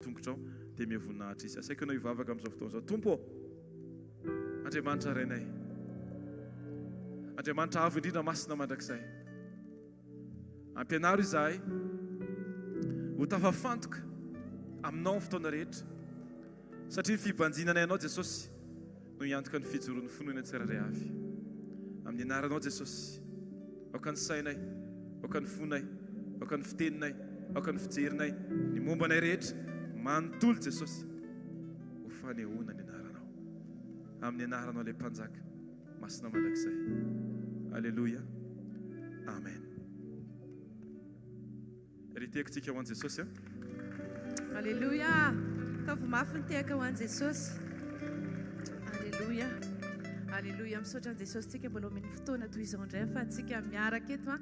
Tongotrao dia omeo voninahitra Izy. Asaiko ianao hivavaka amin'izao fotoana izao. Tompo ô, Andriamanitra Rainay, Andriamanitra avo indrindra masina mandrakizay, ampianaro izahay ho tafafantoka aminao amin'ny fotoana rehetra, satria ny fibanjinanay anao Jesosy no hiantoka ny fijoroan'ny finoana tsirairay avy. Amin'ny anaranao Jesosy, aoka ny sainay, aoka ny fonay, aoka ny fiteninay, aoka ny fijerinay, ny momba anay rehetra manontolo Jesosy ho fanehoana ny anaranao. Amin'ny anaranao ilay Mpanjaka masina mandrakizay. Aleloia. Amen. Ry tehaka tsika ho an'i Jesosy a. Aleloia! Ataovy mafy ny tehaka ho an'i Jesosy. Aleloia! Aleloia! Misaotra an'i Jesosy tsika mbola omeny fotoana toy izao indray ahafahantsika miaraka eto a.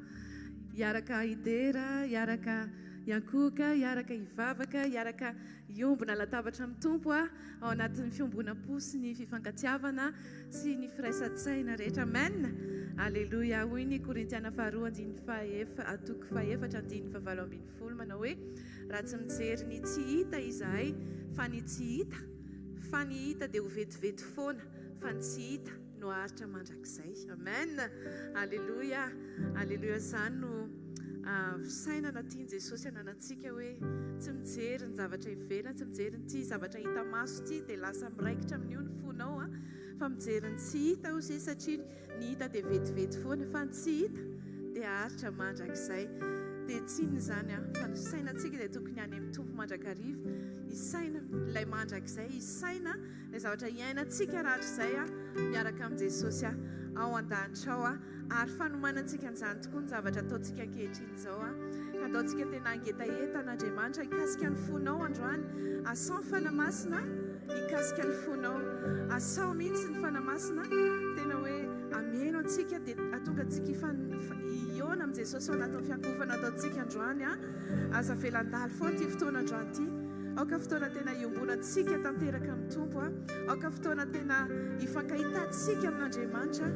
Hiaraka hidera, hiaraka hiankohoka, hiaraka hivavaka, hiaraka Hiombona latabatra amin'ny Tompo aho ao anatin'ny fiombonam-po sy ny fifankatiavana sy ny firaisan-tsaina rehetra. Amen! Aleloia! Hoy ny Korintiana faharoa andininy fahaefa, toko fahefatra andininy fahavalo ambinifolo manao hoe, Raha tsy mijery ny tsy hita izahay fa ny tsy hita, fa ny hita dia ho vetivety foana, fa ny tsy hita no haharitra mandrakizay. Amen! Aleloia! Aleloia! Izany no fisainana tian'i Jesosy hananantsika hoe tsy mijery ny zavatra ivelany, tsy mijery ity zavatra hita maso ity dia lasa miraikitra amin'io ny fonao fa mijery ny tsy hita hozy izy satria ny hita dia vetivety foana fa ny tsy hita dia haharitra mandrakizay. Dia tsy inona izany fa ny fisainantsika dia tokony any amin'ny Tompo mandrakariva, hisaina ilay mandrakizay, hisaina Ilay zavatra iainantsika rahatrizay miaraka amin'i Jesosy ao an-danitra ao, ary fanomanantsika an'izany tokoa ny zavatra ataontsika ankehitriny izao. Ka ataontsika tena hangetaheta an'Andriamanitra hikasika ny fonao androany. Asao ny Fanahy Masina hikasika ny fonao. Asao mihitsy ny Fanahy Masina tena hoe hameno antsika dia hahatonga antsika hihaona amin'i Jesosy ao anatin'ny fiankohofana ataontsika androany. Aza avela handalo foana ity fotoana androany ity. Aoka fotoana tena iombonantsika tanteraka amin'ny Tompo. Aoka fotoana tena ifankahitantsika amin'Andriamanitra.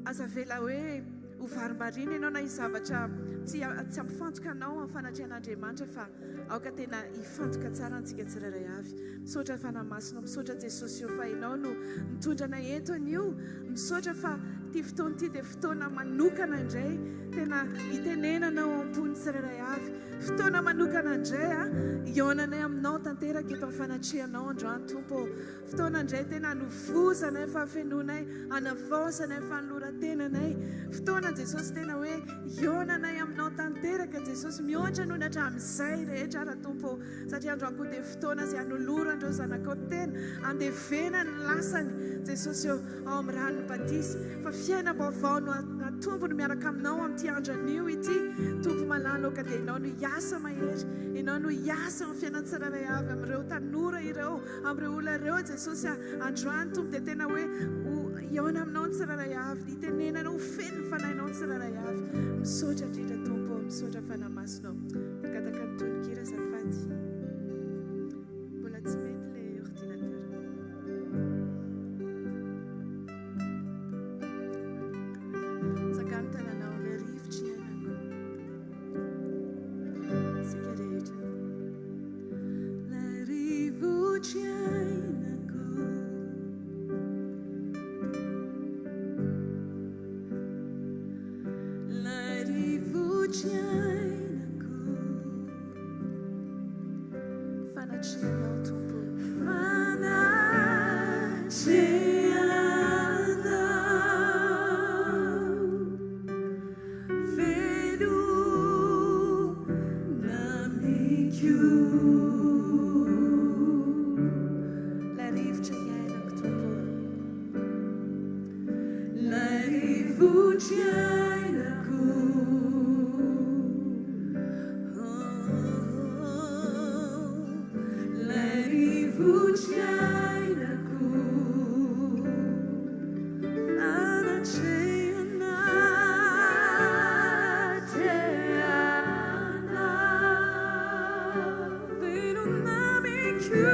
Aza avela hoe ho varimbariana ianao na hisy zavatra tsy tsy hampifantoka anao amin'ny fanatrehan'Andriamanitra fa aoka tena hifantoka tsara antsika tsirairay avy. Misaotra Fanahy Masina, misaotra Jesosy ô fa Ianao no nitondra anay eto anio. Misaotra fa ity fotoana ity dia fotoana manokana indray tena hitenenana ao am-pon'ny tsirairay avy. Fotoana manokana indray a, hihaonanay aminao tanteraka eto amin'ny fanatrehanao androany Tompo ô. Fotoana indray tena hanovozanay ny fahafenoanay, hanavaozanay ny fanoloran-tenanay. Fotoana Jesosy tena hoe hihaonanay aminao tanteraka Jesosy, mihoatra noho ny hatramin'izay rehetra ara Tompo ô. Satria androany koa dia fotoana izay hanoloran'ireo zanakao tena, handevena ny lasany Jesosy ô. ao amin'ny ranon'ny batisa, fa fiainam-baovao no atombony miaraka aminao amin'ity andro anio ity, Tompo malala ô, ka dia Ianao no hiasa mahery, Ianao no hiasa amin'ny fiainan'ny tsirairay avy amin'ireo tanora ireo, amin'ireo olona ireo, Jesosy a, androany Tompo dia tena hoe ho hihaona aminao ny tsirairay avy, hitenenanao, ho feno ny Fanahinao ny tsirairay avy. Misaotra indrindra Tompo ô, misaotra Fanahy Masina ô. Mangataka ny tononkira azafady. Mbola tsy mety ilay ordinateur. Tsakano tananao ilay rivotra iainako. Isika rehetra. Ilay rivotra iainako. Ilay rivotra iainako. Fanatrehanao Tompo. Fanatrehanao velona amiko. Ilay rivotra iainako Tompo. Ilay rivotra iainako. Ilay rivotra iainako. Fanatrehanao. Velona amiko.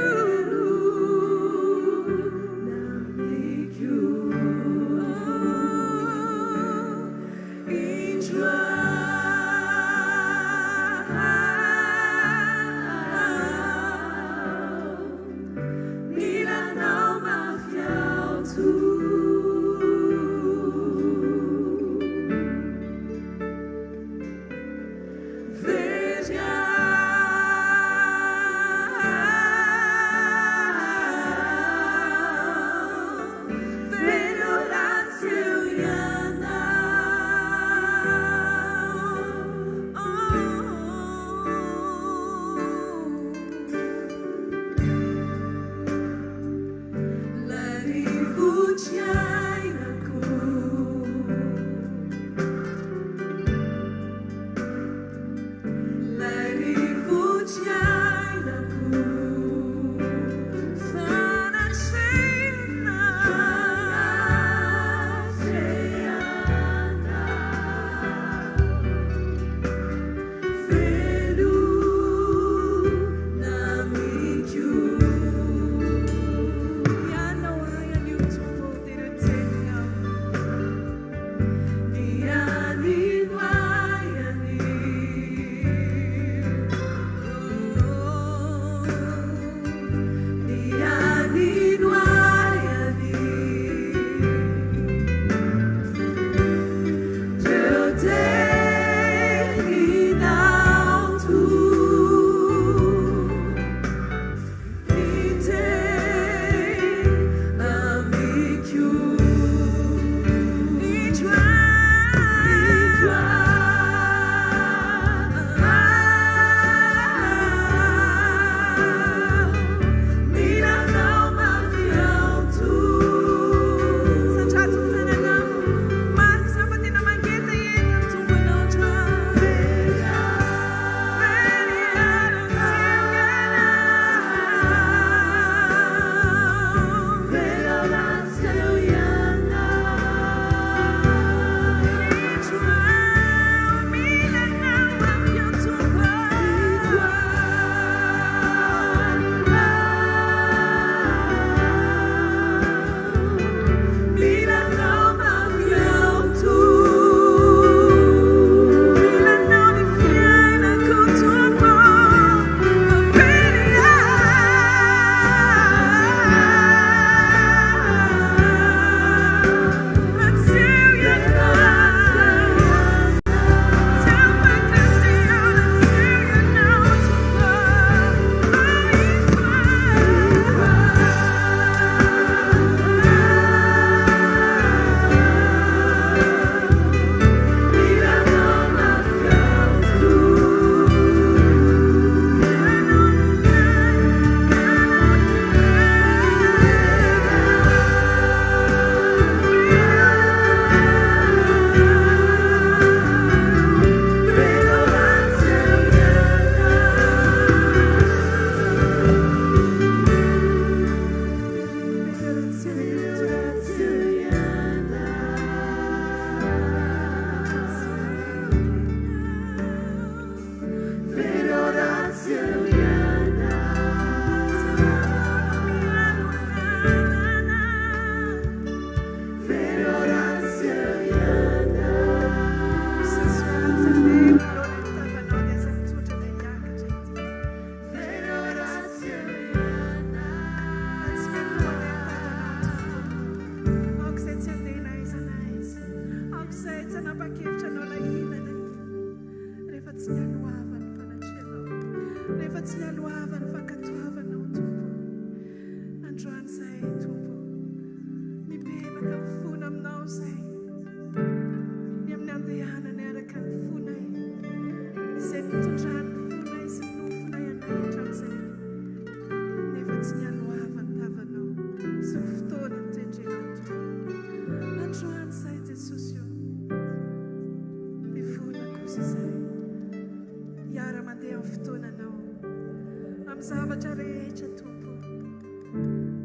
Amin'ny zavatra rehetra Tompo ô.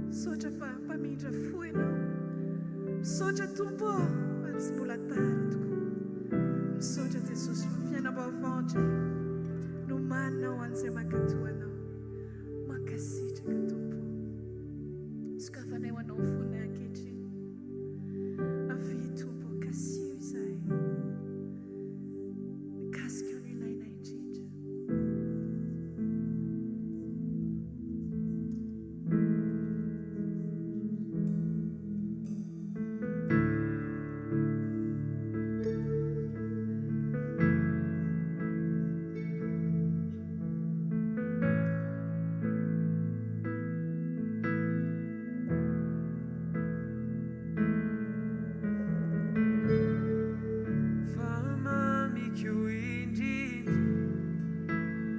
Misaotra fa mpamindra fo Ianao. Misaotra Tompo ô fa tsy mbola tara tokoa. Misaotra Jesosy fa fiainam-baovao indray no omaninao ho an'izay mankatò Anao. Mankasitraka Tompo ô. Sokafanay ho Anao ny fonay ankehitriny. Avia Tompo ô, kasiho izahay. Mikasika ny ilainay indrindra. Fa mamiko indrindra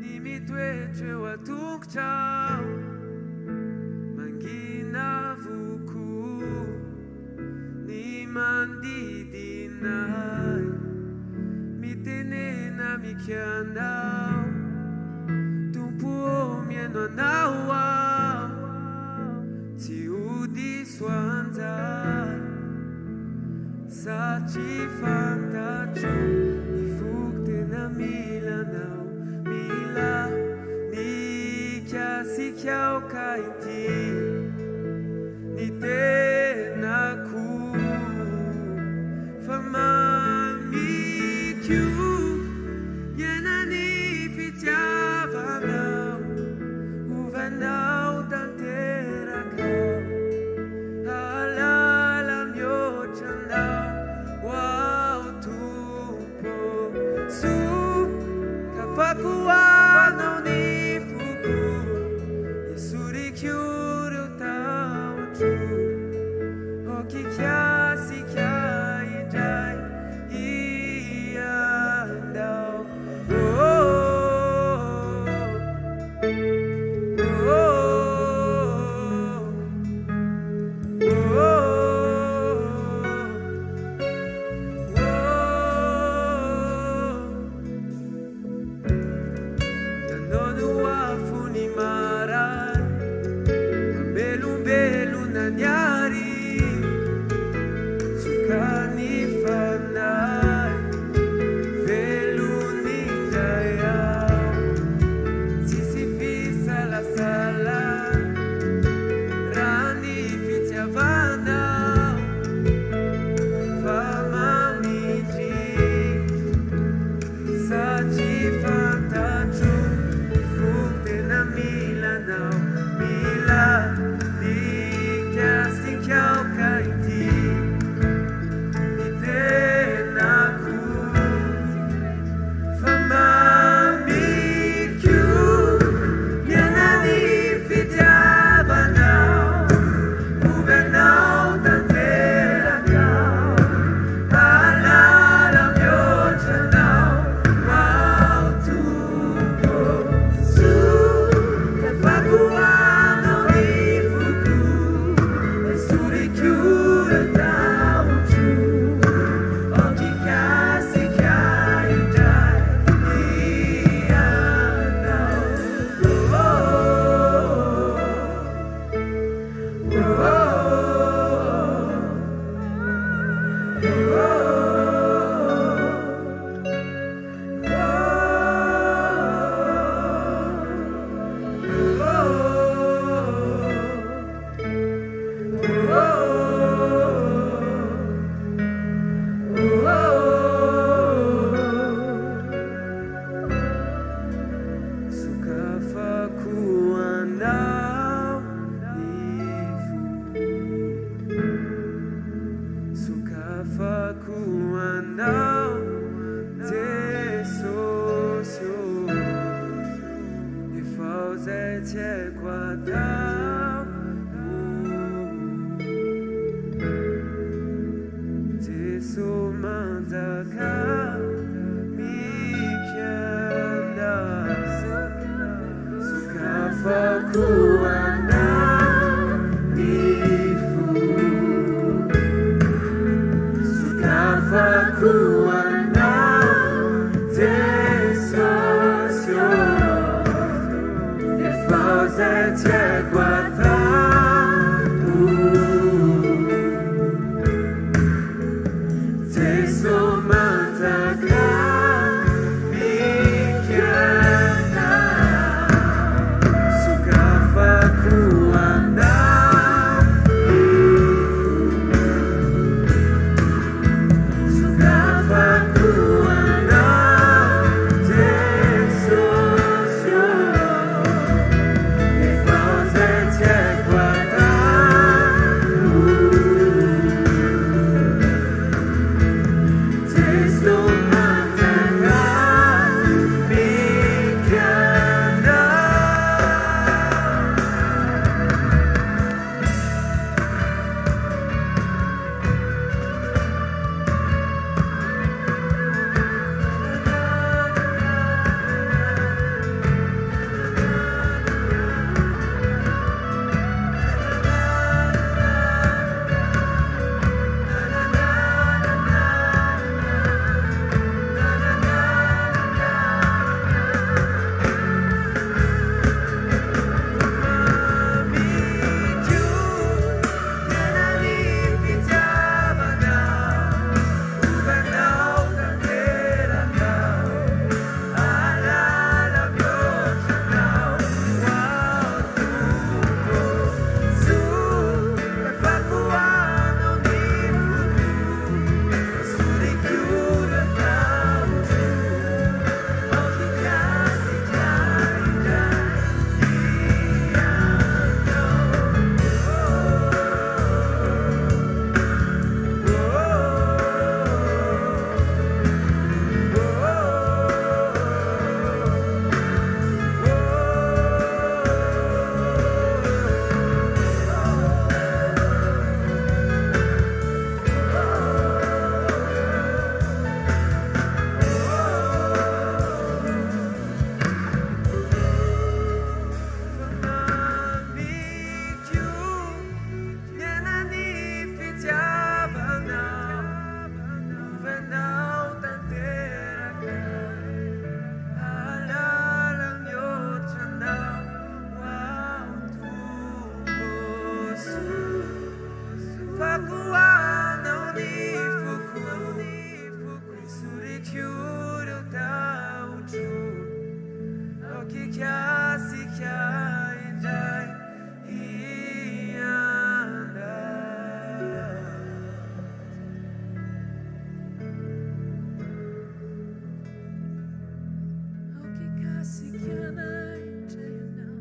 ny mitoetra eo an-tongotrao, mangina avokoa ny manodidina ahy, mitenena mikanao, Tompo ô mihaino anao aho, tsy ho diso. Soanja satria fantatro ny foko tena mila anao mila ny kasikao ka ity ny tenako fa mamiko miaina ny fitiavanao Ovanao tanteraka aho, hahalala mihoatra anao ho aho Tompo. Sokafako ho anao ny foko, esoriko ireo tahotro, aoka hikasika indray Ianao. Oh, oh, oh. Ianao no afon'ny maraina, mamelombelona ny hariva, tsokan'ny fanahy, velony indray aho. Tsisy fisalasalana raha ny fitiavanao fa mamindrindra satria fantatro ny foko tena mila anao mila ny kasikao ka ity ny tenako Fa mamiko miaina ny fitiavanao, Omenao tanteraka aho, Mahalala mihoatra anao aho Tompo. Sokafako ho anao ny foko, Esoriko ireo tahotro. Sokafako anao ny fo Sokafako anao Jesosy ô Efa izay tsy haiko atao Jeso manjaka mikenda Sokafako anao ny fo Sokafako anao Jesosy ô. vao izay tsy haiko atao. Jeso manjaka mikiana. Sokafako anao ny foko. Sokafako anao Jesosy ô. Ny vao izay tsy haiko atao. Jeso manjaka mikiana. Mamiko tena ny fitiavanao, ovanao tanteraka, alala mihoatra anao, ho Tompo. Sokafako anao ny foko, esoriko ireo tahotro, aoka hikasika indray ianao. Mamiko tena ny fitiavanao, ovanao tanteraka, alala mihoatra anao, ho Tompo. Sokafako anao ny foko, esoriko ireo tahotro, aoka hikasika indray ianao. Aoka hikasika anay indray ianao.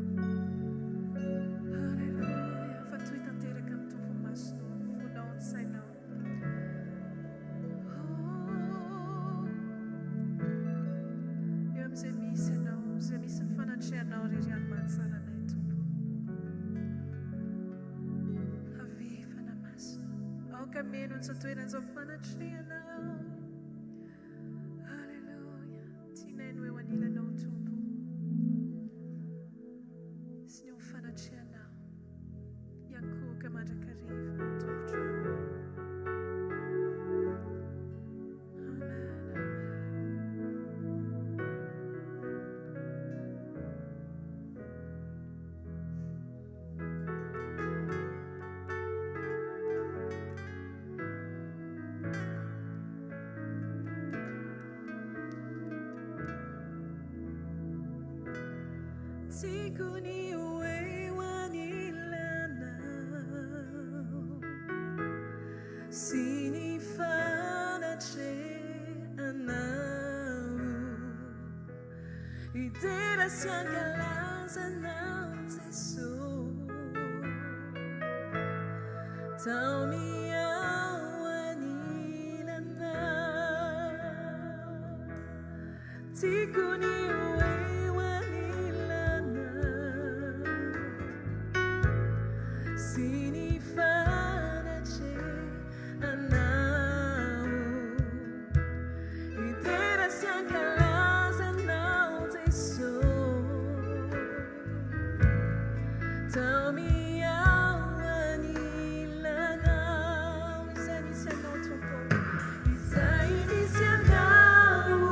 Haleloia. Fa toy tanteraka amin'ny Tompo ny masonao, ny fonao, ny sainao. Oh. Eo amin'izay misy ianao, amin'izay misy ny fanatrehanao irery ihany mahatsara anay Tompo. Avia Fanahy Masina. Aoka meno an'izao toerana izao fanatrehanao. Haleloia. Tianay no eo anilanao Tompo. Sy ny eo amin'ny fanatrehanao. Hiankohoka mandrakariva tongotro. Amen. Amen. Tiako ny ho eo anilanao sy ny fanatrehanao hidera sy hankalaza anao Jeso taomy aho anilanao tiako ny ho eo anilanao sy ny fanatrehanao hidera sy hankalaza anao Jeso taomy aho anilanao izay misy anao Tompo izay misy anao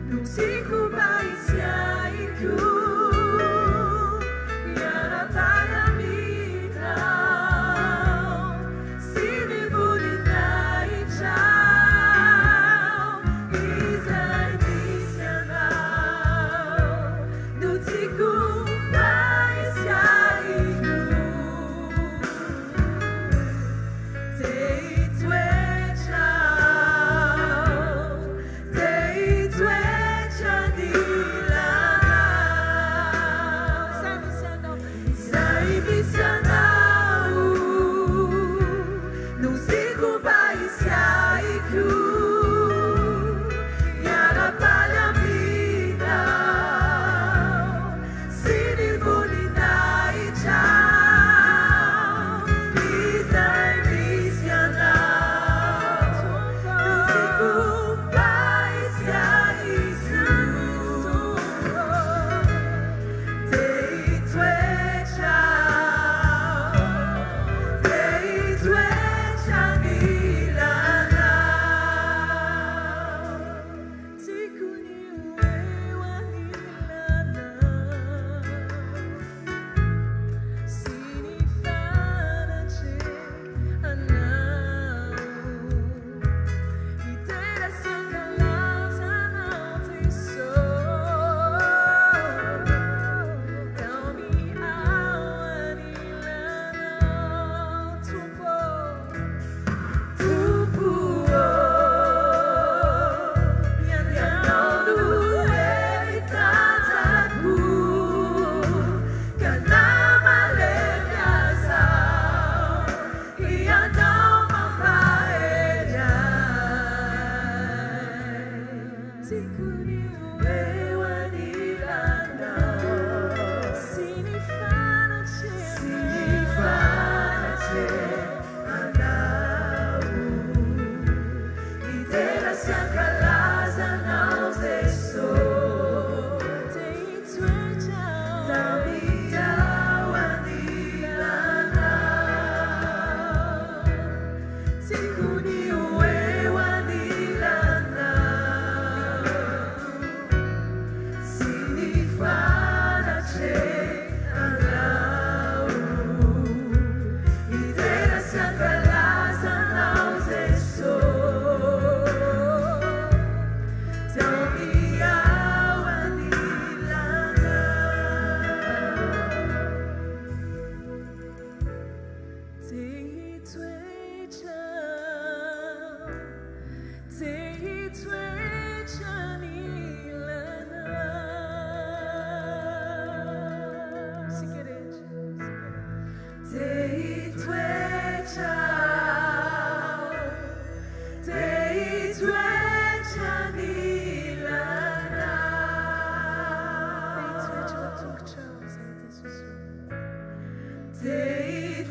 no tiako mba hisy ahy koa.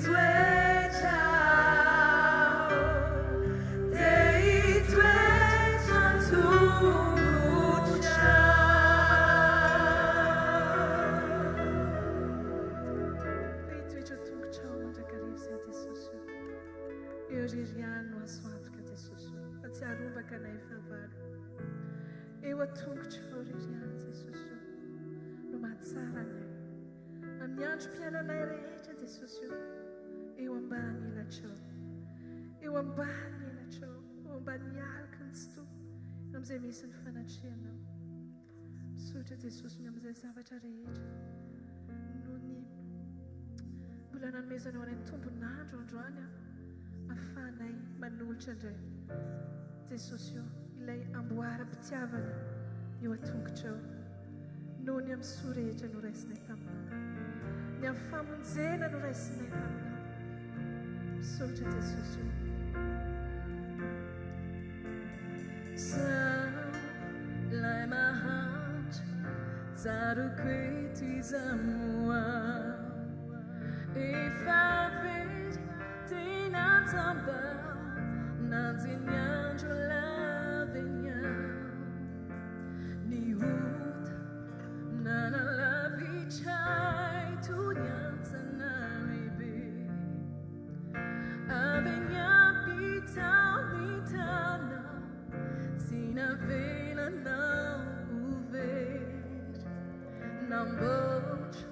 hitoetra aho, te hitoetra an-tongotrao. Te hitoetra an-tongotrao mandrakariva izahay Jesosy o. Eo irery ihany no azo antoka Jesosy o, fa tsy harombaka anay fahavalo. Eo an-tongotrao irery ihany Jesosy o, no mahatsara anay. Amin'ny androm-piainanay rehetra Jesosy o, eo ambany elatrao, eo ambany elatrao, eo ambany aloky ny Tsitoha, eo amin'izay misy ny fanatrehanao. Misaotra Jesosy ny amin'izay zavatra rehetra noho ny mbola nanomezanao anay tombon'andro androany ahafahanay manolotra indray Jesosy o ilay amboaram-pitiavana eo an-tongotrao noho ny amin'ny soa rehetra noraisinay taminao, ny amin'ny famonjena noraisinay taminao. Misaotra Jesosy o. Izaho ilay mahantra, tsaroako eto iza moa aho. Efa very tena jamba, nanjy ny andro lava eny aho. Ny ota nanalavitra ahy toy ny hantsana lehibe. Avy eny ampitao ny tanao, tsy navelanao ho very. Namboatra.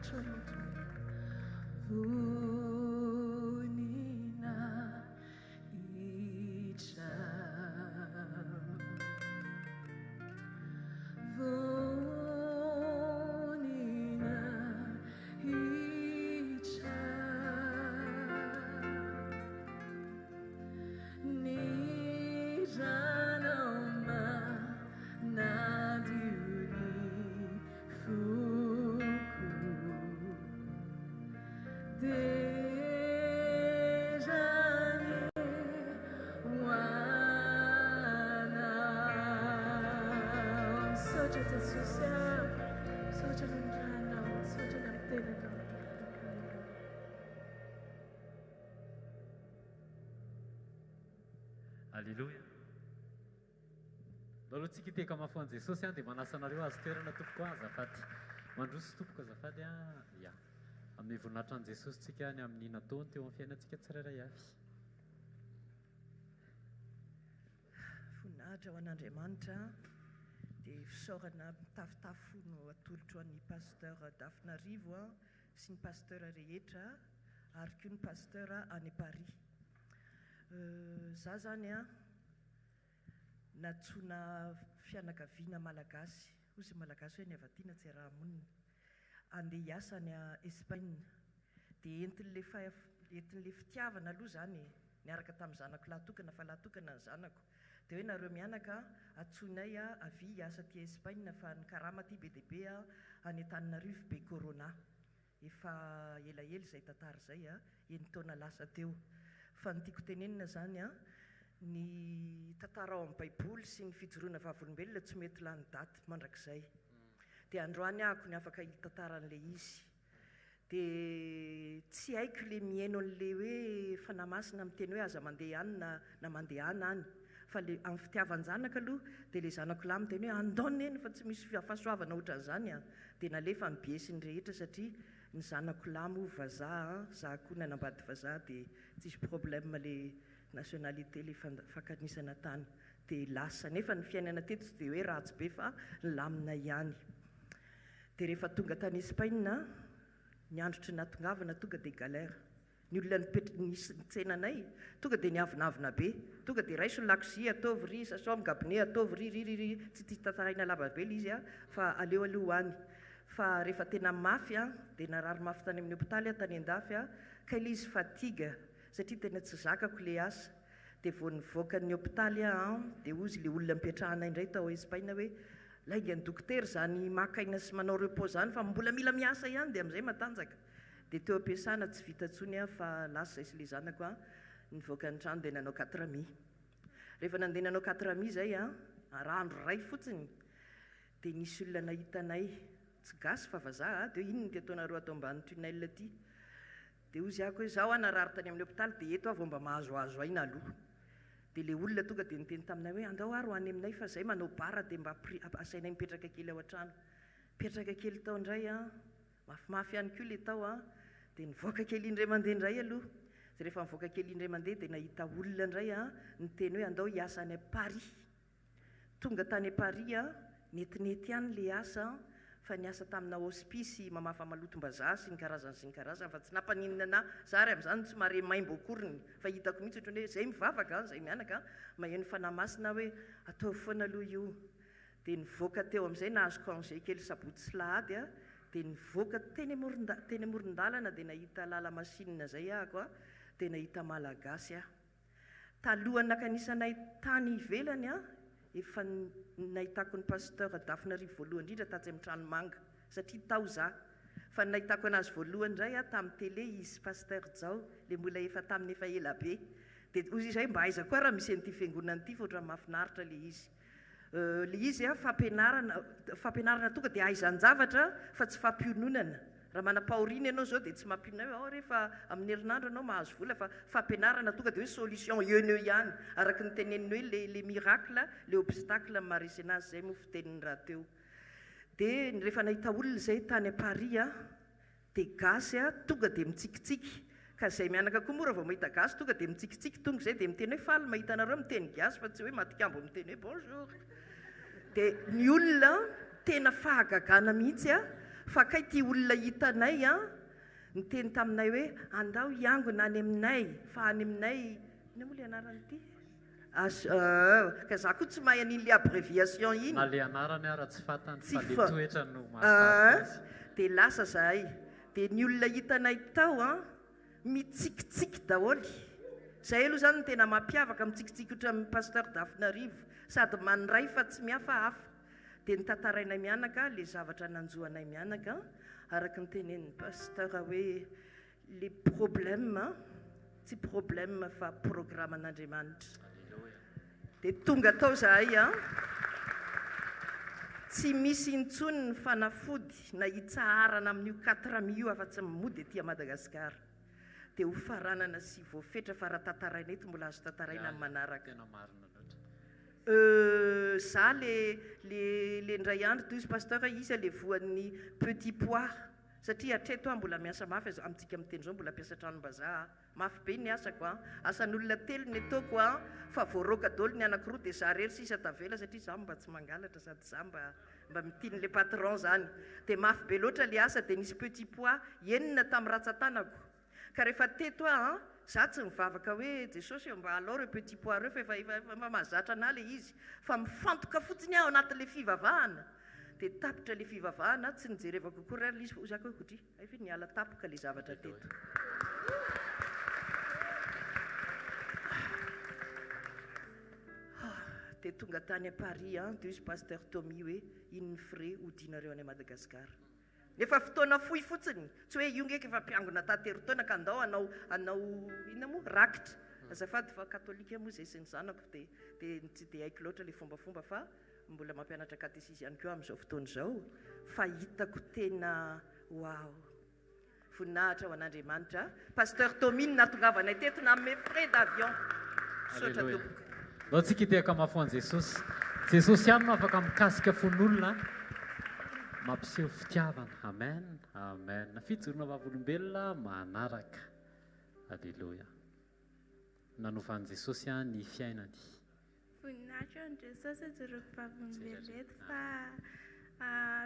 Voninahitra ho Anao Tompo. Voninahitra. Voninahitra. Ny ranao manadio ny foko. Dera anie ho Anao. Misaotra Jesosy a. Misaotra noho ny ranao. Misaotra ny amin'ny tenanao. Aleloia. Ndao aloha tsika hitehaka mafy ho an'i Jesosy an, dia manasa anareo hahazo toerana tompoko an, azafady. Mandroso tompoko azafady an, ya. Hanome voninahitra an'i Jesosy tsika ny amin'ny nataony teo amin'ny fiainantsika tsirairay avy. Voninahitra ho an'Andriamanitra dia fisaorana mitafotafo no atolotro an'i Pasteur Dafinarivo sy ny Pasteur rehetra ary koa ny Pasteur any Paris. Za zany an natsoina fianakaviana malagasy, hoy izy malagasy hoe ny havatiana tsy araha-monina, andeha hiasa any Espagne. Dia entin'le entin'le fitiavana aloha zany e, niaraka tamin'ny zanako lahy tokana fa lahy tokana ny zanako. Dia hoe nareo mianaka antsoinay avia hiasa aty Espagne fa ny karama aty be dia be any Antananarivo be corona. Efa elaela izay tantara izay a, enin-taona lasa teo. Fa ny tiako tenenina izany a, ny tantara ao amin'ny baiboly sy ny fijoroana vavolombelona tsy mety lany daty mandrakizay. Dia androany ahako ny afaka hitantara an'ilay izy. Dia tsy haiko ilay mihaino an'ilay hoe Fanahy Masina miteny hoe aza mandeha any na na mandehana any. Fa le amin'ny fitiavan-janaka aloha dia le zanako lahy miteny hoe andao neny fa tsy misy fahasoavana ohatran'izany an! Dia nalefa ny billet sy ny rehetra satria ny zanako lahy moa vazaha an, za koa nanambady vazaha dia tsisy problème le nationalité le fankanisana tany dia lasa nefa ny fiainana teto tsy dia hoe ratsy be fa nilamina ihany. Dia rehefa tonga tany Espagne ny andro tsy nahatongavana tonga dia galère. Ny olona nipetr nisy nitsena anay tonga dia niavonavona be, tonga dia raiso ny lakozia ataovy ry, sasao amin'ny gabinet ataovy ry ry ry ry, tsy tia tantaraina lava be ilay izy fa aleo aloha ho any. Fa rehefa tena mafy an, dia narary mafy tany amin'ny hopitaly aho tany an-dafy an, kay ilay izy fatigue satria tena tsy zakako ilay asa, dia vao nivoaka ny hopitaly aho an, dia hozy ilay olona nipetrahanay indray tao Espaina hoe laingan'ny dokotera izany maka aina sy manao repos izany fa mbola mila miasa ihany dia amin'izay matanjaka. Dia teo am-piasana tsy vita intsony aho fa lasa izay sy ilay zanako an, nivoaka ny trano dia nanao quatre mi. Rehefa nandeha nanao quatre mi izay an, raha andro iray fotsiny dia nisy olona nahita anay, tsy gasy fa vazaha, dia hoe inona ity ataonareo ato ambany tunnel ity? Dia hozy aho hoe izaho aho narary tany amin'ny hopitaly dia eto aho vao mba mahazoazo aina aloha. Dia ilay olona tonga dia niteny taminay hoe andao ary ho any aminay fa izay manao bar dia mba asainay mipetraka kely ao an-trano. Mipetraka kely tao indray an. Mafimafy ihany koa ilay tao an! Dia nivoaka kely indray mandeha indray aloha. Dia rehefa nivoaka kely indray mandeha dia nahita olona indray an, niteny hoe andao hiasa any Paris. Tonga tany Paris an, netinety ihany ilay asa an, fa niasa tamina hospice mamafa malotom-bazaha sy ny karazany sy ny karazany fa tsy nampaninona anà. Za ary amin'izany tsy mahare maimbo akoriny fa hitako mihitsy ohatran'ny hoe izay mivavaka an, izay mianaka an, maheno fanahy masina aho hoe ataovy foana aloha io. Dia nivoaka teo amin'izay nahazo congé kely sabotsy sy lahady aho dia nivoaka teny amoron teny amoron-dalana dia nahita lala-masinina izay ahako a, dia nahita malagasy aho. Talohan'ny nakanisanay tany ivelany aho efa nahitako ny pasteur Dafinarivo voalohany indrindra tatsy amin'ny tranomanga satria tao za. Fa ny nahitako anazy voalohany indray aho tamin'ny télé izy sy pasteur Jao le mbola efa tamin'ny efa ela be. Dia hoy izy hoe mba aiza koa raha misy an'ity fiangonana ity fa ohatran'ny mahafinaritra le izy. Le izy a, fampianarana, fampianarana tonga dia ahaizan-javatra fa tsy fampiononana. Raha manam-pahoriana ianao izao dia tsy mampionona hoe ao re fa amin'ny herinandro ianao mahazo vola fa fampianarana tonga dia hoe solution eo no eo ihany. Araka ny teneniny hoe le le miracle, le obstacle no maharesy anazy, izay moa fiteniny rahateo. Dia rehefa nahita olona izay tany Paris aho, Dia gasy a, tonga dia mitsikitsiky. Ka izay mianaka koa moa raha vao mahita gasy tonga dia mitsikitsiky, tonga izay dia miteny hoe faly mahita anareo miteny gasy fa tsy hoe matikambo miteny hoe bonjour. Dia ny olona tena fahagagana mihitsy a, Fa kay ity olona hitanay an, niteny taminay hoe andao hiangona any aminay fa any aminay, inona moa ilay anaran'ity? H, ka za koa tsy mahay an'iny le abréviation iny. Na le anarany ara tsy fantany Tsy fa le fa. toetrany no mahasarika azy. Dia lasa zahay. Dia ny olona hitanay tao an, mitsikitsiky daholo. Zay aloha zany no tena mampiavaka, mitsikitsiky ohatran'ny Pasteur Dafinarivo, sady mandray fa tsy mihafahafa. Dia notantarainay mianaka le zavatra nanjo anay mianaka, araka ny tenenin'ny Pasteur hoe le problème tsy problème fa programan'Andriamanitra. Dia tonga tao zahay an, tsy misy intsony ny fanafody na hitsaharana amin'io quatre mi io afa-tsy ny mody aty Madagasikara. Dia ho faranana sy voafetra fa raha tantaraina eto mbola azo tantaraina amin'ny manaraka. Tena marina loatra. Euh za le le le ndray andro toy izy pasteur iza le voan'ny petit pois satria hatreto aho mbola miasa mafy aza amintsika miteny zao mbola mpiasa tranombazaha aho mafy be ny asako an asan'olona telo ny ataoko an fa voaroaka daholo ny anakiroa dia za rery sisa tavela satria za mba tsy mangalatra sady za mba mba mitia an'le patron zany dia mafy be loatra le asa dia nisy petit pois enina tamin'ny ratsan-tanako Ka rehefa teto aho an, za tsy mivavaka hoe Jesosy ô mba alao ireo petit pois ireo fa efa efa efa mahazatra anah le izy fa mifantoka fotsiny aho anatin'le fivavahana dia tapitra le fivavahana tsy nijerevako akory ary le izy fa hoy za hoe odry hay ve niala tapoka le zavatra teto. Dia tonga tany à Paris an, dia hoy izy Pasteur Tommy hoe iny ny frais hodianareo any Madagascar. Efa fotoana fohy fotsiny, tsy hoe io nge ka efa mpiangona taty herintaona ka andao hanao hanao inona moa? Rakitra. Azafady fa katolika moa izay sy ny zanako dia dia tsy dia haiko loatra ilay fombafomba fa mbola mampianatra katesizy ihany koa amin'izao fotoana izao fa hitako tena waouh. Voninahitra ho an'Andriamanitra. Pasteur Tommy no nahatongavanay teto nanome frais d'avion. Misaotra Alléluia. tompoko. Ndao tsika hitehaka mafy ho an'i Jesosy. Jesosy ihany no afaka mikasika fon'olona, mampiseho fitiavana. Amen. Amen. Fijoroana vavolombelona manaraka. Alléluia. Nanovan'i Jesosy ny fiainany. Voninahitra ho an'i Jesosy ijoroako vavolombelona eto fa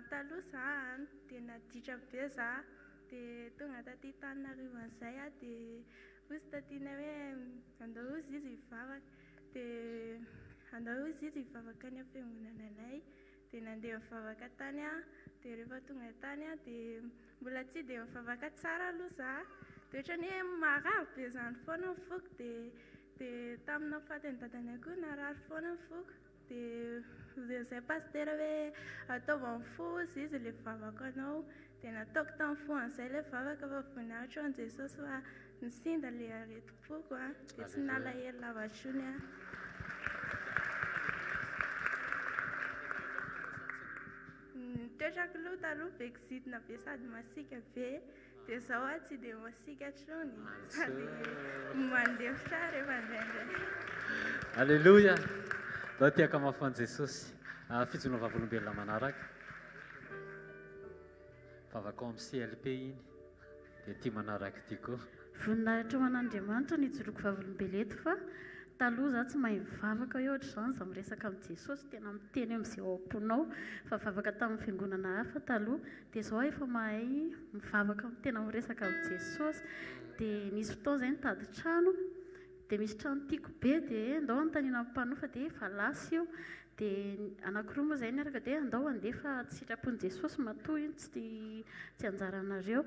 taloha za an dia naditra be za dia tonga taty Antananarivo an'izay aho dia hozy taty-nay hoe andao hozy izy hivavaka dia andao hozy izy hivavaka any am-piangonana anay dia nandeha nivavaka tany aho dia rehefa tonga tany aho dia mbola tsy dia nivavaka tsara aloha za dia ohatran'ny hoe marary be izany foana ny foko dia Dia tamin'ny nahafaty an'i dadanay koa narary foana ny foko. Dia hoy izay pasitera hoe ataovy amin'ny fo hozy izy ilay vavaka anao. Dia nataoko tamin'ny fo an'izay ilay vavaka fa voninahitra ho an'i Jesosy fa nisinda ilay aretim-poko an. Dia tsy nalahelo lava intsony aho. Ny toetrako aloha taloha be kizitina be sady masiaka be. Dia zao aho tsy dia masiaka intsony sady mandefitra rehefa indraindray. Aleloia! Ndao tehaka mafy ho an'i Jesosy. Fijoroana vavolombelona manaraka. Vavaka ao amin'ny CLP iny. Dia ity manaraka ity koa. Voninahitra ho an'Andriamanitra ny hijoroako vavolombelona eto fa taloha za tsy mahay mivavaka hoe ohatr'izany za miresaka amin'i Jesosy tena miteny amin'izay ao am-ponao fa vavaka tamin'ny fiangonana hafa taloha Dia izao aho efa mahay mivavaka tena miresaka amin'i Jesosy. Dia nisy fotoana izay nitady trano, dia misy trano tiako be dia ndao anontaniana amin'ny mpanofa dia efa lasa io. Dia anankiroa moa izay niaraka dia andao handeha fa tsy sitrapon'i Jesosy matoa iny tsy tsy anjaranareo.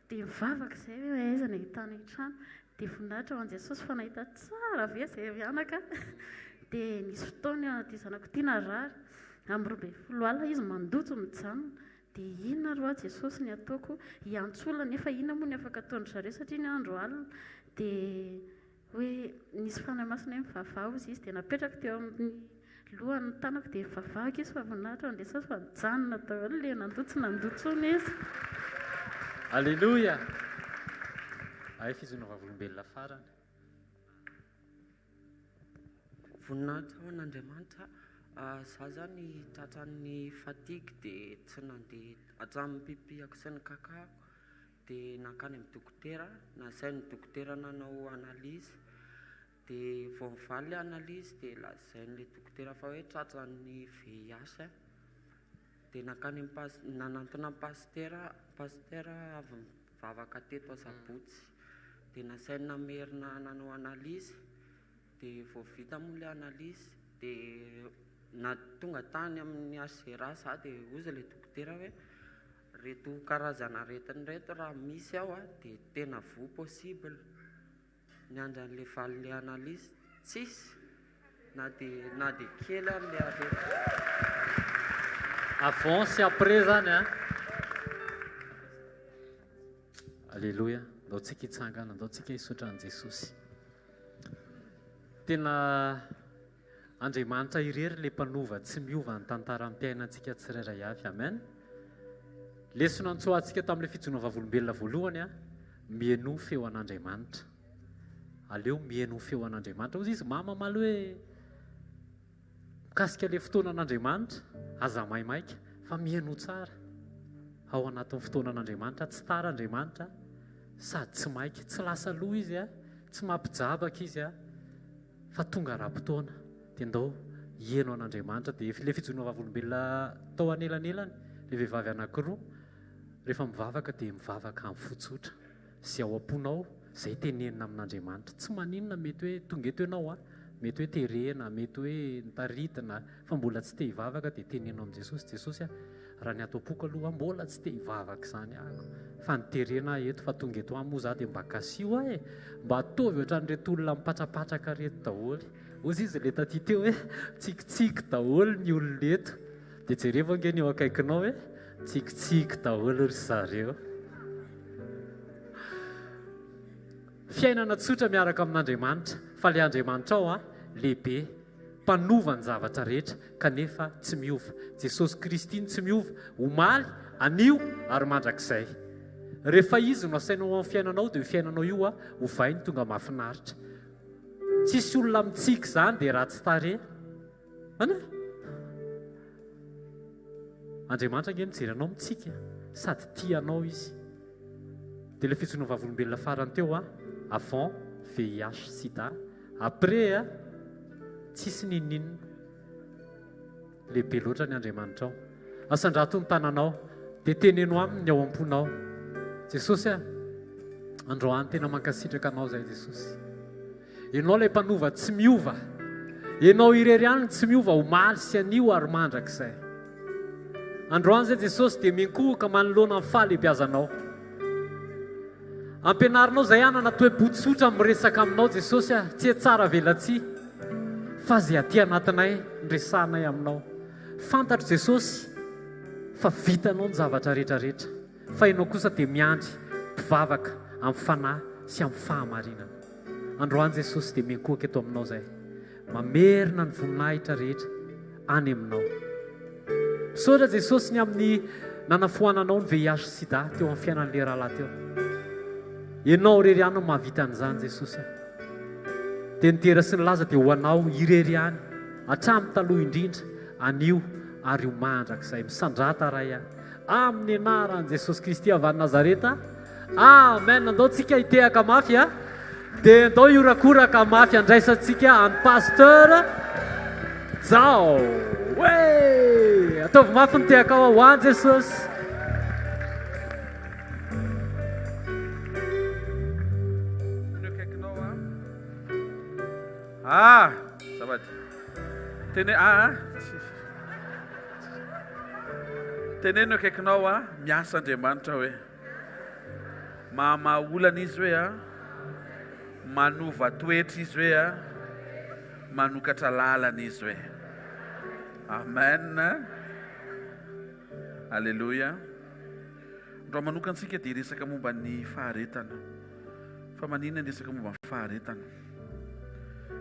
Dia nivavaka izay hoe aiza no ahitana io trano. Dia voninahitra ho an'i Jesosy fa nahita tsara be izay mianaka. Dia nisy fotoana ity zanako ity narary, amin'ny 12 alina izy mandoto mijanona. Dia inona ary hoa Jesosy ny ataoko? Hiantso olona nefa inona moa ny afaka ataon-dry zareo satria ny andro alina. Dia hoe nisy fanahy masina hoe mivavaha hozy izy. Dia napetrako teo amin'ny lohany ny tanako dia nivavahako izy fa voninahitra ho an'i Jesosy fa nijanona daholo ilay nandoa tsy nandoa intsony izy. Aleloia! Hay fijoroana vavolombelona farany. Voninahitra ho an'Andriamanitra, za zany tratran'ny fatigue dia tsy nandeha hatramin'ny pipi-ako sy ny kaka-ako dia nankany amin'ny dokotera, nasain'ny dokotera nanao analyse dia vao nivaly ilay analyse dia lazain'ilay dokotera fa hoe tratran'ny VIH aho. Dia nankany amin'ny pas, nanantona ny pasitera, pasitera avy nivavaka teto Asabotsy. Dia nasainy namerina nanao analyse, dia vao vita moa ilay analyse dia na tonga tany amin'ny HCRA za dia hozy ilay dokotera hoe reto karazana aretina ireto raha misy ao dia tena voa possible. Niandry an'ilay valin'ilay analyse, tsisy na dia na dia kely ary ilay aretina. Avant sy après zany an! Aleloia! Andao tsika hitsangana, andao tsika hisaotra an'i Jesosy. Tena Andriamanitra irery ilay mpanova tsy miova ny tantaram-piainantsika tsirairay avy. Amen. Lesona notsoahantsika tamin'ilay fijoroana vavolombelona voalohany an, mihainoa feo an'Andriamanitra. Aleo mihaino feo an'Andriamanitra. Hoy izy, mama mamaly hoe mikasika ilay fotoanan'Andriamanitra, aza maimaika fa mihainoa tsara. Ao anatin'ny fotoanan'Andriamanitra, tsy tara Andriamanitra sady tsy maika, tsy lasa aloha izy, tsy mampijabaka izy fa tonga ara-potoana. Dia ndao hihaino an'Andriamanitra. Dia ilay fijoroana vavolombelona tao anelanelany, ilay vehivavy anankiroa, rehefa mivavaka dia mivavaka amin'ny fo tsotra. Izay ao am-ponao, izay tenenina amin'Andriamanitra. Tsy maninona mety hoe tonga eto ianao, mety hoe terena, mety hoe notaritina, fa mbola tsy te hivavaka dia teneno amin'i Jesosy, Jesosy a, raha ny ato am-poko aloha mbola tsy te hivavaka izany aho, fa niterena aho eto, fa tonga eto aminy moa za dia mba kasiho aho e, mba ataovy ohatran'ireto olona mipatrapatraka ireto daholo. Hozy izy ilay taty teo hoe mitsikitsiky daholo ny olona eto. Dia jerevo ange ny eo akaikinao hoe mitsikitsiky daholo ry zareo. Fiainana tsotra miaraka amin'Andriamanitra, fa ilay Andriamanitrao an, lehibe, mpanova ny zavatra rehetra, kanefa tsy miova. Jesosy Kristy no tsy miova, omaly, anio ary mandrakizay. Rehefa Izy no asainao ao amin'ny fiainanao dia io fiainanao io an, ovainy tonga mahafinaritra. Tsisy olona mitsiky izany dia ratsy tarehy. An? Andriamanitra ange mijery anao mitsiky sady tia anao izy. Dia ilay fijoroana vavolombelona farany teo a, avant VIH sida, après a, tsisy n'inon'inona. Lehibe loatra ny Andriamanitrao. Asandrato ny tananao, dia teneno aminy ny ao am-ponao. Jesosy a, androany tena mankasitraka anao izay Jesosy. Ianao ilay mpanova tsy miova. Ianao irery ihany no tsy miova omaly sy anio ary mandrakizay. Androany izay Jesosy dia miankohoka manoloana ny fahalehibiazanao. Ampianarinao izay hanana toe-po tsotra miresaka aminao Jesosy a, tsy tsara velatsihy fa izay aty anatinay no resahanay aminao. Fantatro Jesosy fa vitanao ny zavatra rehetra rehetra fa ianao kosa dia miandry mpivavaka amin'ny fanahy sy amin'ny fahamarinana. Androany Jesosy dia miankohoka eto aminao izay. Mamerina ny voninahitra rehetra any aminao. Misaotra Jesosy ny amin'ny nanafoananao ny VIH sida teo amin'ny fiainan'ilay rahalahy teo. Ianao irery ihany no mahavita an'izany Jesosy a. Dia ny dera sy ny laza dia ho anao irery ihany hatramin'ny taloha indrindra, anio ary ho mandrakizay. Misandrata Ray a. Amin'ny anaran'i Jesosy Kristy avy any Nazareta. Amen. Andao tsika hitehaka mafy a. Dia andao hiorakoraka mafy andraisantsika an'i Pasteur Jao. Wey! Ataovy mafy ny tehakao ho an'i Jesosy. Ah! Azafady. Tene ah ah. Teneno akaikinao ah, miasa Andriamanitra hoe. Mahamaha olana izy hoe ah. Manova toetra izy hoe ah. Manokatra lalana izy hoe. Amen. Alléluia. Androany manokana antsika dia hiresaka momba ny faharetana. Fa maninona ny resaka momba ny faharetana?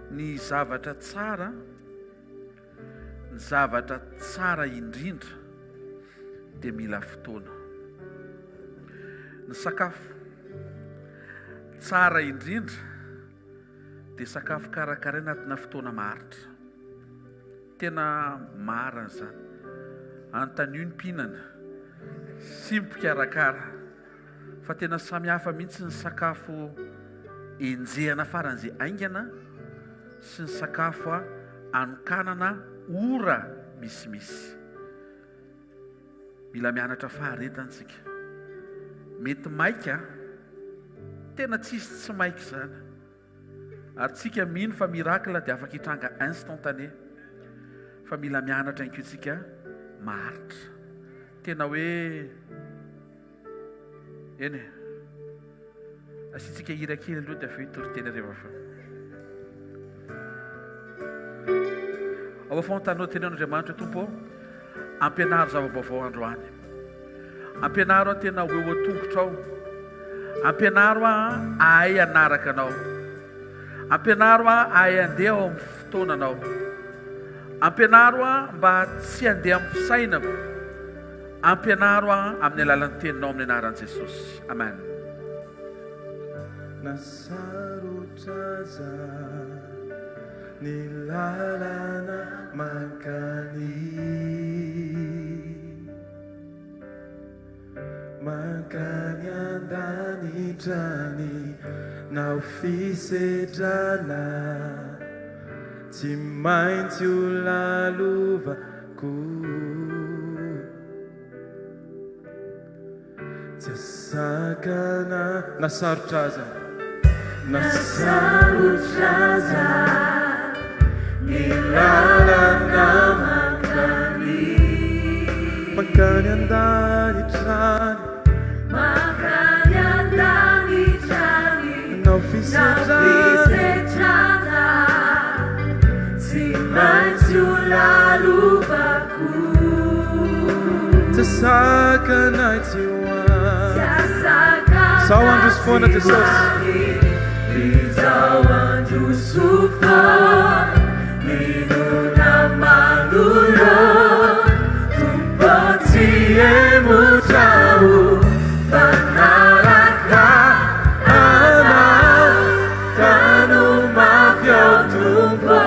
Ny zavatra tsara, ny zavatra tsara indrindra dia mila fotoana. Ny sakafo tsara indrindra dia sakafo karakaraina anatina fotoana maharitra. Tena marina izany. Anontanio ny mpihinana sy ny mpikarakara fa tena samy hafa mihitsy ny sakafo enjehana faran'izay haingana sy ny sakafo anokanana ora misimisy. Mila mianatra faharetana isika. Mety maika, tena tsisy tsy maika izany. Ary tsika mino fa miracle dia afaka hitranga instantané. Fa mila mianatra ihany koa tsika maharitra. Tena hoe eny e. Asiantsika hira kely aloha dia avy eo hitoriteny rehefa avy eo. Ao afovoan-taninao teneno Andriamanitra Tompo ô, ampianaro zava-baovao androany. Ampianaro aho tena ho eo an-tongotrao. Ampianaro aho ahay hanaraka anao. Ampianaro aho ahay handeha ao amin'ny fotoananao. Ampianaro aho mba tsy handeha amin'ny fisainako. Ampianaro aho amin'ny alalan'ny teninao amin'ny anaran'i Jesosy. Amen. Na sarotra aza ny lalana mankany Mankany an-danitra any na ho fisedrana Tsy maintsy ho lalovako Tsy asakana na sarotra aza. Na sarotra aza ny lalana mankany. Mankany an-danitra any. Mankany an-danitra any. Na fisedrana. Tsy maintsy ho lalovako. Tsy asakana tsy ho any. Tsy asakana Izao handroso foana tsy ho Jesosy. any. Izao handroso foana. Minoana manoloana. Tompo tsy hihemotra aho. Fa hanaraka anao. Tano mafy aho Tompo.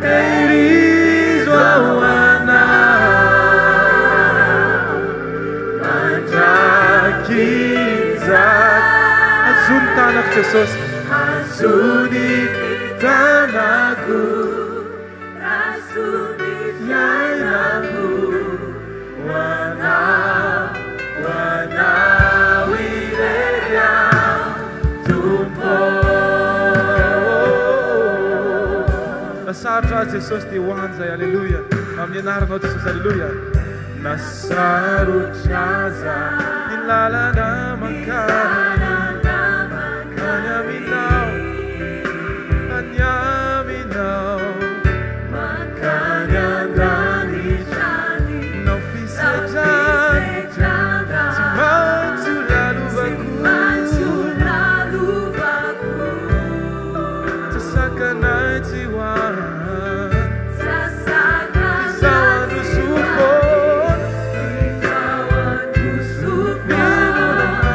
Tehirizo ao anao mandrakizay. Azony tanako Jesosy. Azony tanako. Azony fiainako. Ho anao, ho anao irery aho Tompo. Na sarotra aza Jesosy dia ho any zay Aleloia amin'ny anaranao Jesosy Aleloia. Na sarotra aza ny lalana mankany any aminao any aminao Mankany an-danitra any na ho fisedrana tsy maintsy ho lalovako tsy sakanay tsy ho any Izaho handroso foana. Minoana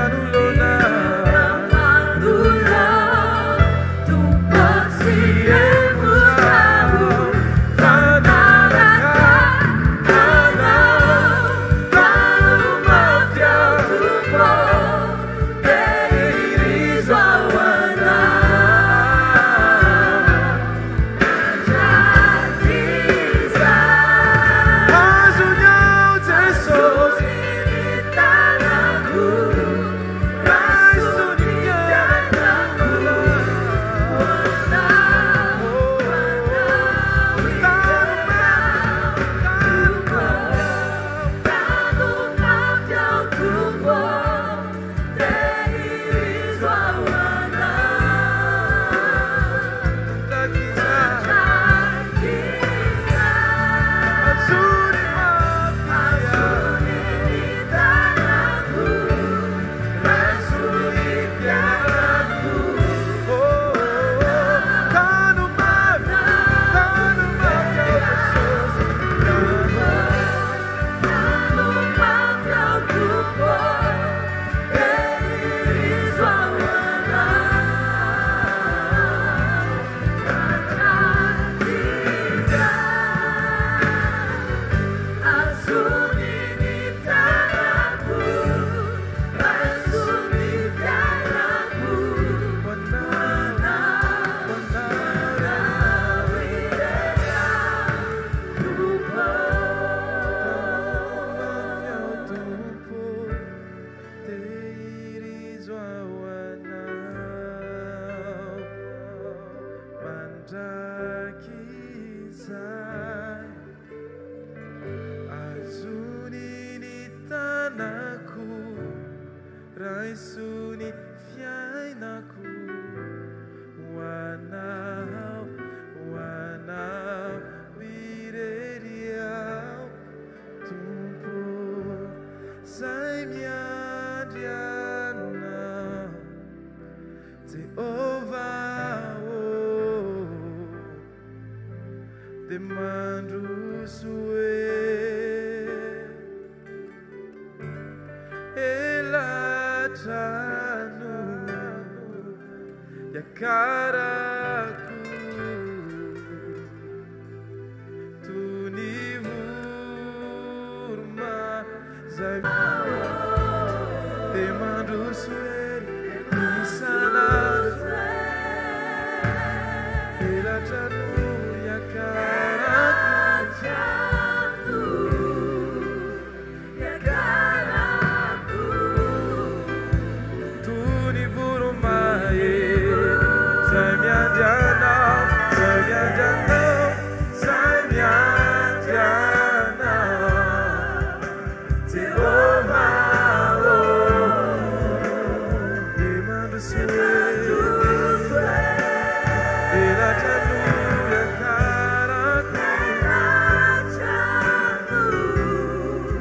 Mandroso ny fiainako ho anao, ho anao irery aho Tompo Zay miandry anao Jehovah ô Dia mandroso e Elatra no iakarako Toy ny voroma zay Dia mandroso ery isan'andro Elatra no iakarako Toy ny voromahery Zay miandry anao, zay miandry anao, zay miandry anao Jehovah ô Dia mandroso Elatra no iakarako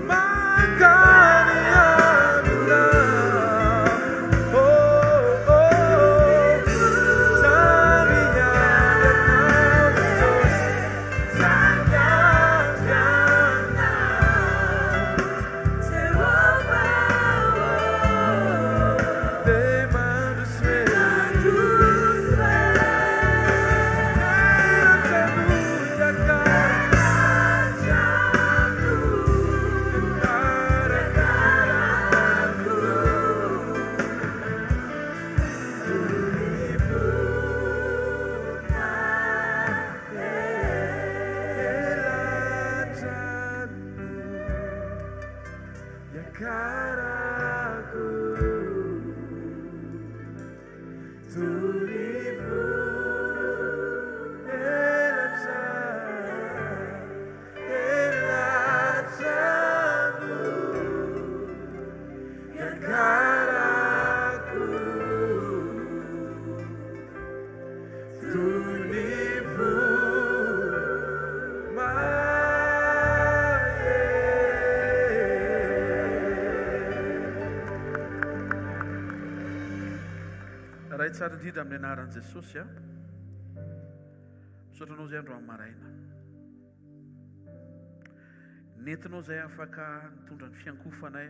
Mankany aminao, oh oh, Za miandry anao Jesosy, Za miandry anao Jehovah oh, Dia mandroso e, Elatra no iakarako. Ray tsara indrindra amin'ny anaran'i Jesosy a. Misaotra anao izay androany maraina. Nentinao izay afaka nitondra ny fiankofanay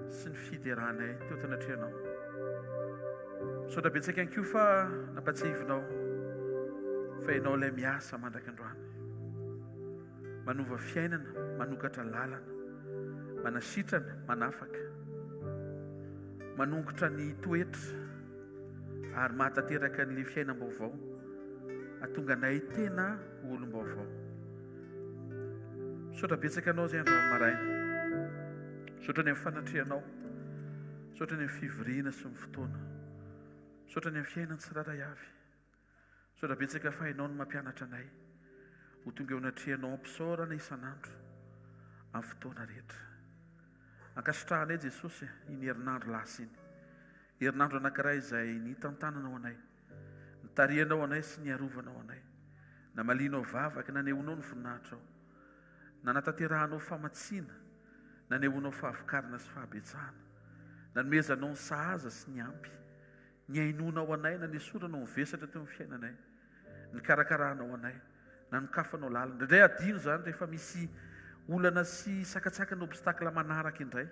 sy ny fideranay teo tanatrehanao. Misaotra betsaka ihany koa fa nampatsiahivinao fa ianao ilay miasa mandraka androany. Manova fiainana, manokatra lalana, manasitrana, manafaka, manongotra ny toetra ary mahatanteraka ny fiainam-baovao hahatonga anay tena ho olom-baovao. Misaotra betsaka anao izay androany maraina. Misaotra ny amin'ny fanatrehanao. Misaotra ny amin'ny fivoriana sy ny fotoana. Misaotra ny amin'ny fiainan'ny tsirairay avy. Misaotra betsaka fa ianao no mampianatra anay ho tonga eo anatrehanao am-pisaorana isan'andro amin'ny fotoana rehetra. Ankasitrahanay Jesosy iny herinandro lasa iny. Herinandro anankiray izay nitantananao anay, nitarihanao anay sy niarovanao anay. Namalianao vavaka, nanehoanao ny voninahitrao. Nanatanterahanao famatsiana, nanehoanao fahavokarana sy fahabetsahana. Nanomezanao ny sahaza sy ny ampy. Nihainoanao anay, nanesoranao ny vesatra teo amin'ny fiainanay. Nikarakaranao anay, nanokafanao lalana. Indraindray adino izany rehefa misy olana sy sakantsakana obstacle manaraka indray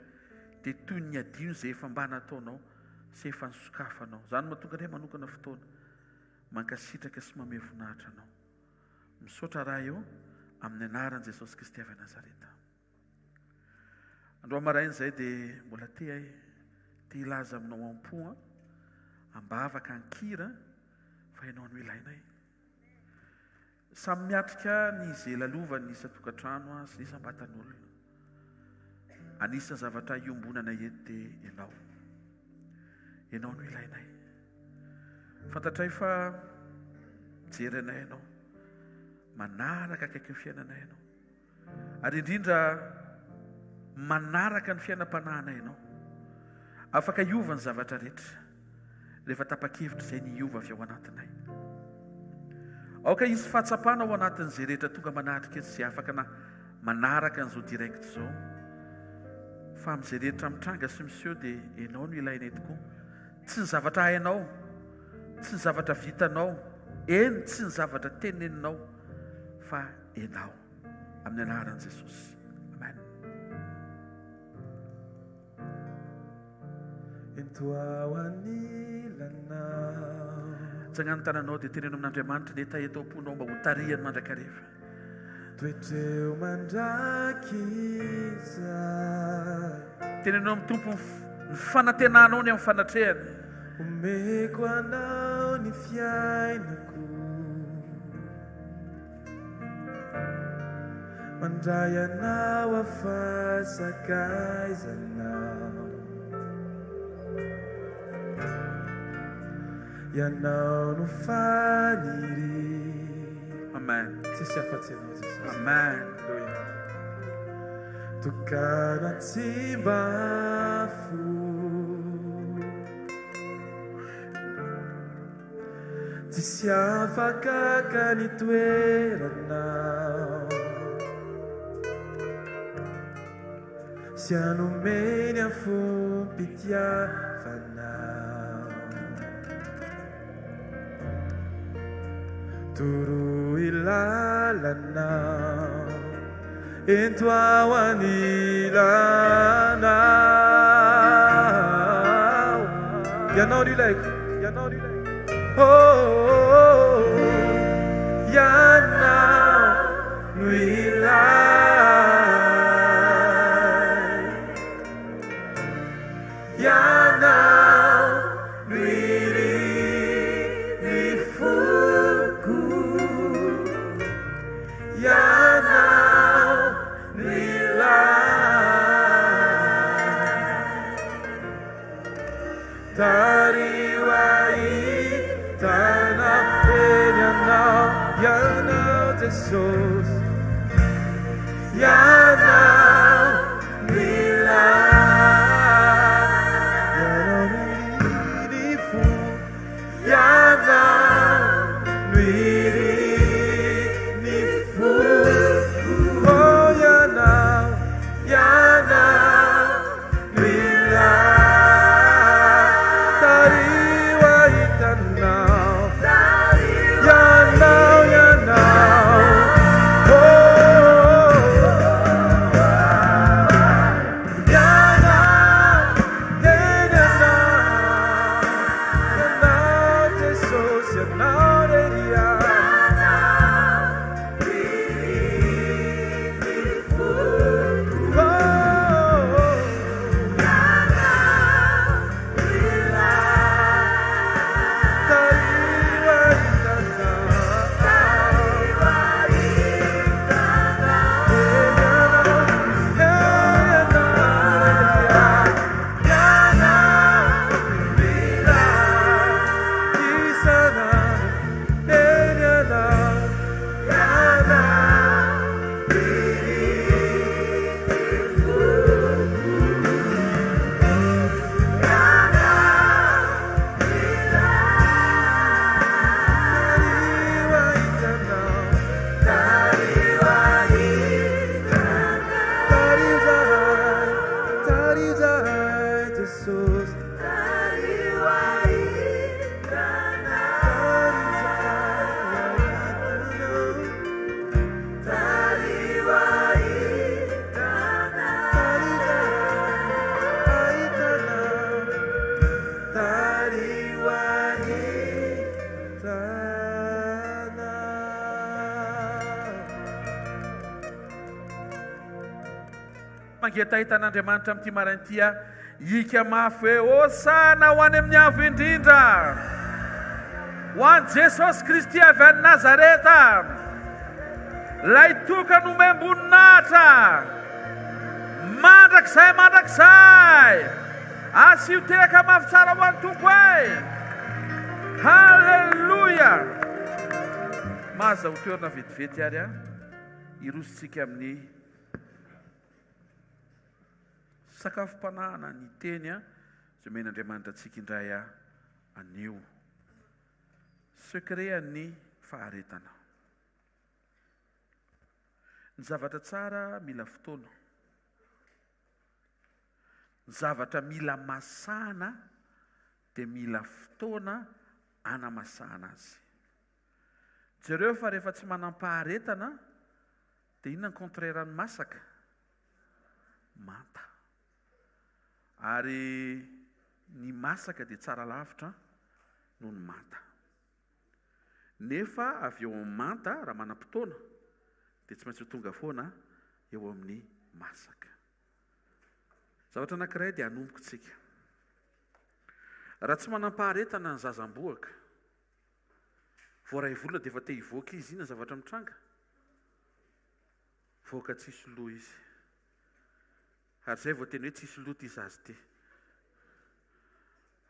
dia toy ny adino izay efa mba nataonao sy efa nisokafanao. Izany no mahatonga anay manokana fotoana mankasitraka sy mamehy voninahitra anao. Misaotra Ray ô, amin'ny anaran'i Jesosy Kristy avy Nazareta. Androany maraina izay dia mbola te ahy te hilaza aminao am-po an, am-bavaka, an-kira fa ianao no ilainay. Samy miatrika ny izay lalovan'ny isan-tokantrano sy ny isam-batan'olona. Anisan'ny zavatra iombonana eto dia ianao. Ianao no ilainay. Fantatray fa mijery anay ianao. Manaraka akaiky ny fiainanay ianao. Ary indrindra manaraka ny fiainam-panahinay ianao. Afaka hiova ny zavatra rehetra rehefa tapa-kevitra izay ny hiova avy ao anatinay. Aoka hisy fahatsapana ao anatin'izay rehetra tonga manatrika eto izay afaka na manaraka an'izao direct izao fa amin'izay rehetra mitranga sy miseho dia ianao no ilainay tokoa. Tsy ny zavatra hainao, tsy ny zavatra vitanao, eny tsy ny zavatra teneninao fa ianao. Amin'ny anaran'i Jesosy. Amen. Ento aho anilanao. Tsangano ny tananao dia teneno amin'Andriamanitra ny hetaheta ao am-ponao mba ho tarihany mandrakariva. Toetreo mandrakizay. Teneno amin'ny Tompo ny fanantenanao ny amin'ny fanatrehany. Omeko anao ny fiainako. Mandray anao aho fa sakaizanao. Ianao no faniriako. Amen. Tsisy afa-tsy Ianao Jesosy. Amen. Aleloia. Tokana tsy mba fo. Tsisy afaka haka ny toeranao. Sy hanome ny afom-pitiavanao. Toroy lalana, ento aho anilanao. Ianao no ilaiko, ianao no ilaiko. Oh, oh, oh, ianao no ilaiko. Ianao no irin'ny foko. Ianao no ilaiko. Tariho ahitana eny Ianao, Ianao Jesosy, Ianao no ilaiko, Ianao no irin'ny foko, Ianao no irin'ny foko, oh Ianao, Ianao. Mangetaheta an'Andriamanitra amin'ity maraina ity aho. Hiaka mafy hoe, Hosana ho any amin'ny Avo Indrindra! Ho an'i Jesosy Kristy avy any Nazareta! Ilay tokana omem-boninahitra! Mandrakizay mandrakizay! Asio tehaka mafy tsara ho an'ny Tompo e! Haleloia! Mahazaho toerana vetivety ary an, hirosontsika amin'ny Sakafom-panahana ny teny. Izay omen'Andriamanitra antsika indray anio. Secret an'ny faharetana. Ny zavatra tsara mila fotoana. Ny zavatra mila masahana dia mila fotoana anamasahana azy. Jereo fa rehefa tsy manam-paharetana dia inona ny contraire ny masaka? Manta. Ary ny masaka dia tsara lavitra noho ny manta. Nefa avy eo amin'ny manta, raha manam-potoana, dia tsy maintsy ho tonga foana eo amin'ny masaka. Zavatra anankiray dia hanomboka tsika. Raha tsy manam-paharetana ny zaza am-bohoka, vao iray volana dia efa te hivoaka izy, inona ny zavatra mitranga? Voaka tsisy loha izy. Ary izay vao teny hoe tsisy loha ity zaza ity.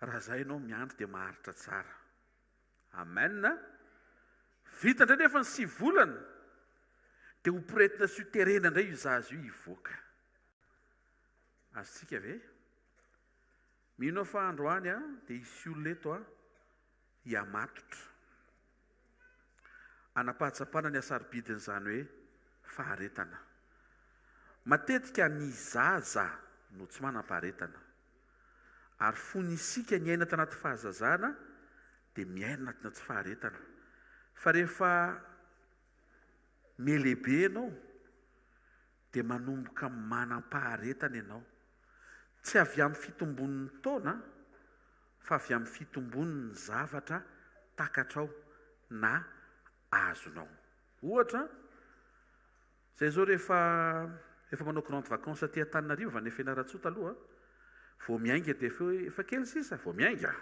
Raha izay ianao miandry dia maharitra tsara. Amen. Vita indray nefa ny sivy volana dia ho poretina sy ho terena indray io zaza io hivoaka. Azontsika ve? Mino aho fa androany dia hisy olona eto hihamatotra. Hanam-pahatsapana ny hasarobidin'izany hoe faharetana. Matetika ny zaza no tsy manam-paharetana. Ary fony isika niaina tanaty fahazazana dia miaina anatina tsy faharetana. Fa rehefa mihalehibe ianao dia manomboka manam-paharetana ianao. Tsy avy amin'ny fitombon'ny taona fa avy amin'ny fitombon'ny zavatra takatrao na azonao. Ohatra, Zay zao rehefa efa manao grande vacance aty Antananarivo avy any Fianarantsoa taloha, vao miainga dia efa hoe efa kely sisa vao miainga.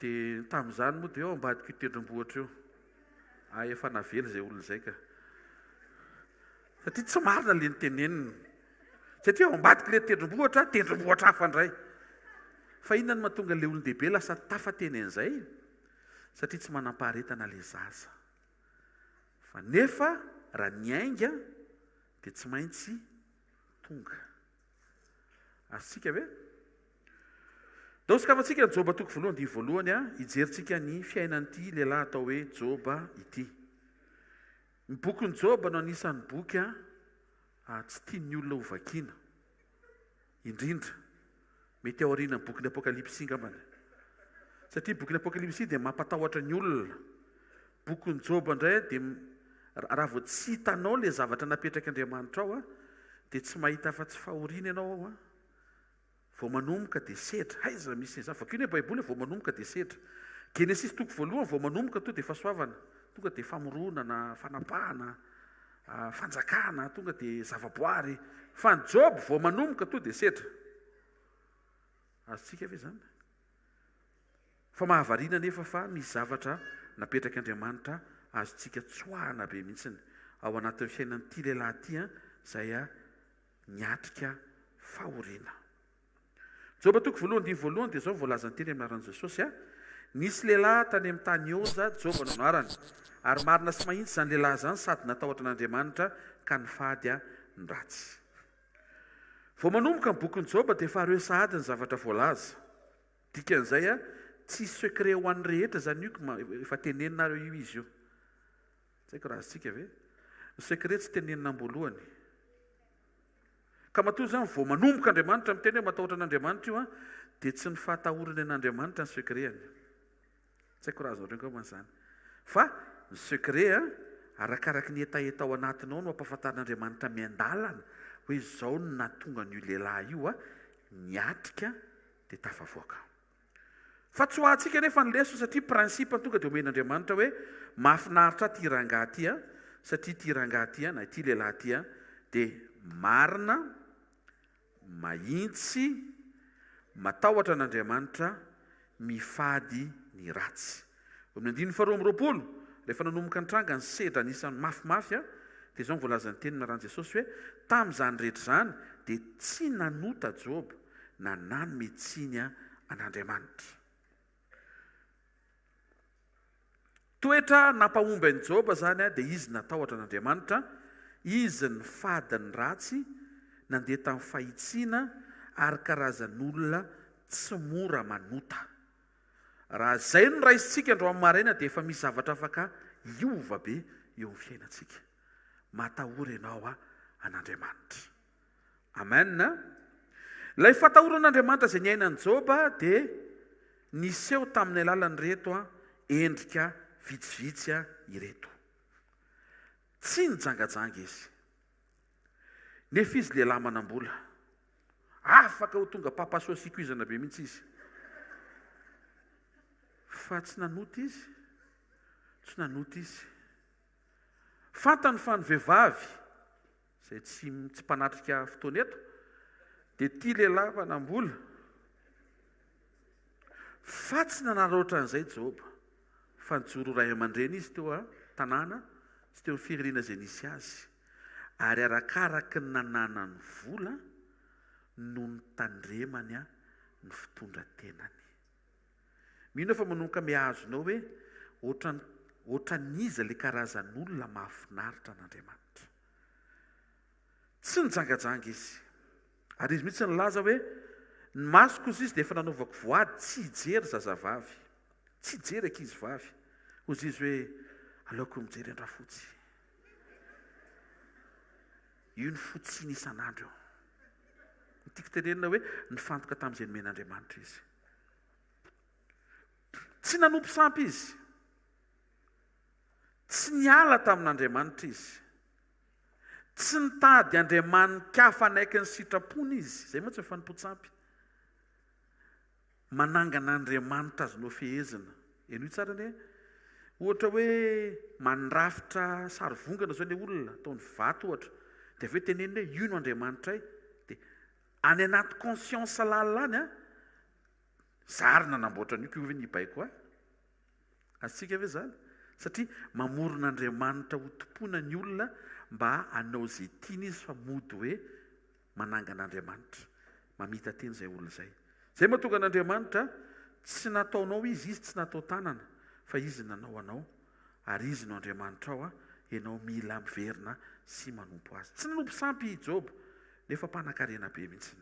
Dia tamin'izany moa dia eo ambadik'io tendrombohitra io. Ah efa navela izay olona izay ka. Satria tsy marina ilay noteneniny. Satria ao ambadik'ilay tendrombohitra, tendrombohitra hafa indray. Fa inona no mahatonga ilay olon-dehibe lasa tafateny an'izay? Satria tsy manam-paharetana ilay zaza. Fa nefa raha niainga dia tsy maintsy tonga. Azontsika ve? Ndao sokafantsika ny Joba toko voalohany andininy voalohany a, hijerintsika ny fiainan'ity lehilahy atao hoe Joba ity. Ny bokin'i Joba no anisan'ny boky a, tsy tian'ny olona hovakiana indrindra. Mety aorianan'ny bokin'ny Apokalypsy angambany. Satria ny bokin'ny Apokalypsy dia mampatahotra ny olona. Bokin'i Joba indray dia raha vao tsy hitanao ilay zavatra napetrak'Andriamanitra ao dia tsy mahita afa-tsy fahoriana ianao ao. Vao manomboka dia sedra. Aiza misy an'izany? Vakio ny Baiboly vao manomboka dia sedra. Genesisy toko voalohany vao manomboka tonga dia fahasoavana. Tonga dia famoronana, fanapahana, fanjakana, tonga dia zavaboary. Fa ny Job vao manomboka tonga dia sedra. Azontsika ve izany? Fa mahavariana anefa fa misy zavatra napetrak'Andriamanitra azontsika tsoahana be mihitsiny ao anatin'ny fiainan'ity lehilahy ity izay niatrika fahoriana. Joba toko voalohany andininy voalohany dia izao no voalazan'ny teny amin'ny anaran'i Jesosy a, Nisy lehilahy tany amin'ny tany Oza, Joba no anarany, ary marina sy mahitsy izany lehilahy izany sady natahotra an'Andriamanitra ka nifady ny ratsy. Vao manomboka ny bokin'i Joba dia efa reo sahady ny zavatra voalaza. Dikan'izay a, tsy secret ho an'ny rehetra izany io, efa teneninareo io izy io. Tsy haiko raha azontsika ve? Ny secret tsy tenenina am-boalohany. Ka matoa izany vao manomboka Andriamanitra miteny hoe matahotra an'Andriamanitra io an, dia tsy ny fahatahorany an'Andriamanitra ny secret-ny. Tsy haiko raha azonareo angamba izany. Fa ny secret an, arakaraky ny hetaheta ao anatinao no ampahafantarin'Andriamanitra miandalana hoe izao no nahatonga an'io lehilahy io an, niatrika dia tafavoaka. Fa tsy ho antsika anefa ny lesona satria principe tonga dia omen'Andriamanitra hoe mahafinaritra ahy ity rangahy ity an, satria ity rangahy ity an, na ity lehilahy ity an, dia marina, mahintsy, matahotra an'Andriamanitra, mifady ny ratsy. Eo amin'ny andininy faharoa amby roapolo, rehefa nanomboka nitranga ny sedra anisan'ny mafimafy, dia izao no voalazan'ny teny naran'i Jesosy hoe, Tamin'izany rehetra izany dia tsy nanota Joba na nanome tsiny an'Andriamanitra. Toetra nampahomby an'i Joba izany dia izy natahotra an'Andriamanitra, izy nifady ny ratsy, nandeha tamin'ny fahitsiana. ary karazan'olona tsy mora manota. Raha izay no raisintsika androany maraina dia efa misy zavatra afaka hiova be eo amin'ny fiainantsika. Matahora ianao an'Andriamanitra. Amen. Ilay fatahorana an'Andriamanitra izay niainan'i Joba dia niseho tamin'ny alalan'ireto endrika vitsivitsy ireto. Tsy nijangajanga izy. Nefa izy lehilahy manam-bola. Afaka ho tonga papa soa sy ikoizana be mihitsy izy. Fa tsy nanota izy. Tsy nanota izy. Fantany fa ny vehivavy izay tsy tsy mpanatrika fotoana eto dia tia lehilahy mpanam-bola. Fa tsy nanararaotra an'izay Joba, fa nijoro ho ray aman-dreny izy teo an-tanàna sy teo amin'ny firenena izay nisy azy. Ary arakaraky ny nananany vola no nitandremany ny fitondra-tenany. Mino aho fa manomboka miha-azonao hoe ohatran ohatran'iza ilay karazan'olona mahafinaritra an'Andriamanitra. Tsy nijangajanga izy. Ary izy mihitsy nilaza hoe, Ny masoko, hozy izy, dia efa nanaovako voady tsy hijery zazavavy, tsy hijery ankizivavy. Hozy izy hoe, Aleoko mijery an-dRafotsy. Io ny fotsiny isan'andro io. Ny tiako tenenina hoe, nifantoka tamin'izay nomen'Andriamanitra izy. Tsy nanompo sampy izy. Tsy niala tamin'Andriamanitra izy. Tsy nitady andriamani-kafa hanaiky ny sitrapony izy. Izay mantsy ny fanompoan-tsampy. Manangana andriamanitra azonao fehezina. Henoy tsara anie. Ohatra hoe mandrafitra sarivongana izao ilay olona, ataony vato ohatra. Dia avy eo teneniny hoe io no andriamanitray. Dia any anaty conscience lalina any an, za ary nanamboatra an'io, koa io ve ny hibaiko ahy? Azontsika ve izany? Satria mamorona Andriamanitra ho tompoina ny olona mba hanao izay tiany izy fa mody hoe manangana Andriamanitra. Mamita-tena izay olona izay. Izay mahatonga an'Andriamanitra tsy nataonao izy, izy tsy natao tanana fa izy nanao anao ary izy no Andriamanitrao, ianao mila miverina sy manompo azy. Tsy nanompo sampy i Joba nefa mpanankarena be mihitsy.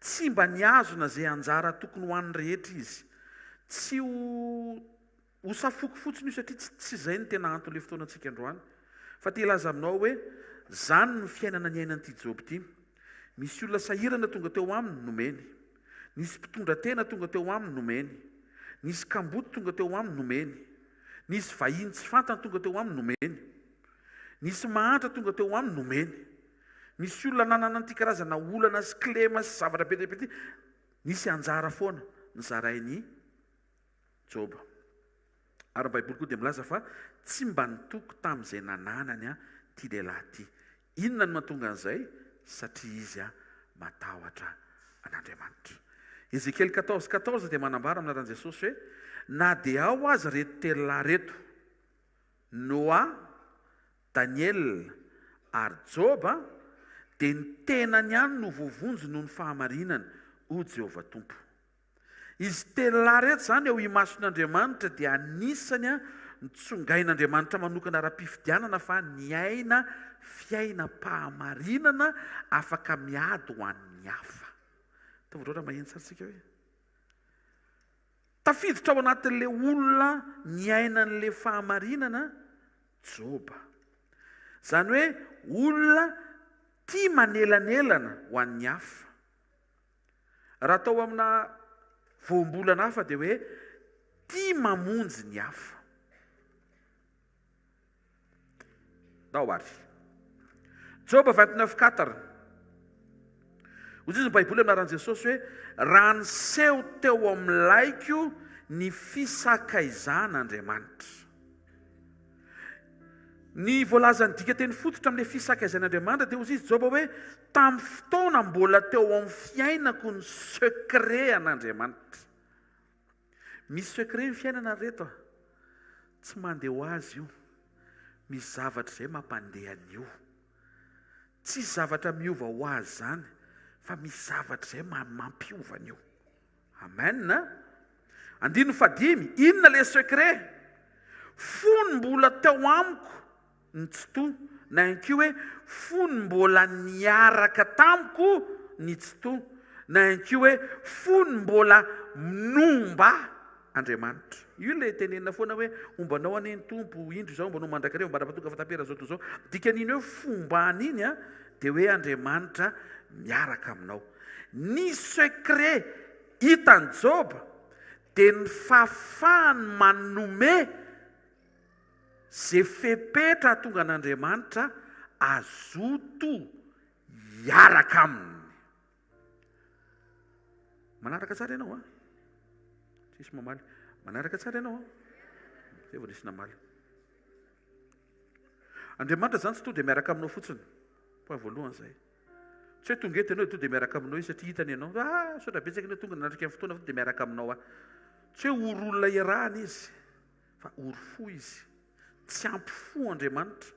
Tsy mba nihazona izay anjara tokony ho an'ny rehetra izy. Tsy ho ho safoko fotsiny io satria tsy tsy izay no tena anton'ilay fotoanantsika androany. Fa te hilaza aminao hoe izany no fiainana niainan'ity Joba ity. Misy olona sahirana tonga teo aminy, nomeny. Nisy mpitondra tena tonga teo aminy, nomeny. Nisy kamboty tonga teo aminy, nomeny. Nisy vahiny tsy fantany tonga teo aminy, nomeny. Nisy mahantra tonga teo aminy, nomeny. Nisy olona nanana an'ity karazana olana sy kilema sy zavatra be dia be ity. Nisy anjara foana nozarain'i Joba. Ary ny Baiboly koa dia milaza fa tsy mba nitoky tamin'izay nananany ity lehilahy ity. Inona no mahatonga an'izay? Satria izy matahotra an'Andriamanitra. Ezekiel 14, 14 dia manambara amin'ny anaran'i Jesosy hoe, Na dia ao aza ireto telolahy ireto, Noa, Daniela ary Joba, dia ny tenany ihany no voavonjy noho ny fahamarinany, hoy Jehovah Tompo. Izy telolahy ireto izany eo imason'Andriamanitra dia anisany notsongain'Andriamanitra manokana ara-pifidianana fa niaina fiainam-pahamarinana afaka miady ho an'ny hafa. Ataovy raha maheno tsara tsika hoe. Tafiditra ao anatin'ilay olona niaina an'ilay fahamarinana Joba. Izany hoe olona tia manelanelana ho an'ny hafa. Raha atao amina voambolana hafa dia hoe tia mamonjy ny hafa. Ndao ary. Joba 29 4. Hoy izy ny Baiboly amin'ny anaran'i Jesosy hoe raha niseho teo amin'ny laiko ny fisakaizan'Andriamanitra. Ny voalazan'ny dikateny fototra amin'ilay fisakaizan'Andriamanitra dia hoy izy Joba hoe tamin'ny fotoana mbola teo amin'ny fiainako ny secret an'Andriamanitra. Misy secret ny fiainana ry reto a! Tsy mandeha ho azy io. Misy zavatra izay mampandeha an'io. Tsisy zavatra miova ho azy izany fa misy zavatra izay mampiova an'io. Amen a! Andininy fahadimy, inona ilay secret? Fony mbola teo amiko ny Tsitoha, na ihany koa hoe fony mbola niaraka tamiko ny Tsitoha. Na ihany koa hoe fony mbola nomba Andriamanitra. Io ilay tenenina foana hoe homba anao anie ny Tompo, indro izaho homba anao mandrakariva mandra-pahatonga fahataperan'izao tontolo izao. Dikan'iny hoe fombana iny dia hoe Andriamanitra miaraka aminao. Ny secret hitan'i Joba dia ny fahafahany manome izay fepetra hahatonga an'Andriamanitra hazoto hiaraka aminy. Manaraka tsara ianao an? Tsisy mamaly. Manaraka tsara ianao an? Zay vao nisy namaly. Andriamanitra zany tsy tonga dia miaraka aminao fotsiny. Point voalohany zay. Tsy hoe tonga eto ianao dia tonga dia miaraka aminao izy satria hitany ianao. Ah, misaotra betsaka ianao tonga nanatrika ny fotoana fa dia miaraka aminao aho. Tsy hoe ory olona iarahana izy. Fa ory fo izy. Tsy ampy fo Andriamanitra.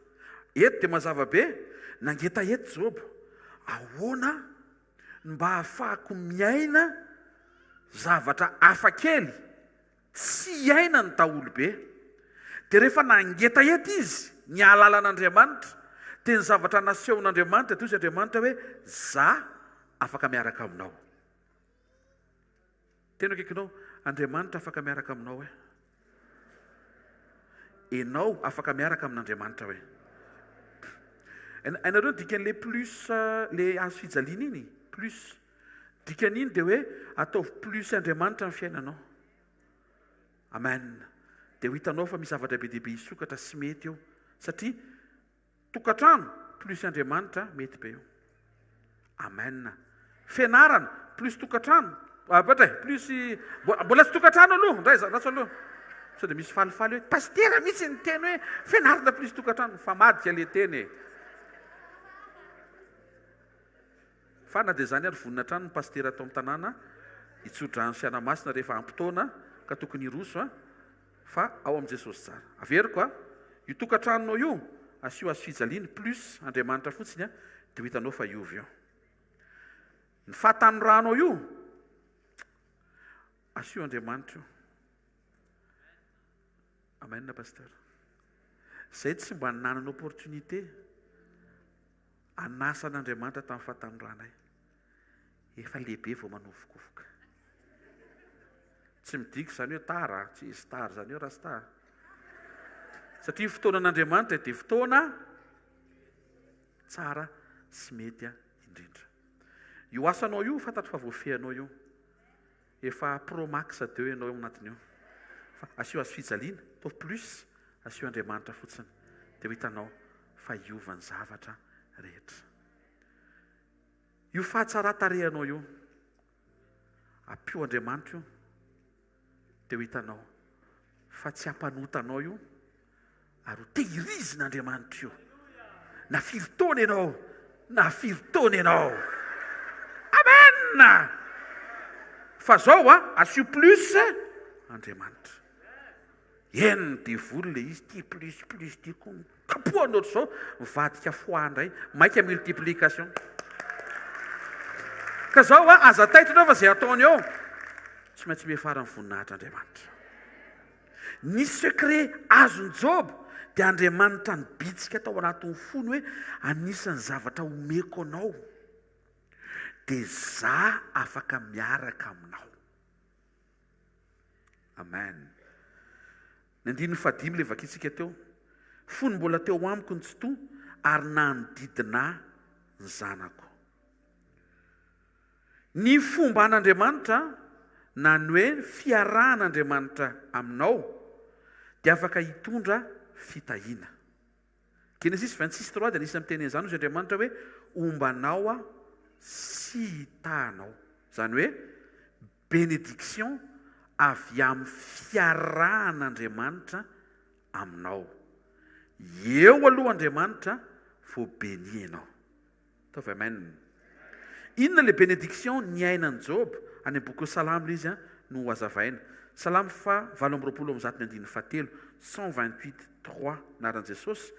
Eto dia mazava be, nangetaheta Joba. Ahoana no mba ahafahako miaina zavatra hafa kely tsy iainan'ny daholobe? Dia rehefa nangetaheta izy ny hahalala an'Andriamanitra, dia ny zavatra nasehon'Andriamanitra dia hoy izy Andriamanitra hoe, Za afaka miaraka aminao. Tena akaikinao, Andriamanitra afaka miaraka aminao eh. Enao afaka miaraka amin'Andriamanitra hoe. Hainareo ny dikan'le plus le hazo fijaliana iny? Plus. Dikan'iny dia hoe ataovy plus Andriamanitra ny fiainanao. Amen. Dia ho hitanao fa misy zavatra be dia be hisokatra sy mety eo. Satria Tokantrano plus Andriamanitra mety be io. Amen. Fianarana plus tokantrano. Abatra e, plus mbola tsy tokantrano aloha, ndray za ratsy aloha. Sao dia misy falifaly hoe pasitera mihitsy niteny hoe fianarana plus tokantrano, mifamadika le teny e. Fa na dia izany ary vonona hatrany ny pasitera ato amin'ny tanàna hitsodrano sy hanamasina rehefa ampy taona ka tokony hiroso a. Fa ao amin'i Jesosy tsara. Averiko a, io tokantranonao io, asio hazo fijaliana plus Andriamanitra fotsiny a, dia ho hitanao fa hiova io. Ny fahatanoranao io, asio Andriamanitra io. Amen pasteur. Zay tsy mba nanana opportunité hanasa an'Andriamanitra tamin'ny fahatanoranay. Efa lehibe vao manovokovoka. Tsy midika izany hoe tara, tsy hisy tara izany eo rasta. Satria ny fotoanan'Andriamanitra dia fotoana tsara sy mety indrindra. Io asanao io fantatro fa voafehinao io. Efa pro max deo ianao eo anatin'io. Fa asio hazo fijaliana, ataovy plus, asio Andriamanitra fotsiny. Dia ho hitanao fa hiova ny zavatra rehetra. Io fahatsaran-tarehanao io, ampio Andriamanitra io, dia ho hitanao fa tsy hampanota anao io, ary ho tehirizin'Andriamanitra io. Na firy taona ianao, na firy taona ianao. Amen! Fa zao a, asio plus Andriamanitra. Henon'ny devoly le izy, ty plus plus ty koa kapohany ohatr'izao, mivadika fois indray, maika multiplication. Ka zao a, aza taitra ianao fa zay ataony eo, tsy maintsy miafara ny voninahitr'Andriamanitra. Ny secret azon'i Joba dia Andriamanitra nibitsika tao anatin'ny fony hoe anisan'ny zavatra omeko anao dia za afaka miaraka aminao. Amen. Ny andininy fahadimy ilay vakintsika teo. Fony mbola teo amiko ny Tsitoha ary nanodidina ahy ny zanako. Ny fomban'Andriamanitra na ny hoe fiarahan'Andriamanitra aminao dia afaka hitondra fitahiana. Genesis 26 3 dia anisan'ny miteny an'izany hozy Andriamanitra hoe homba anao aho sy hitaha anao. Izany hoe benediction avy amin'ny fiarahan'Andriamanitra aminao. Eo aloha Andriamanitra vao béni ianao. Ataovy amen. Inona ilay benediction niainan'i Joba? Any amin'ny bokin'ny Salamo ilay izy no ho hazavaina. Salamo faha 128 ny andininy fahatelo, 128 trois, Anaran'i Jesosy,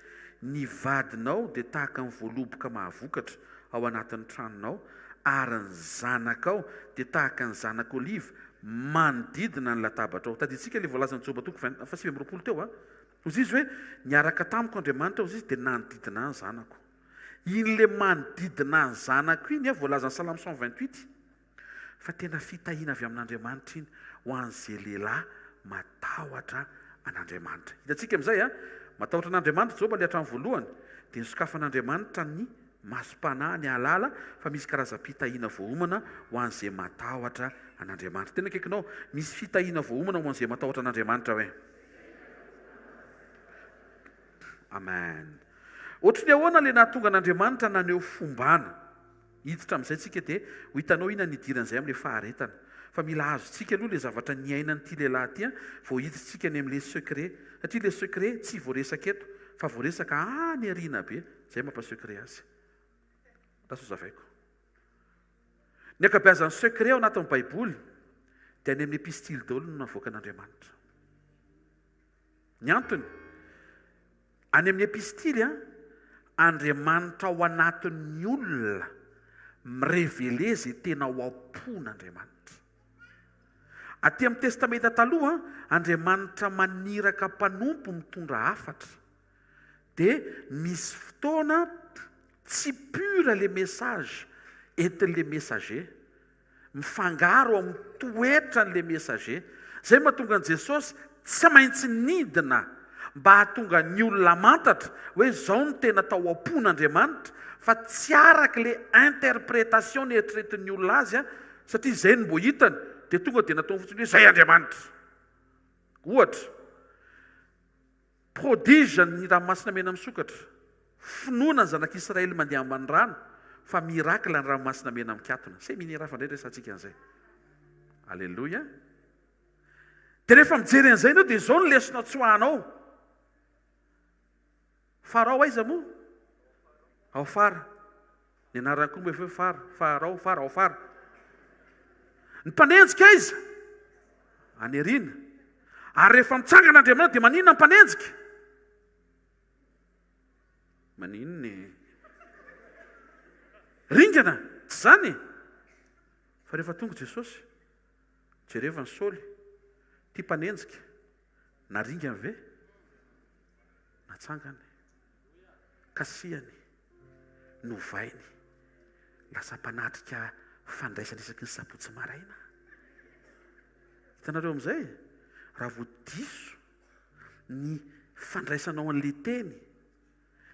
Ny vadinao dia tahaka ny voaloboka mahavokatra ao anatin'ny tranonao, ary ny zanakao dia tahaka ny zanak'oliva manodidina ny latabatrao. Tadidintsika ilay voalazan'i Joba toko faha 29 teo a. Hoy izy hoe, Niaraka tamiko Andriamanitra, hoy izy, dia nanodidina ahy ny zanako. Iny le manodidina ny zanako iny a, voalazan'ny Salamo 128. Fa tena fitahiana avy amin'Andriamanitra iny ho an'izay lehilahy matahotra an'Andriamanitra. Hitantsika amin'izay a, matahotra an'Andriamanitra Joba ilay hatramin'ny voalohany, dia nosokafan'Andriamanitra ny masom-panahiny hahalala fa misy karazam-pitahiana voaomana ho an'izay matahotra an'Andriamanitra. Tena akaikinao, misy fitahiana voaomana ho an'izay matahotra an'Andriamanitra hoe? Amen. Ohatry ny ahoana ilay nahatonga an'Andriamanitra naneho fombana? Hiditra amin'izay tsika dia ho hitanao inona ny hidiran'izay amin'ilay faharetana. Fa mila azontsika aloha ilay zavatra niainan'ity lehilahy ity vao hiditsika any amin'ilay secret. Satria ilay secret tsy voaresaka eto fa voaresaka any aoriana be. Izay mampa secret azy. Lasa hozavaiko. Ny ankabeazan'ny secret ao anatin'ny baiboly dia any amin'ny epistily daholo no navoakan'Andriamanitra. Ny antony, any amin'ny epistily, Andriamanitra ao anatin'ny olona mi-reveler izay tena ao am-pon'Andriamanitra. Aty amin'ny Testamenta Taloha, Andriamanitra maniraka mpanompo mitondra hafatra. Dia misy fotoana tsy pur le message entin'le messager. Mifangaro amin'ny toetran'ilay messager. Izay mahatonga an'i Jesosy tsy maintsy nidina mba hahatonga ny olona hamantatra hoe izao no tena tao am-pon'Andriamanitra fa tsy araka ilay interprétation neritreretin'ny olona azy satria izay no mbo hitany dia tonga dia nataony fotsiny hoe izay Andriamanitra. Ohatra. Prodige ny ranomasina mena misokatra. Finoana ny zanak'Israely mandeha ambany rano fa miracle ny ranomasina mena mikatona. Seminaire hafa indray resahantsika an'izay. Alléluia. Dia rehefa mijery an'izay ianao dia izao ny lesona tsoahanao. Farao aiza moa? Ao fara. Ny anarany koa moa efa hoe fara, farao, fara, ao fara. Ny mpanenjika aiza? Any aoriana. Ary rehefa mitsangana Andriamanitra dia maninona ny mpanenjika? Maninona e? Ringana, tsy izany e? Fa rehefa tonga Jesosy, jereva ny Saoly, tia mpanenjika, naringany ve? Natsangany, kasihany, novainy, lasa mpanatrika fandraisana isaky ny sabotsy maraina. Hitanareo amin'izay? Raha vao diso ny fandraisanao an'ilay teny,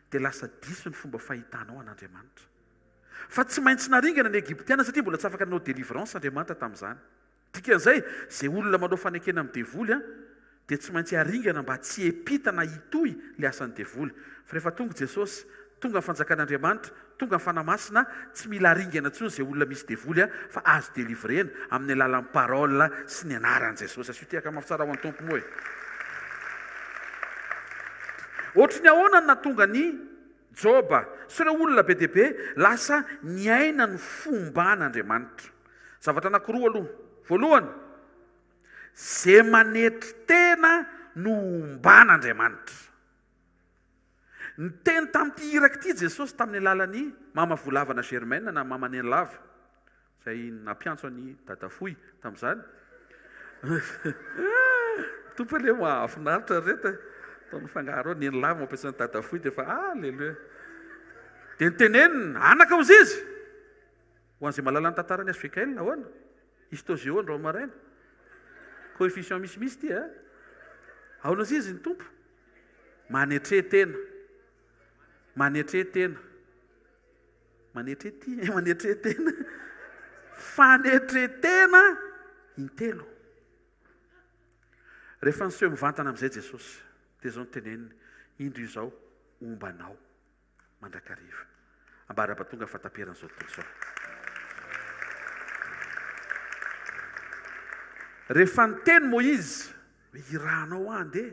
dia lasa diso ny fomba fahitanao an'Andriamanitra. Fa tsy maintsy naringana ny Egyptiana satria mbola tsy afaka nanao délivrance Andriamanitra tamin'izany. Dikan'izay, izay olona manao fanekena amin'ny devoly dia tsy maintsy haringana mba tsy hiampita na hitohy ilay asan'ny devoly. Fa rehefa tonga Jesosy, tonga ny fanjakan'Andriamanitra, tonga ny Fanahy Masina, tsy mila haringana intsony izay olona misy devoly fa azo delivrena amin'ny alalan'ny parole sy ny anaran'i Jesosy. Asio tehaka mafy tsara ho an'ny Tompo moa e! Ohatry ny ahoana no nahatonga an'i Joba sy ireo olona be dia be lasa niaina ny fomban'Andriamanitra? Zavatra anankiroa aloha. Voalohany, ze manetry tena no homban'Andriamanitra. Niteny tamin'ity iraka ity Jesosy tamin'ny alalan'i Mama Volavana Germaine na Mama Nenilava, izay nampiantso an'i Dadafohy tamin'izany. Tompo anie mahafinaritra ry reto e. Atao mifangaro eo, Nenilava mampiantso an'i Dadafohy dia efa aleloia. Dia niteneniny, anaka hozy izy. Ho an'izay mahalala ny tantaran'ny HVKL, ahoana? Histo-géo androany maraina. Coefficient misimisy ity eh. Ahoana sy izy ny Tompo? Manetre tena. Manetre tena. Manetre ty, manetre tena. Fanetre tena intelo. Rehefa niseho mivantana amin'izay Jesosy, dia izao no teneniny, indro izao homba anao. mandrakariva. Ambara-ba tonga fahataperan'izao tontolo izao. Rehefa niteny Moizy hoe irahanao aho handeha,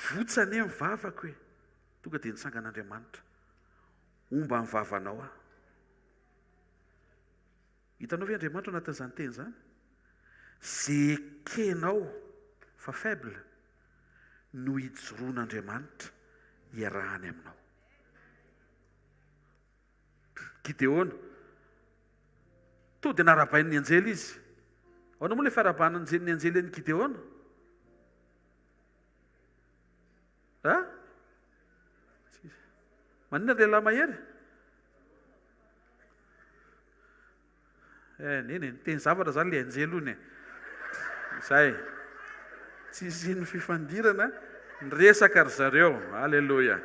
votsa anie ny vavako e. Tonga dia nitsangana Andriamanitra. Homba ny vavanao aho. Hitanao ve Andriamanitra ao anatin'izany teny izany? Ze ekenao fa faible no hijoroan'Andriamanitra hiarahany aminao. Gideona, to dia narabain'ny anjely izy. Ahoana moa ilay fiarahabana ny anjely an'i Gideona? Ha? Maninona lehilahy mahery? Eh, neny e, niteny zavatra zany le anjely hono e. Zay. Tsy hisian'ny fifandirana, niresaka ry zareo. Aleloia.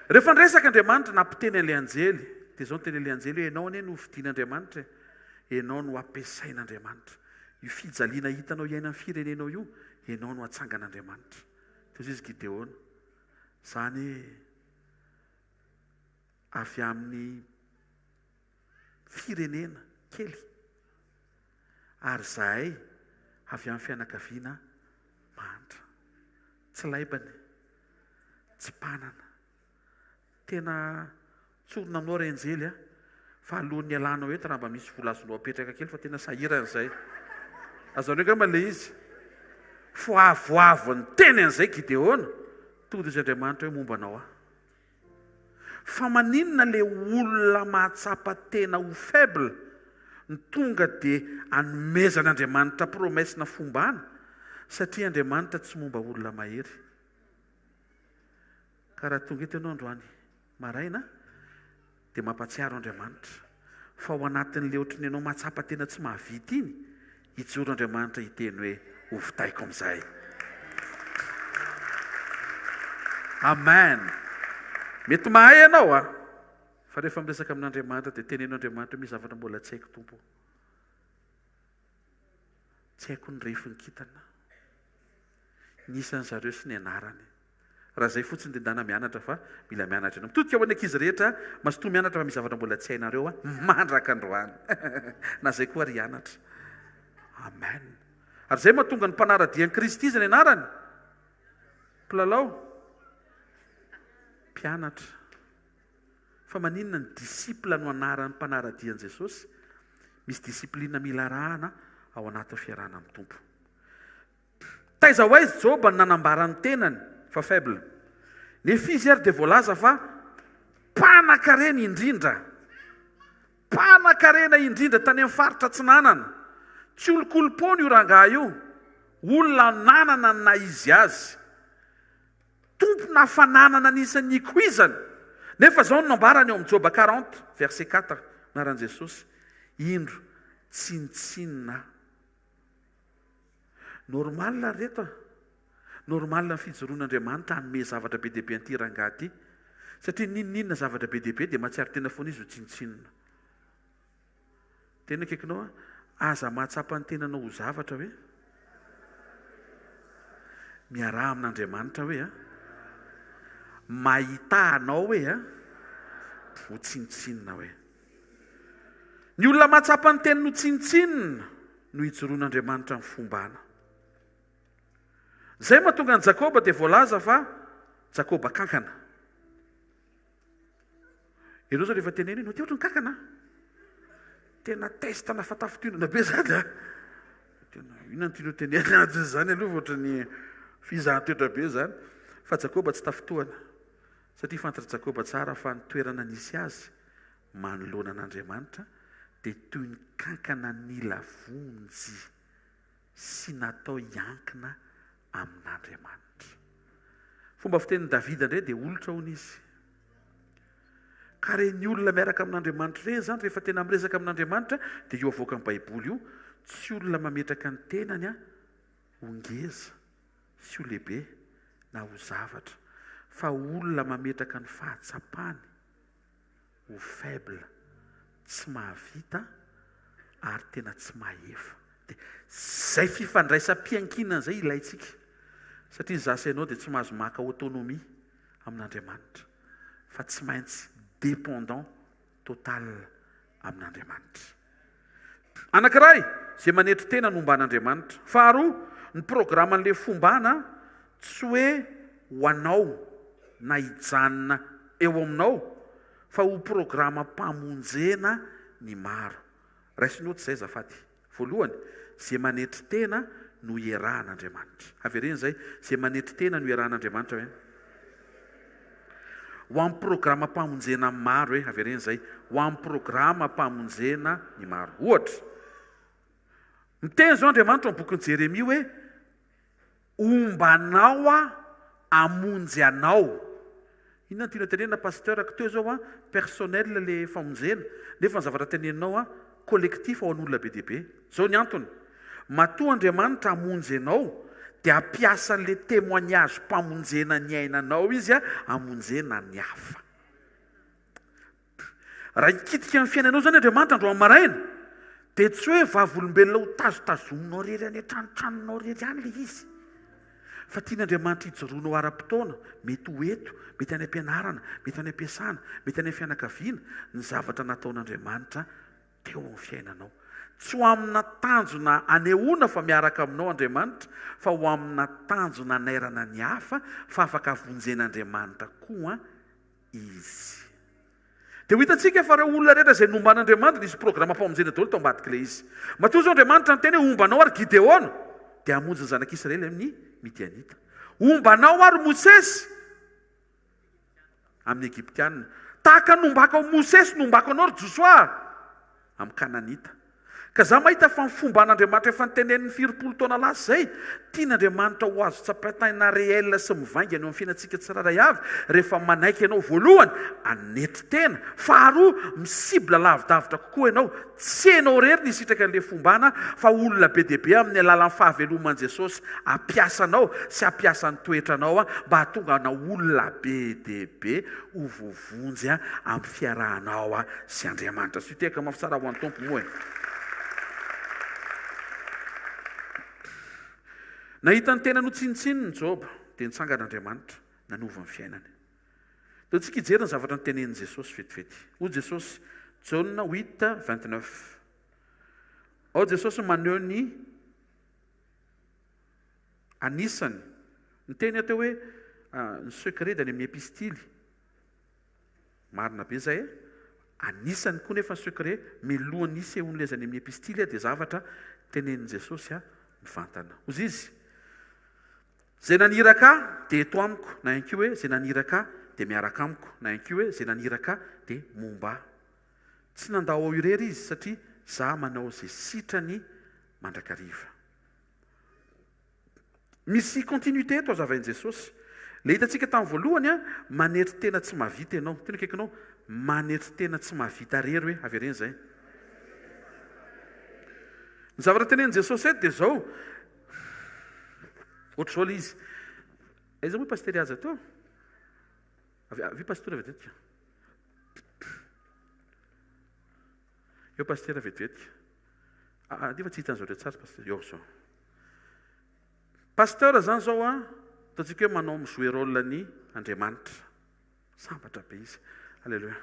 Rehefa niresaka Andriamanitra, nampiteny an'ilay anjely, dia izao niteny an'ilay anjely hoe, Ianao anie no hofidian'Andriamanitra e. Ianao no hampiasain'Andriamanitra. Io fijaliana hitanao iainan'ny firenenao io, ianao no hatsangan'Andriamanitra. Dia hoy izy Gideona, Izany avy amin'ny firenena kely, ary izahay avy amin'ny fianakaviana mahantra. Tsy laibany, tsy mpanana. Tena tsorina aminao ry Anjely a! Fa alohan'ny hialanao eto raha mba misy vola azonao apetraka kely fa tena sahirana izay. Azonareo angamba ilay izy. Foavoavo niteny an'izay Gideona, tonga dia hoy Andriamanitra hoe momba anao aho. Fa maninona le olona mahatsapa tena ho faible no tonga de anomezan Andriamanitra promesse na fombana satria Andriamanitra tsy momba olona mahery. Ka raha tonga eto ianao androany maraina dia mampatsiaro Andriamanitra fa ao anatin'ilay ohatran'ny ianao mahatsapa tena tsy mahavita iny, hijoro Andriamanitra hiteny hoe hovitaiko amin'izay. Amen. Mety mahay ianao a, fa rehefa miresaka amin'Andriamanitra dia teneno Andriamanitra hoe misy zavatra mbola tsy haiko Tompo. Tsy haiko ny refin'ny kintana. Ny isan'ny zareo sy ny anarany. Raha izay fotsiny dia ndana mianatra fa mila mianatra ianao. Mitodika ho an'ny ankizy rehetra, mazotoa mianatra fa misy zavatra mbola tsy hainareo an, mandraka androany. Na izay koa ary hianatra. Amen. Ary izay mahatonga ny mpanara-dia an'i Kristy iza ny anarany? Mpilalao? Mpianatra. Fa maninona ny disciple no anaran'ny mpanara-dia an'i Jesosy? Misy discipline mila arahana ao anatin'ny fiarahana amin'ny Tompo. Taiza ho aiza Joba no nanambara ny tenany fa faible? Nefa izy ary dia voalaza fa mpanakarena indrindra. Mpanakarena indrindra tany amin'ny faritra atsinanana. Tsy olon-kolom-poana io rangahy io. Olona nanana ny naha izy azy. Tompona fananana anisan'ny nikoizana. Nefa izao no nambarany ao amin'ny Joba 40, verset 4, anaran'i Jesosy, Indro, tsinontsinona aho. Normal ry reto a! Normal ny fijoroan'Andriamanitra hanome zavatra be dia be an'ity rangahy ity. Satria n'inon'inona zavatra be dia be dia mahatsiaro tena foana izy ho tsinontsinona. Tena akaikinao a! Aza mahatsapa ny tenanao ho zavatra hoe. Miaraha amin'Andriamanitra hoe a! Mahità anao hoe a! Ho tsinontsinona hoe. Ny olona mahatsapa ny teniny ho tsinontsinona no ijoroan'Andriamanitra ny fombana. Izay mahatonga an'i Jakoba dia voalaza fa Jakoba kankana. Ianao zao rehefa teneno ianao ty ohatran'ny kankana. Tena test na fatafitinana be zany a. Tena inona no tianao tenenina anatin'izany aloha fa ohatran'ny fizahan-toetra be zany. Fa Jakoba tsy tafintohana. Satria fantatr'i Jakoba tsara fa ny toerana nisy azy manoloana an'Andriamanitra dia toy ny kankana nila vonjy sy natao hiankina amin'Andriamanitra. Fomba fitenin'i Davida indray dia olitra hono izy. Ka ireny olona miaraka amin'Andriamanitra ireny izany rehefa tena miresaka amin'Andriamanitra dia io avoakan'ny Baiboly io, tsy olona mametraka ny tenany ho ngeza sy ho lehibe na ho zavatra fa olona mametraka ny fahatsapany ho faible, tsy mahavita ary tena tsy mahefa. Dia izay fifandraisam-piankinana izay ilaintsika satria izaho sy ianao dia tsy mahazo maka autonomie amin'Andriamanitra fa tsy maintsy dépendant total amin'Andriamanitra. Anankiray, izay manetry tena no omban'Andriamanitra. Faharoa, ny programan'ilay fombana tsy hoe ho anao na hijanona eo aminao fa ho programam-pamonjena ny maro. Raiso note izay azafady. Voalohany, izay manetry tena no iarahan'Andriamanitra. Avereno izay, izay manetry tena no iarahan'Andriamanitra hoe. Ho amin'ny programam-pamonjena ny maro e, avereno izay, ho amin'ny programam-pamonjena ny maro. Ohatra, miteny izao Andriamanitra ao amin'ny bokin'i Jeremia hoe, Homba anao aho hamonjy anao. Inona no tianao tenenina Pasteur ko teo zao an, personnel le famonjena, nefa ny zavatra teneninao an. collectif ho an'olona be dia be. Izao ny antony, matoa Andriamanitra hamonjy anao dia hampiasa an'ilay témoignage-pamonjena niainanao Izy hamonjena ny hafa. Raha hikitika ny fiainanao izany Andriamanitra androany maraina, dia tsy hoe vavolombelona ho tazotazominao irery any an-tranotranonao irery any ilay izy. Fa tian'Andriamanitra hijoroanao ara-potoana, mety ho eto, mety any am-pianarana, mety any am-piasana, mety any amin'ny fianakaviana, ny zavatra nataon'Andriamanitra teo amin'ny fiainanao. Tsy ho amina tanjona anehoana fa miaraka aminao Andriamanitra, fa ho amina tanjona anairana ny hafa fa afaka vonjen'Andriamanitra koa izy. Dia ho hitantsika fa ireo olona rehetra izay nomban'Andriamanitra, nisy programam-pamonjena daholo tao ambadik'ilay izy. Matoa izao Andriamanitra niteny hoe homba anao ary Gideona, dia hamonjy ny zanak'Israely amin'ny Midianita. Homba anao ary Mosesy amin'ny Egyptiana. Tahaka ny nombako an'i Mosesy no hombako anao ry Josoa amin'ny Kananita. Ka za mahita fa ny fomban'Andriamanitra efa noteneniny firy-polo taona lasa izay, tian'Andriamanitra ho azo tsapain-taina réel sy mivaingana eo amin'ny fiainantsika tsirairay avy rehefa manaiky ianao voalohany, hanetry tena, faharoa, mi-cible lavidavitra kokoa ianao, tsy ianao irery ny hisitraka an'ilay fombana fa olona be dia be amin'ny alalan'ny fahaveloman'i Jesosy hampiasa anao sy hampiasa ny toetranao mba hahatonga anao olona be dia be ho voavonjy amin'ny fiarahanao sy Andriamanitra. Asio tehaka mafy tsara ho an'ny Tompo moa e. Nahita ny tenany ho tsinontsinona i Joba, dia nitsangana Andriamanitra, nanova ny fiainany. Ndao tsika hijery ny zavatra notenenin'i Jesosy vetivety. Hoy Jesosy, Jaona huit, 29. Ao Jesosy maneho ny anisany. Niteny aho teo hoe ny secret dia any amin'ny epistily. Marina be izay e! Anisany koa nefa ny secret milohan'ny hisehoan'ilay izy any amin'ny epistily dia zavatra tenenin'i Jesosy mivantana. Hozy izy, Izay naniraka ahy dia eto amiko, na ihany koa hoe izay naniraka ahy dia miaraka amiko, na ihany koa hoe izay naniraka ahy dia momba ahy. Tsy nandao aho irery izy satria izaho manao izay sitrany mandrakariva. Misy continuité eto hazavain'i Jesosy. Ilay hitantsika tamin'ny voalohany an, manetry tena tsy mahavita ianao. Tena akaikinao, manetry tena tsy mahavita rery hoe, avereno izay. Ny zavatra tenenin'i Jesosy eto dia izao, ohatr'izao ilay izy. Aiza moa i Pasitera Haja teo? Avy, avy Pasitera vetivety. Eo Pasitera vetivety. Ah, ah, nefa tsy hitan'ny zareo tsara Pasitera. Eo izao. Pasteur zany zao an, ataontsika hoe manao mi-jouer rôle ny Andriamanitra. Sambatra be izy. Alléluia.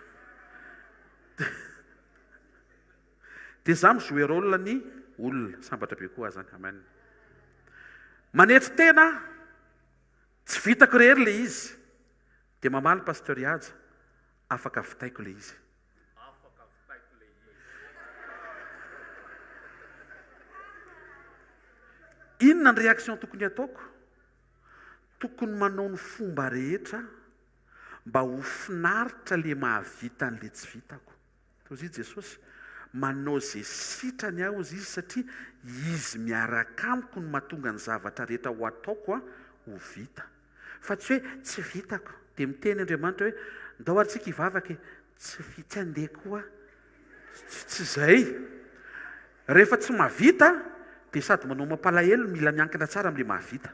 Dia za mi-jouer rôle ny olona. Sambatra be koa aho zany. Amen. Manetry tena aho, tsy vitako irery le izy. Dia mamaly Pasteur Ihaja, afaka vitaiko le izy. Afaka vitaiko le izy. Inona ny réaction tokony hataoko? Tokony manao ny fomba rehetra mba ho finaritra le mahavita an'le tsy vitako. Hozy i Jesosy, manao ze sitrany aho hozy izy satria izy miaraka amiko no mahatonga ny zavatra rehetra ho ataoko ho vita. Fa tsy hoe tsy vitako. Dia miteny Andriamanitra hoe, ndao ary tsika hivavaka e. Tsy vi, tsy handeha koa aho. Tsy, tsy izay. Rehefa tsy mahavita, dia sady manao mampalahelo no mila miankina tsara amin'ilay mahavita.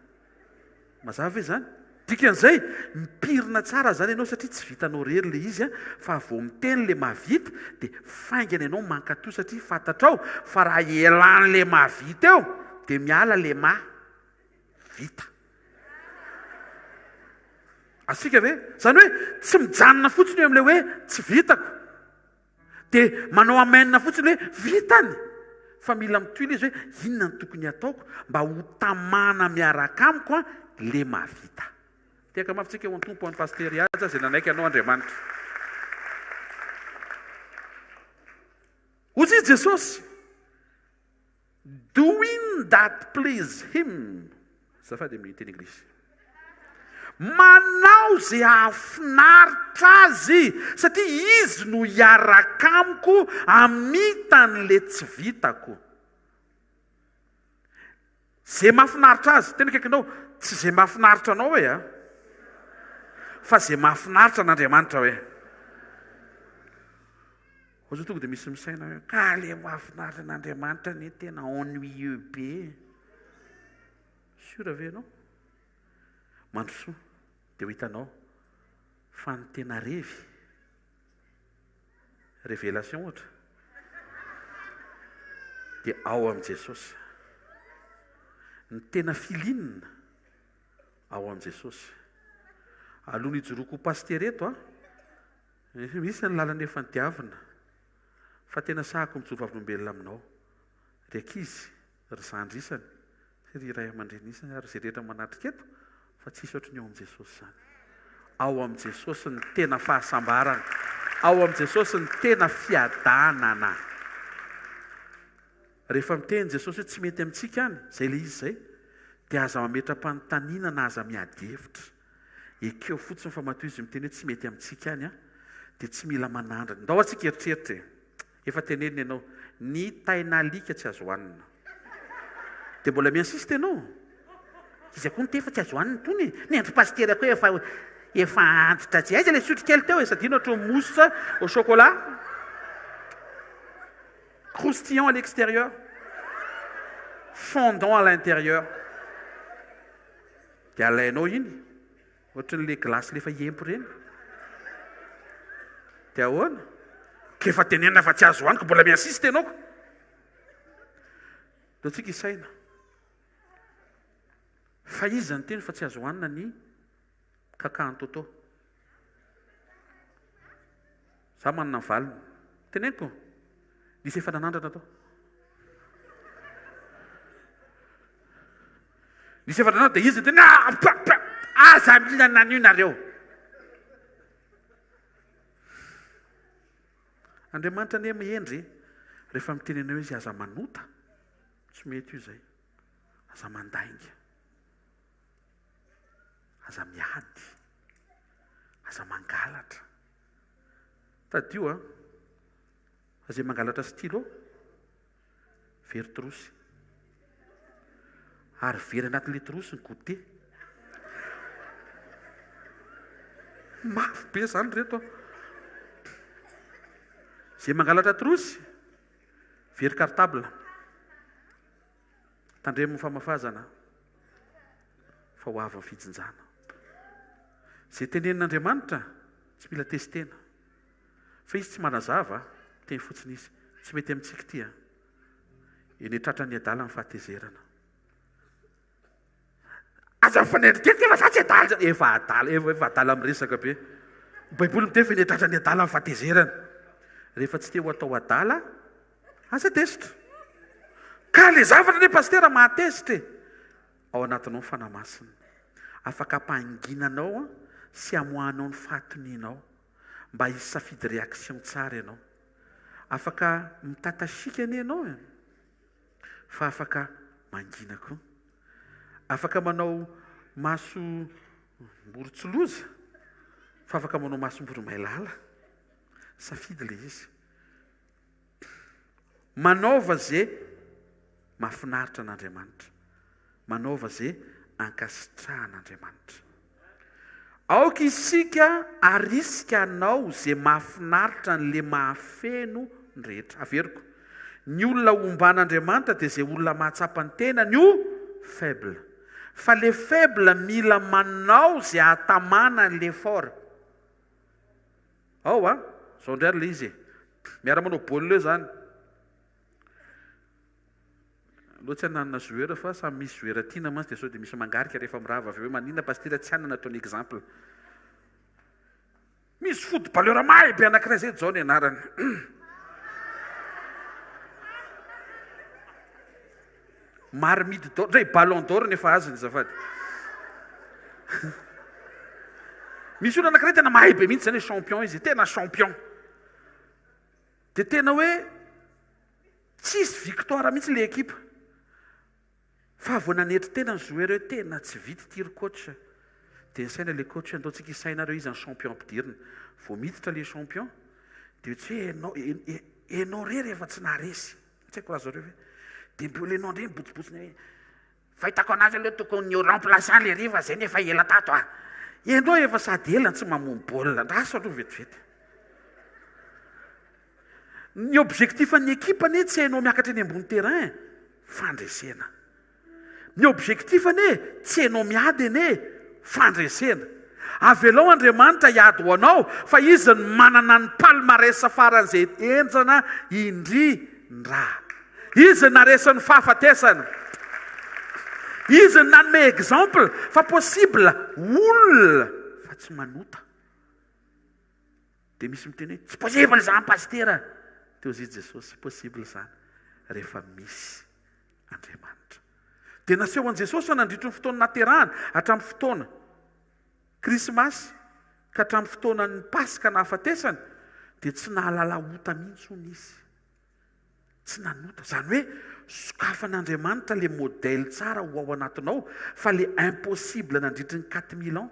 Mazava ve izany? Dikan'izay, mipirina tsara izany ianao satria tsy vitanao irery ilay izy fa vao miteny ilay mahavita dia faingana ianao mankatò satria fantatrao fa raha elan'ilay mahavita eo dia miala ilay mahavita. Azontsika ve? Izany hoe tsy mijanona fotsiny eo amin'ilay hoe tsy vitako. Dia manao amen fotsiny hoe vitany. Fa mila mitohy ilay izy hoe inona no tokony hataoko mba ho tamana miaraka amiko an le mahavita. Tehaka mafy tsika ho an'ny Tompo an'i Pasitera Ihaja izay nanaiky anao Andriamanitra. Hoy Jesosy, Doing that please him, azafady amin'ny teny anglisy. Manao izay hahafinaritra azy satria izy no hiaraka amiko hamita an'ilay tsy vitako. Izay mahafinaritra azy, tena akaikinao, tsy izay mahafinaritra anao hoe a, fa izay mahafinaritra an'Andriamanitra hoe. Ao zao tonga dia misy misaina hoe ka le mahafinaritra an'Andriamanitra anie tena ennuyeux be e. Sûr ve ianao? Mandrosoa dia ho hitanao fa ny tena revy, révélation ohatra, dia ao amin'i Jesosy. Ny tena feeling ao amin'i Jesosy. Alohan'ny hijoroako ho pasitera eto an, misy ny lalana efa nodiavina, fa tena sahako mijoro vavolombelona aminao. Ry ankizy, ry zandry isany, sy ry ray aman-dreny isany ary izay rehetra manatrika eto, fa tsisy ohatry ny ao amin'i Jesosy izany. Ao amin'i Jesosy ny tena fahasambarana. Ao amin'i Jesosy ny tena fiadanana. Rehefa miteny Jesosy hoe tsy mety amintsika any, izay ilay izy izay, dia aza mametra-panontaniana na aza miady hevitra. Ekeo fotsiny fa matoa izy miteny hoe tsy mety amintsika any, dia tsy mila manandrana. Ndao antsika hieritreritra e! Efa tenenina ianao, ny tain'alika tsy azo hanina. Dia mbola mi-insiste ianao? Iza koa niteny fa tsy azo hanina itony e? Ny an-dry pasitera koa efa efa antitra tsy aiza ilay sotro kely teo e, sady ino ohatran'ny mousse au chocolat. Croustillant à l'extérieur, fondant à l'intérieur. Dia alainao iny, ohatran'ilay glace le efa hiempo ireny. Dia ahoana? Ka efa tenenina fa tsy azo hohaniko, mbola mi-insiste ianao ko. Ndao tsika hisaina. Fa iza niteny fa tsy azo hohanina ny caca en toto? Za manana ny valiny. Teneniko? Nisy efa nanandrana tao. Nisy efa nanandrana dia izy niteny ah, pa, pa, aza mihinana an'io nareo. Andriamanitra anie mihendry rehefa miteny anao izy aza manota. Tsy mety io izay. Aza mandainga. Aza miady. Aza mangalatra. Tadidio a! Fa izay mangalatra stylo, very trousse. Ary very anatin'ilay trousse ny goûter. Mafy be izany ry reto a! Izay mangalatra trousse, very cartable. Tandremo ny famafazana fa ho avy ny fijinjana. Izay tenenin'Andriamanitra tsy mila testena. Fa izy tsy manazava, miteny fotsiny izy. Tsy mety amintsika ity an. Eny tratran'ny adala ny fahatezerana. Aza mifanendrikendrika fa za tsy adala. Efa adala, efa efa adala miresaka be. Ny Baiboly miteny fa eny tratran'ny adala ny fahatezerana. Rehefa tsy te ho atao adala, Aza tezitra. Ka le zavatra anie pasitera mahatezitra e. Ao anatinao ny Fanahy Masina. Afaka ampanginanao sy amoahanao ny fahatonianao mba hisafidy réaction tsara ianao. Afaka mitatasiaka anie ianao e. Fa afaka mangina koa. Afaka manao maso mborontsiloza fa afaka manao maso mboromailala. Safidy le izy. Manaova ze mahafinaritra an'Andriamanitra. Manaova ze ankasitrahan'Andriamanitra. Aoka isika harisika hanao ze mahafinaritra an'le mahafeno ny rehetra. Averiko, ny olona omban'Andriamanitra dia ze olona mahatsapa ny tenany ho faible. Fa le faible mila manao ze hahatamana an'le fort. Ao a! Zao indray ary le izy e! Miara manao baolina eo zany. Aleo tsy hananana joueur fa samy misy joueur tiana mantsy dia sao dia misy mangarika rehefa mirava avy eo hoe maninona pastera tsy hanana ataony exemple. Misy footballeur mahay be anankiray zay Jao ny anarany. Marmite d'or, ndray ballon d'or ny efa azony azafady. Misy olona anankiray tena mahay be mihitsy zany hoe champion izy, tena champion. Dia tena hoe tsisy victoire mihitsy le équipe. Fa vao nanetry tena ny joueur hoe tena tsy vita ity ry coach. Dia nisaina le coach hoe andao tsika hisaina ary hoe iza ny champion ampidirina. Vao miditra le champion dia tsy hoe enao enao rery efa tsy naharesy. Tsy haiko raha zareo ve. Dia mbola enao indray mibotsibotsina hoe fahitako anazy aloha tokony ho remplaçant le ry fa zay nefa ela tato a. Enao efa sady ela no tsy mamono baolina. Andraso aloha vetivety. Ny objectif an'ny ekipa anie tsy hainao miakatra eny ambony terrain e! Fandresena. Ny objectif anie tsy hainao miady anie fandresena. Avelao Andriamanitra hiady ho anao fa Izy no manana ny palmarès faran'izay henjana indrindra. Izy no naharesy ny fahafatesana. Izy no nanome exemple fa possible olona fa tsy manota. Dia misy miteny hoe tsy possible izany pasitera. Dia hoy Jesosy, possible izany rehefa misy Andriamanitra. Dia naseho an'i Jesosy fa nandritry ny fotoana nahaterahany hatramin'ny fotoana Krismasy ka hatramin'ny fotoanan'ny Paska nahafatesany dia tsy nahalala ota mihitsy hono izy. Tsy nanota. Izany hoe sokafan'Andriamanitra ilay modèle tsara ho ao anatinao fa ilay impossible nandritry ny 4000 ans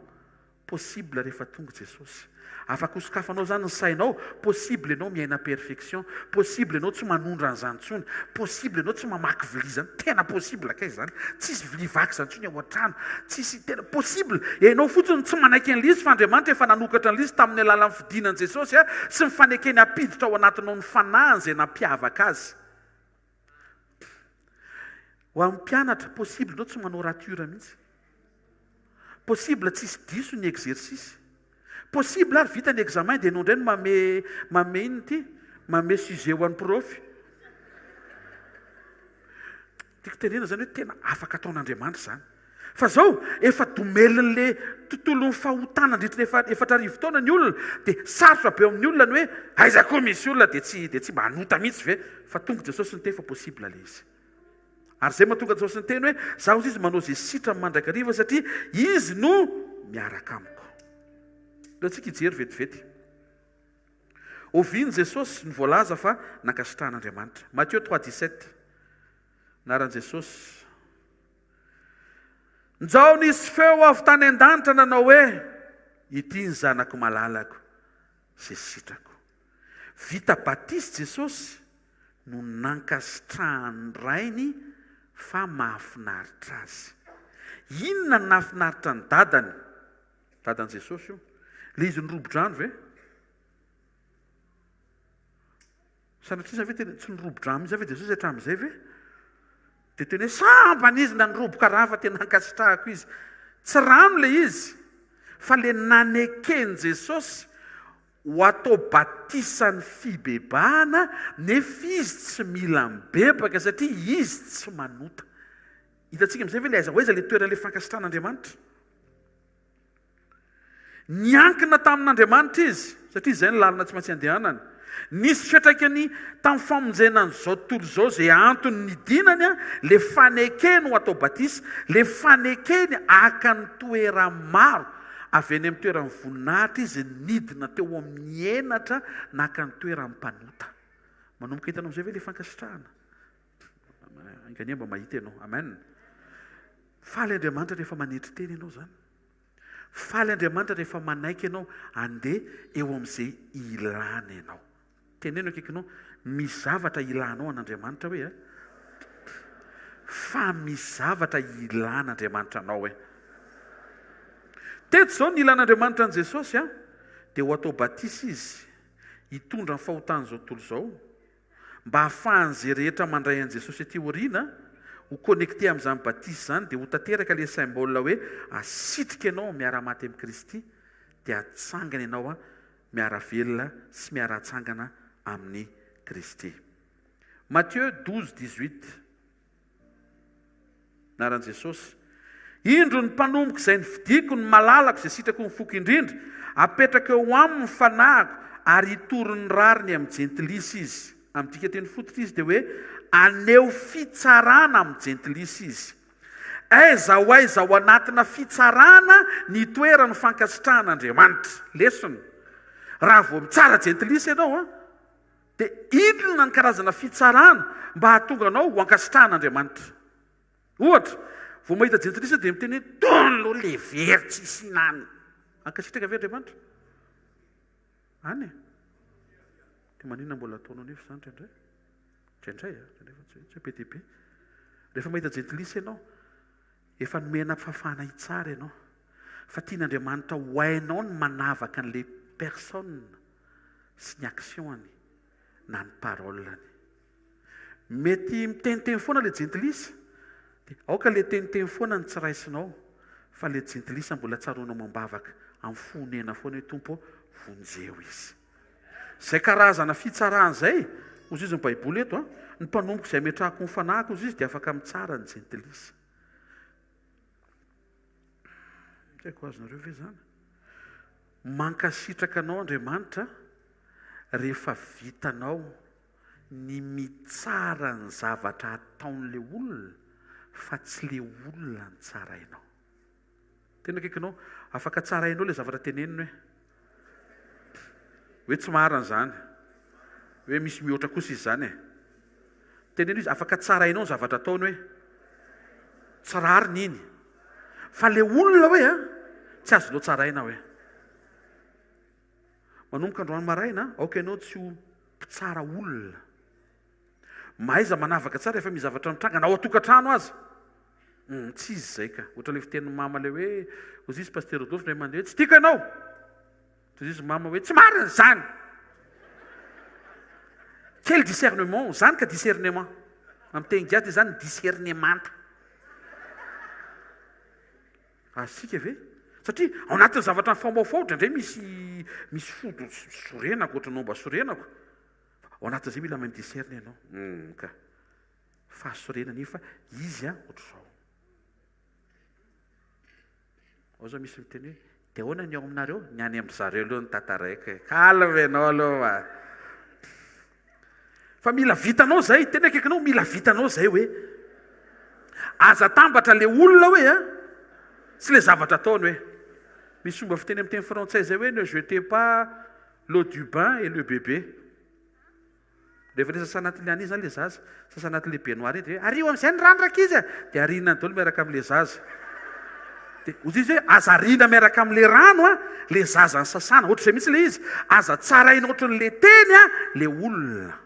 Possible rehefa tonga Jesosy. Afaka ho sokafanao zany ny sainao, possible ianao miaina perfection, possible ianao tsy manondra an'izany intsony, possible ianao tsy mamaky vilia izany, tena possible kay izany, tsisy vilia vaky izany intsony ao an-trano, tsisy, tena possible, ianao fotsiny no tsy manaiky an'ilay izy fa Andriamanitra efa nanokatra an'ilay izy tamin'ny alalan'ny fidinan'i Jesosy sy ny fanekeny hampiditra ao anatinao ny fanahiny izay nampiavaka azy. Ho an'ny mpianatra, possible ianao tsy manao rature mihitsy. Possible tsisy diso ny exercice. Possible ary vita ny examen dia ianao indray no manome manome inona ity? Manome sujet ho an'ny prof. Tiako tenenina izany hoe tena afaka ataon'Andriamanitra izany. Fa zao, efa domelin'le tontolon'ny fahotana nandritry ny efa 4000 taona ny olona, dia sarotra be eo amin'ny olona ny hoe aiza koa misy olona dia tsy dia tsy mba hanota mihitsy ve? Fa tonga Jesosy niteny fa possible le izy. Ary zay mahatonga Jesosy niteny hoe zaho izy manao ze sitrany mandrakariva satria izy no miaraka amiko. Aleo tsika hijery vetivety. Oviana Jesosy no voalaza fa nankasitrahan'Andriamanitra? Matthieu 3,17 Anaran'i Jesosy. Njao nisy feo avy tany an-danitra nanao hoe, Ity ny Zanako malalako, izay sitrako. Vita batisa Jesosy no nankasitrahan'ny Rainy fa mahafinaritra azy. Inona no nahafinaritra ny dadany? Dadan'i Jesosy io. Ilay izy nirobo-drano ve? Sanatria izany ve tena tsy nirobo-drano mihitsy ve Jesosy hatramin'izay ve? Dia tena hoe sambany izy naniroboka rano fa tena ankasitrahako izy. Tsy rano ilay izy fa ilay naneken'i Jesosy ho atao batisan'ny fibebahana nefa izy tsy mila mibebaka satria izy tsy manota. Hitantsika amin'izay ve ilay aiza ho aiza ilay toeran'ilay fankasitrahan'Andriamanitra? Niankina tamin'Andriamanitra izy, satria izay no lalana tsy maintsy andehanany. Nisy fiantraikany tamin'ny famonjena an'izao tontolo izao izay antony nidinany, ilay fanekeny ho atao batisa, ilay fanekeny haka ny toeran'ny maro. Avy any amin'ny toeran'ny voninahitra izy nidina teo amin'ny henatra naka ny toeran'ny mpanota. Manomboka hitanao amin'izay ve ilay fankasitrahana? Enganie mba mahita ianao. Amen. Faly Andriamanitra rehefa manetry tena ianao izany. Faly Andriamanitra rehefa manaiky ianao andeha eo amin'izay ilany ianao. Teneno akaikinao, misy zavatra ilanao an'Andriamanitra hoe eh? Fa misy zavatra ilan'Andriamanitra anao eh? Teto izao ny ilan'Andriamanitra an'i Jesosy ah, dia ho atao batisa izy, hitondra ny fahotan'izao tontolo izao, Mba hahafahan'izay rehetra mandray an'i Jesosy aty aoriana ho connecté amin'izany batisa izany dia ho tanteraka ilay symbole hoe asitrika ianao miara-maty amin'i Kristy dia atsangana ianao miara-velona sy miara-atsangana amin'i Kristy. Matthieu 12, 18. Anaran'i Jesosy. Indro ny mpanompoko izay nofidiko, ny malalako izay sitrako ny foko indrindra, apetrako eo aminy ny fanahiko, ary hitory ny rariny amin'ny jentilisa izy. Amin'ny dikanteny fototra izy dia hoe haneho fitsarana amin'ny jentilisa izy. Aiza ho aiza ao anatina fitsarana ny itoeran'ny fankasitrahan'Andriamanitra? Lesona. Raha vao mitsara jentilisa ianao an, Dia inona ny karazana fitsarana mba hahatonga anao ho ankasitrahan'Andriamanitra? Ohatra, vao mahita jentilisa dia miteny hoe tony aloha le very tsisy inany. Ankasitraka ve Andriamanitra? Any e. Dia maninona mbola ataonao nefa izany indraindray? Indraindray a, indraindray fa tsy hoe tsy hoe be dia be. Rehefa mahita jentilisa ianao, efa nomena fahafahana hitsara ianao. Fa tian'Andriamanitra ho hainao ny manavaka an'ilay personne. sy ny action-ny. na ny parole-ny. Mety miteniteny foana ilay jentilisa, dia aoka ilay teniteny foana no tsy raisinao, fa ilay jentilisa mbola tsaroanao amam-bavaka, amin'ny fo onena foana hoe Tompo ô, vonjeo izy. Izay karazana fitsarana izay, hozy izy ny Baiboly eto an, ny mpanompoko izay ametrahako ny fanahiko, hozy izy, dia afaka mitsara ny jentilisa. Tsy haiko azonareo ve izany? Mankasitraka anao Andriamanitra rehefa vitanao ny mitsara ny zavatra ataon'ilay olona fa tsy ilay olona no tsarainao. Tena akaikinao, afaka tsarainao ilay zavatra teneniny hoe hoe tsy marina izany, hoe misy mihoatra kosa izy izany e. Teneno izy, afaka tsarainao ny zavatra ataony hoe tsy rariny iny. Fa ilay olona hoe an, tsy azonao tsaraina hoe. Manomboka androany maraina, aoka ianao tsy ho mpitsara olona. Mahaiza manavaka tsara rehefa misy zavatra mitranga, na ao an-tokantrano aza. Hum, tsy izy izay ka. Ohatra ilay fitenin'i mama ilay hoe, hozy izy Pasteur Rodolphe indray mandeha hoe, tsy tiako ianao! Toy izy mama hoe, tsy marina izany! Quel discernement! Izany ka discernement. Amin'ny teny gasy dia izany discernemanta. Azontsika ve? Satria ao anatin'ny zavatra mifamoafoa indraindray misy misy fo sorenako ohatran'ny omba sorenako. Fa ao anatin'izay mila mahay mi-discerne ianao. Hum ka. Fahasorena nefa izy an ohatr'izao. Ao zao misy miteny hoe dia ahoana ny ao aminareo? Ny any amin-dry zareo aloha no tantaraiko e. Calme ianao aloha fa. Fa mila vitanao izay, tena akaikinao mila vitanao izay hoe aza atambatra le olona hoe a sy le zavatra ataony hoe. Misy fomba fiteny amin'ny teny frantsay izay hoe ne jetez pas l'eau du bain et le bébé. Rehefa le sasa anatin'le an'iny zany le zaza, sasa anatin'le baignoire iny dia hoe ario amin'izay ny rano rankizy a! Dia ariana any daholo miaraka amin'le zaza. Dia hozy izy hoe aza ariana miaraka amin'le rano a, le zaza nisasana. Ohatr'izay mihitsy le izy, aza tsaraina ohatran'le teny a, le olona.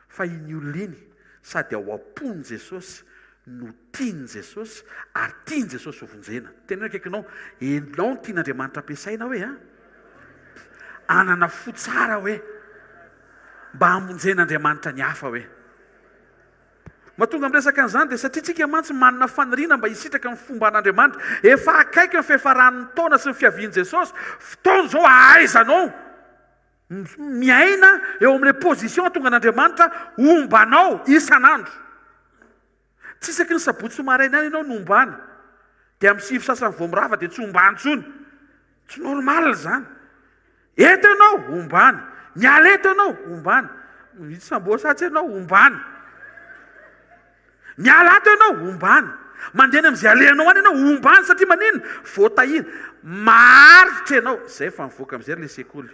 Fa iny olona iny sady ao am-pon'i Jesosy no tian'i Jesosy ary tian'i Jesosy ho vonjena. Teneno akaikinao, enao no tian'Andriamanitra ampiasaina hoe a? Hanana fo tsara hoe? Mba hamonjen'Andriamanitra ny hafa hoe? Mahatonga miresaka an'izany dia satria tsika mantsy manana faniriana mba hisitraka ny fomban'Andriamanitra. Efa akaiky ny fiafaran'ny taona sy ny fiavian'i Jesosy, fotoana izao hahaizanao miaina eo amin'ilay position hahatonga an'Andriamanitra homba anao isan'andro. Tsy isaky ny sabotsy maraina ihany ianao no hombana. Dia amin'ny sivy sasany vao mirava dia tsy hombany intsony. Tsy normal izany. Eto ianao, hombany. Miala eto ianao, hombany. Mividy sambosa atsy ianao, hombany. Miala ato ianao, hombany. Mandeha any amin'izay alehanao any ianao, hombany satria maninona? Voatahiry. Maharitra ianao. Izay efa mivoaka amin'izay ry ilay sekoly.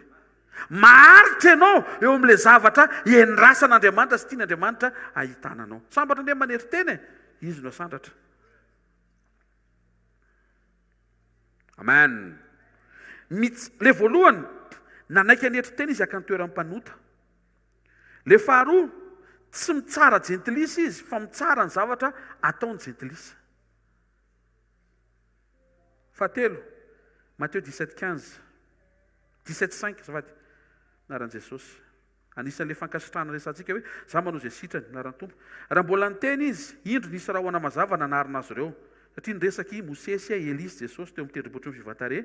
Maharitra ianao eo amin'ilay zavatra iandrasan'Andriamanitra sy tian'Andriamanitra ahitana anao. Sambatra anie manery tena e! Izy no asandratra. Amen. Mits, le voalohany, nanaiky hanetry tena izy haka ny toeran'ny mpanota. Le faharoa, tsy mitsara jentilisa izy fa mitsara ny zavatra ataon'ny jentilisa. Fahatelo, Matio 17 15, 17 5, azafady, anaran'i Jesosy. Anisan'ilay fankasitrahana resahantsika hoe, Za manao izay sitrany, anaran'ny Tompo. Raha mbola niteny izy, indro nisy rahona mazava nanarona azy ireo. Satria niresaka i Mosesy, Elia sy Jesosy teo amin'ny tendrombohitry ny fivatarehy,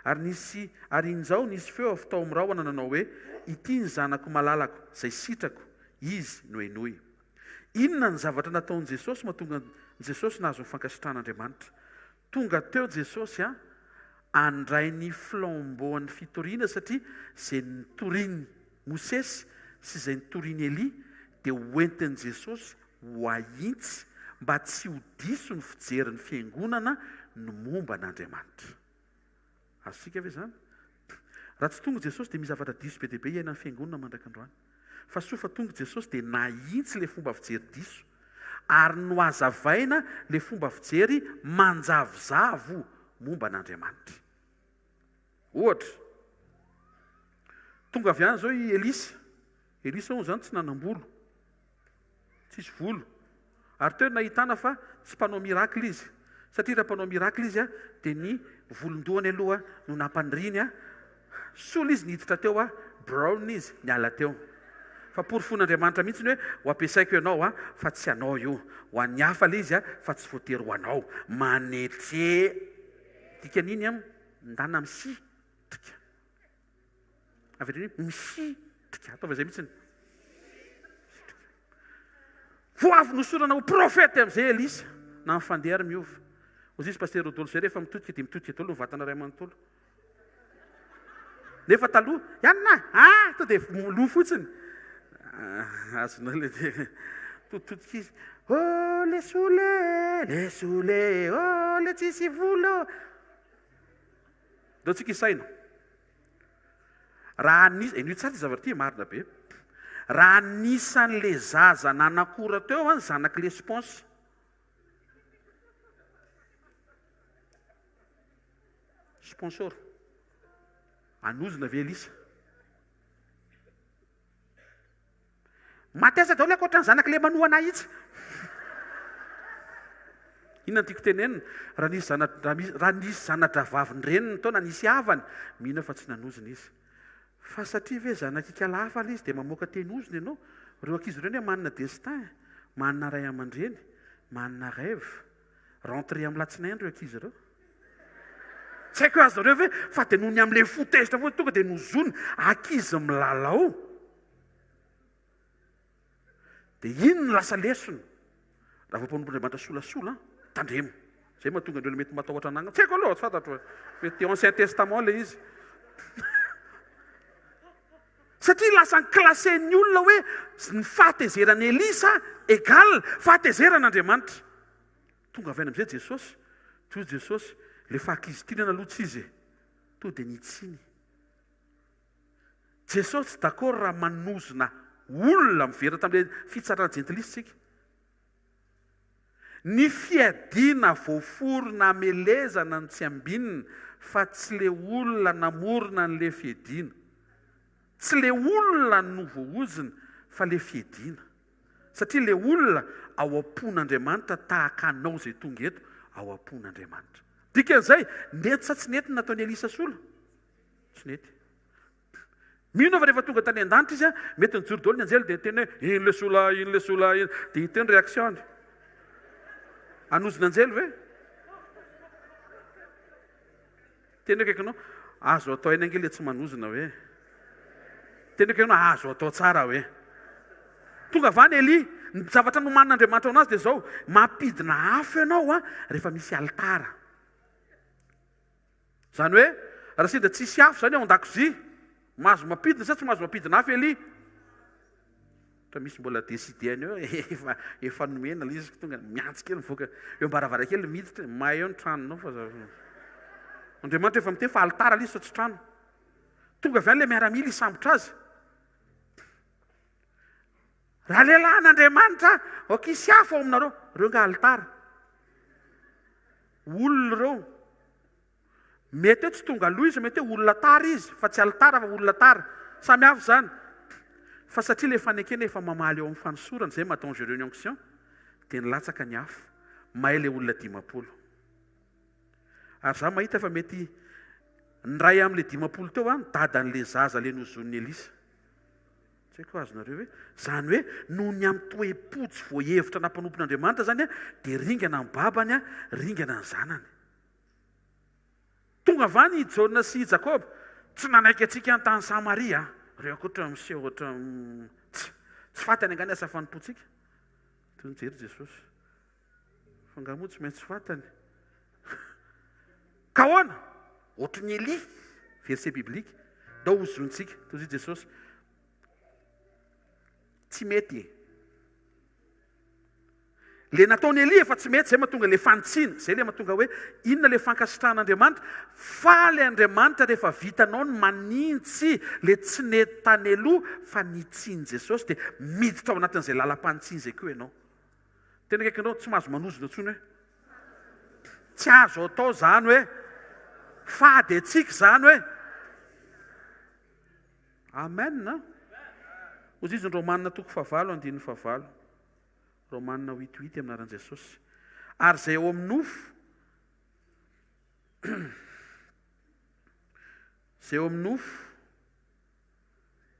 ary nisy, ary injao nisy feo avy tao amin'ny rahona nanao hoe, Ity ny Zanako malalako, izay sitrako, Izy no henoy. Inona ny zavatra nataon'i Jesosy mahatonga an'i Jesosy nahazo ny fankasitrahan'Andriamanitra? Tonga teo Jesosy a, handray ny flambeau an'ny fitoriana satria izay nitorian'i Mosesy sy izay nitorian'i Elia dia ho entin'i Jesosy ho ahintsy mba tsy ho diso ny fijerin'ny fiangonana ny momba an'Andriamanitra. Azontsika ve izany? Raha tsy tonga Jesosy dia misy zavatra diso be dia be iainan'ny fiangonana mandrak'androany. Fa soa fa tonga Jesosy dia nahintsy ilay fomba fijery diso ary nohazavaina ilay fomba fijery manjavozavo momba an'Andriamanitra. Ohatra, tonga avy any izao i Elisa. Elisa hono izany tsy nanam-bolo. Tsisy volo. Ary teo no nahitana fa tsy mpanao miracle izy. Satria raha mpanao miracle izy dia ny volon-dohany aloha no nampaniriany. Sola izy niditra teo, brown izy niala teo. Fa porofoin'Andriamanitra mihitsy ny hoe ho ampiasaiko ianao a, fa tsy anao io. Ho an'ny hafa ilay izy a, fa tsy voatery ho anao. Manetre. Dikan'iny an, ndana misitrika. Avereno hoe misitrika. Ataovy izay mihitsy. Misitrika. Vao avy nosorana ho profeta amin'izay Elisa, na mifandeha ary miova. Hoy izy Pasteur Rodolphe izay rehefa mitodika dia mitodika daholo ny vatana iray manontolo. Nefa taloha, ianona ah! To dia loha fotsiny. Ah, azonao le dia tototodika izy. Oh le sole, le sole, oh le tsisy volo. Ndao tsika hisaina. Raha anis, henoy tsara ity zavatra ity, marina be. Raha anisan'le zaza nanakora teo an, zanak'le sponsor. Sponsor. Hanozona ve Elisa? Maty aiza daholo ankoatra ny zanak'ilay manohana ahy itsy. Inona no tiako tenenina? Raha nisy zana raha nisy zana-drahavavin'ny reniny tao na nisy havany, mino aho fa tsy nanozona izy. Fa satria ve zanak'ikala hafa ilay izy dia mamoaka teny ozona ianao? Ireo ankizy ireo anie manana destin, manana ray aman-dreny, manana rêve. Rentrée amin'ny latsinainy ireo ankizy ireo. Tsy haiko hoe azonareo ve fa dia noho ny amin'ilay fo tezitra fotsiny tonga dia nozonina. Ankizy milalao. Dia iny no lasa lesona. Raha vao mpanompon'Andriamanitra solasola, tandremo. Izay mahatonga ny olona mety matahotra anangana. Tsy haiko aloha, tsy fantatro. Mety Ancien Testament ilay izy. Satria lasa ni-classer-n'ny olona hoe ny fahatezeran'i Elisa égal fahatezeran'Andriamanitra. Tonga avy any amin'izay Jesosy, toy Jesosy, ilay faha-ankizy tianana aloha tsy izy e. Tonga dia nitsiny. Jesosy tsy d'accord raha manozona olona, miverina tamin'ilay fitsarana jentilisa isika. Ny fiadiana voaforona hamelezana ny tsy ambinina fa tsy le olona namorona an'le fiadiana. Tsy le olona no voaozona fa le fiadiana. Satria le olona ao am-pon'Andriamanitra tahaka anao izay tonga eto ao am-pon'Andriamanitra. Dikan'izay, nety sa tsy nety ny nataon'i Elisa sola? Tsy nety. Mino aho fa rehefa tonga tany an-danitra izy, mety nijoro daholo ny anjely dia niteny hoe iny le sola, iny le sola, iny. Dia hita eo ny réaction-ny. Hanozona anjely ve? Teny akaikinao, azo atao ihany ange le tsy manozona hoe. Teny akaikinao, azo atao tsara hoe. Tonga avy any Elia, ny zavatra nomanin'Andriamanitra ho anazy dia izao, mampidina afo ianao an, rehefa misy alitara. Izany hoe, raha sendra tsisy afo izany ao an-dakozia, mahazo mampidina sa tsy mahazo mampidina afo Elia? Ohatra misy mbola décider any eo, efa efa nomena ilay izy, tonga miantso kely mivoaka eo am-baravarankely miditra, may eo ny tranonao fa Andriamanitra efa miteny fa alitara ilay izy fa tsy trano. Tonga avy any ilay miaramila hisambotra azy. Raha lehilahin'Andriamanitra, aoka hisy afo ao aminareo. Ireo nga alitara. Olona ireo. Mety hoe tsy tonga aloha izy, mety hoe olona tara izy, fa tsy alitara fa olona tara. Samy hafa izany. Fa satria ilay fanekena efa mamaly eo amin'ny fanosorana, izay maha dangereux ny onction, dia nilatsaka ny afo. May ilay olona 50. Ary izaho mahita fa mety ny iray amin'ilay 50 teo an, dadan'ilay zaza ilay nozonin'i Elisa. Tsy haiko azonareo ve? Izany hoe noho ny amin'ny toe-po tsy voahevitra nampanompon'Andriamanitra izany dia ringana ny babany, ringana ny zanany. Tonga avy any i Jaona sy i Jakoba, tsy nanaiky antsika ny tany Samaria. Ireo akoatra miseho ohatra tsy tsy fantany angaha ny asa fanompoantsika. Toy nijery Jesosy. Fa angaha moa tsy maintsy fantany? Ka ahoana? Ohatry ny Elia, verset biblique. Ndao hozontsika. Toy izay Jesosy. Tsy mety e. Le nataon'i Elia efa tsy mety, zay mahatonga le fanitsiana, zay le mahatonga hoe inona le fankasitrahan'Andriamanitra? Faly Andriamanitra rehefa vitanao ny manintsy le tsy nety tany aloha fa nitsian'i Jesosy dia miditra ao anatin'izay lalam-panitsiana izay koa ianao. Tena akaikinao tsy mahazo manozona intsony hoe tsy azo atao izany hoe fady antsika izany hoe Amen a! Hoy izy ny Romana toko fahavalo andininy fahavalo. Romana huit huit amin'ny anaran'i Jesosy. Ary izay ao amin'ny nofo, izay ao amin'ny nofo.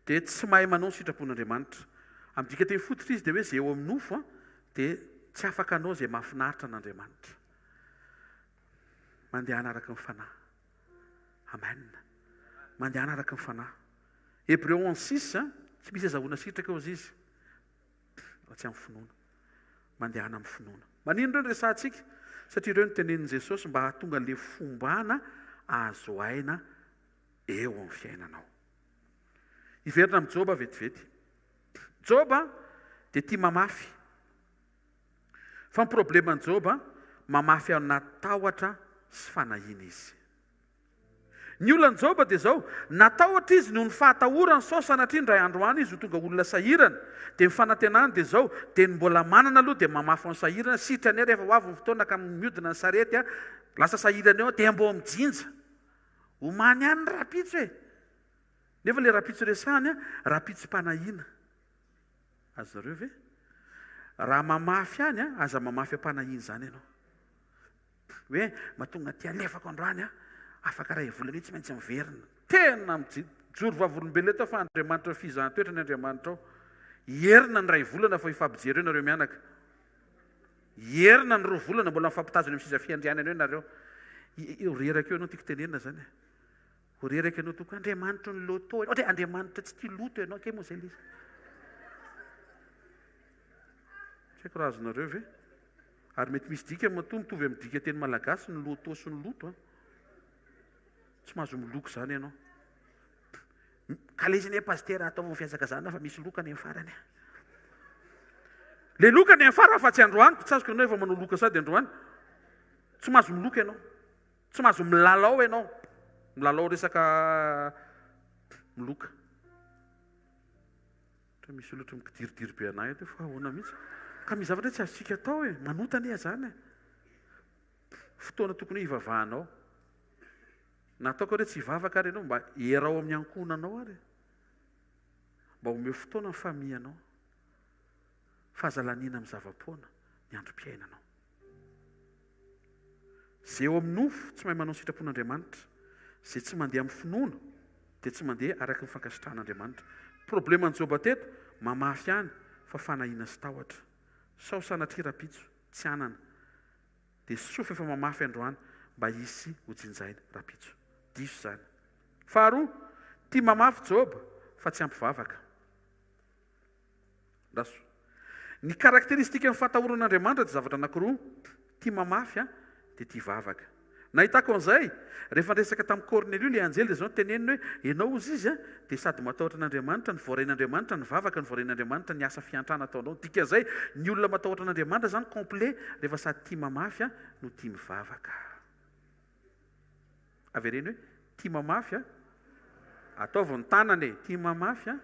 Dia tsy mahay manao ny sitrapon'Andriamanitra. Amin'ny dikanteny fototra izy dia hoe izay eo amin'ny nofo dia tsy afaka hanao izay mahafinaritra an'Andriamanitra. Mandehana araka ny fanahy. Amen. Mandehana araka ny fanahy. Hebreo 11, tsy misy azahoana sitraka eo izy. Raha tsy amin'ny finoana. Mandehana amin'ny finoana. Maninona ireo no resahantsika? Satria ireo no tenenin'i Jesosy mba hahatonga an'ilay fombana azo aina eo amin'ny fiainanao. Hiverina amin'i Joba vetivety. Joba dia tia mamafy. Fa ny probleman'i Joba, mamafy ao anaty tahotra sy fanahiana izy. Ny olan'i Joba dia izao, natahotra izy noho ny fahatahorany sao sanatria indray andro any izy ho tonga olona sahirana. Dia ny fanantenany dia izao, dia ny mbola manana aloha dia mamafy ny sahirana, sitrany eo rehefa ho avy ny fotoana ka mihodina ny sarety, lasa sahirana eo, dia mbô mijinja. Omany ihany ny rahampitso e! Nefa ilay rahampitso resahany, rahampitsom-panahiana. Azonareo ve? Raha mamafy ihany, aza mamafy am-panahiana izany ianao. Hoe mahatonga aty alefako androany aho, afaka iray volana io tsy maintsy miverina. Tena mijoro vavolombelona eto aho fa Andriamanitra fizahan-toetra ny Andriamanitrao. Hierina ny iray volana fa hifampijery eo nareo mianaka. Hierina ny roa volana mbola mifampitazona eo amin'ny seza fiandrianana eo nareo. Ho reraka eo ianao tiako tenenina izany e. Ho reraka ianao tokoa. Andriamanitry ny loto. Ohatra hoe Andriamanitra tsy tia loto ianao. Kay moa izay ilay izy. Tsy haiko raha azonareo ve? Ary mety misy dikany matoa mitovy amin'ny dika teny malagasy ny loto sy ny loto an. Tsy mahazo miloko izany ianao. Ka le izy anie pasitera ataovy ny fihazakazahana fa misy loka any amin'ny farany an. Le loka any amin'ny farany fa tsy androany, tsy azoko ianao efa manao loka sady androany. Tsy mahazo miloka ianao. Tsy mahazo milalao ianao. Milalao resaka miloka. Ohatra misy olona ohatra mikidiridiry be anah eto fa ahoana mihitsy? Ka misy zavatra tsy azontsika atao e, manota anie zany e. Fotoana tokony hoe hivavahanao. Na ataoko ary hoe tsy hivavaka ary ianao, mba ierao amin'ny ankohonanao ary. Mba omeo fotoana ny famille-nao. Fa aza laniana amin'ny zava-poana ny androm-piainanao. Izay eo amin'ny nofo tsy mahay manao ny sitrapon'Andriamanitra. Izay tsy mandeha amin'ny finoana dia tsy mandeha araka ny fankasitrahan'Andriamanitra. Probleman'i Joba teto, mamafy ihany fa fanahiana sy tahotra. Sao sanatria rahampitso tsy hanana. Dia soa fa efa mamafy androany mba hisy ho jinjaina rahampitso. Diso izany. Faharoa, tia mamafy Joba fa tsy ampy vavaka. Andraso. Ny karakteristikan'ny fahatahorana an'Andriamanitra dia zavatra anankiroa, tia mamafy dia tia vavaka. Nahitako an'izay, rehefa niresaka tamin'i Kornelio ilay anjely dia izao no teneniny hoe, ianao hozy izy dia sady matahotra an'Andriamanitra, no voarain'Andriamanitra ny vavaka, no voarain'Andriamanitra ny asa fiantrana ataonao. Dikan'izay, ny olona matahotra an'Andriamanitra izany complet rehefa sady tia mamafy no tia mivavaka. Avereno hoe, tia mamafy a. Ataovy ny tanana e, tia mamafy a.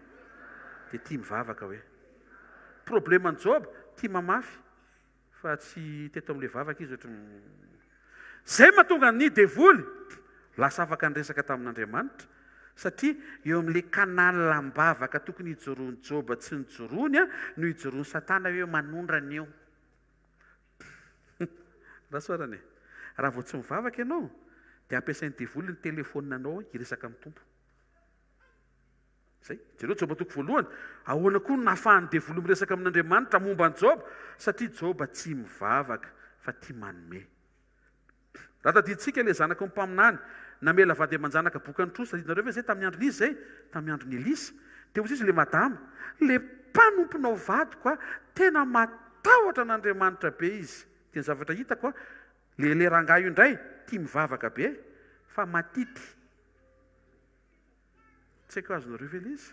Dia tia mivavaka hoe. Probleman'i Joba, tia mamafy fa tsy teto amin'ilay vavaka izy ohatry ny. Izay mahatonga ny devoly lasa afaka niresaka tamin'Andriamanitra satria eo amin'ilay canal am-bavaka tokony hijoroan'i Joba tsy nijoroany no hijoroan'i Satana hoe manondrana io. Rasoarana e! Raha vao tsy mivavaka ianao dia ampiasain'ny devoly ny telefaoninanao hiresaka amin'ny Tompo. Izay. Jereo Joba toko voalohany. Ahoana koa no nahafahan'ny devoly miresaka amin'Andriamanitra momba an'i Joba? Satria Joba tsy mivavaka fa tia manome. Raha tadidintsika ilay zanaky ny mpaminany namela vady aman-janaka bokan'ny trosa, tadidinareo ve izay tamin'ny andron'iza izay? Tamin'ny andron'i Elisa. Dia hoy izy ilay madama, ilay mpanomponao vadiko a, tena matahotra an'Andriamanitra be izy. Dia ny zavatra hitako a, ilay ilay rangahy io indray tia mivavaka be fa matity. Tsy haiko azonareo ve ilay izy?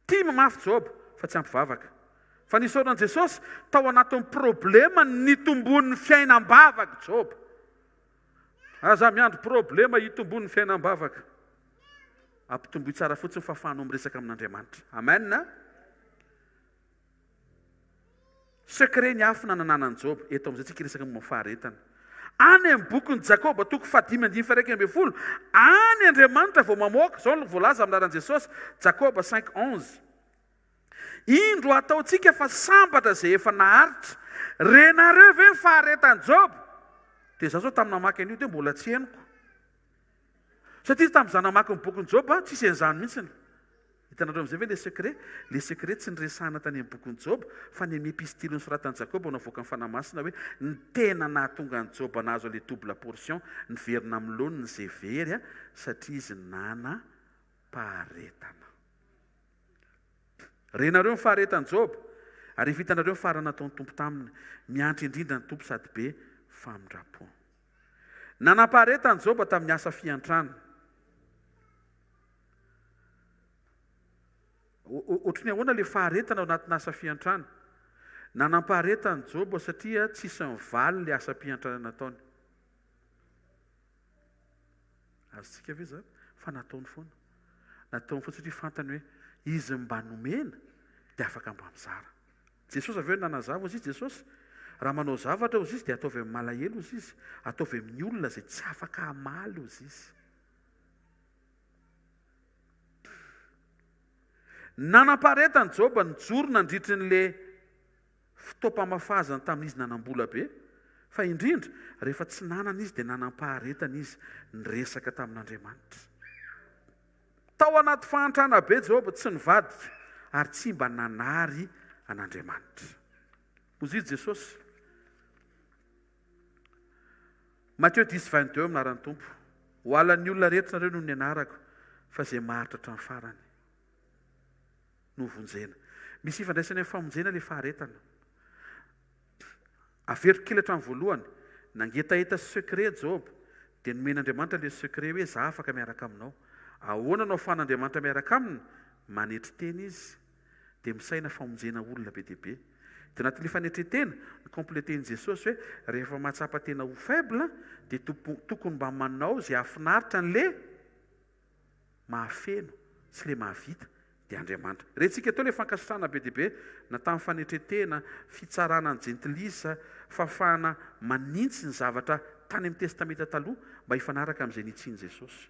Tia mamafy Joba fa tsy ampy vavaka. Fa nisaora an'i Jesosy tao anatin'ny problema nitombon'ny fiainam-bavaka Joba. Aza miandry problema hitombon'ny fiainam-bavaka. Ampitomboy tsara fotsiny fa afahanao miresaka amin'Andriamanitra. Amen. Secret niafina nananan'i Joba. Eto amin'izay tsika hiresaka momba ny faharetana. Any amin'ny bokin'i Jakoba toko fahadimy andininy faha-11, any Andriamanitra vao mamoaka, izao no voalaza amin'ny anaran'i Jesosy, Jakoba cinq onze, Indro ataontsika fa sambatra izay efa naharitra. Renareo ve ny faharetan'i Joba? Dia izaho izao tamin'ny namaky an'io dia mbola tsy henoko. Satria tamin'izaho namaky ny bokin'i Joba, tsisy an'izany mihitsiny. Hitanareo amin'izay ve ilay secret? Ilay secret tsy niresahana tany amin'ny bokin'i Joba, fa ny amin'ny epistily nosoratan'i Jakoba no avoakan'ny Fanahy Masina hoe ny tena nahatonga an'i Joba nahazo an'ilay double portion, niverina amin'ny laoniny izay very satria izy nanam-paharetana. Renareo ny faharetan'i Joba, ary efa hitanareo ny fara nataon'ny Tompo taminy. Miantra indrindra ny Tompo sady be famindram-po. Nanam-paharetana Joba tamin'ny asa fiantrana. Ohatry ny ahoana ilay faharetana ao anatin'ny asa fiantrana? Nanam-paharetana Joba satria tsisy nivaly ilay asam-piantrana nataony. Azontsika ve izany? Fa nataony foana. Nataony foana satria fantany hoe izy mba nomena dia afaka mba mizara. Jesosy avy eo nanazava hozy izy Jesosy, raha manao zavatra hozy izy dia ataovy amin'ny malahelo hozy izy, ataovy amin'ny olona izay tsy afaka hamaly hozy izy. Nanam-paharetana Joba nijoro nandritry ny le fotoam-pamafazany tamin'izy nanam-bola be, fa indrindra rehefa tsy nanana izy dia nanam-paharetana izy niresaka tamin'Andriamanitra. Tao anaty fahantrana be Joba, tsy nivadika ary tsy mba nanary an'Andriamanitra. Hozy izy Jesosy. Mathieu dix 22 amin'ny anaran'ny Tompo. Ho halan'ny olona rehetra nareo noho ny anarako, fa izay maharitra hatramin'ny farany. no vonjena. Misy ifandraisany amin'ny famonjena ilay faharetana. Averiko kely hatramin'ny voalohany, nangetaheta secret Joba, dia nomen'Andriamanitra ilay secret hoe za afaka miaraka aminao. Ahoana no ahafahan'Andriamanitra miaraka aminy? Manetry tena izy, dia misaina famonjena olona be dia be. Dia anatin'ilay fanetren-tena, ni-completer-n'i Jesosy hoe rehefa mahatsapa tena ho faible, dia tokony mba manao izay hahafinaritra an'ilay mahafeno sy le mahavita dia Andriamanitra. Rentsika teo le fankasitrahana be dia be na tamin'ny fanetren-tena, fitsarana ny jentilisa, fahafahana manintsy ny zavatra tany amin'ny Testamenta Taloha mba hifanaraka amin'izay nitsian'i Jesosy.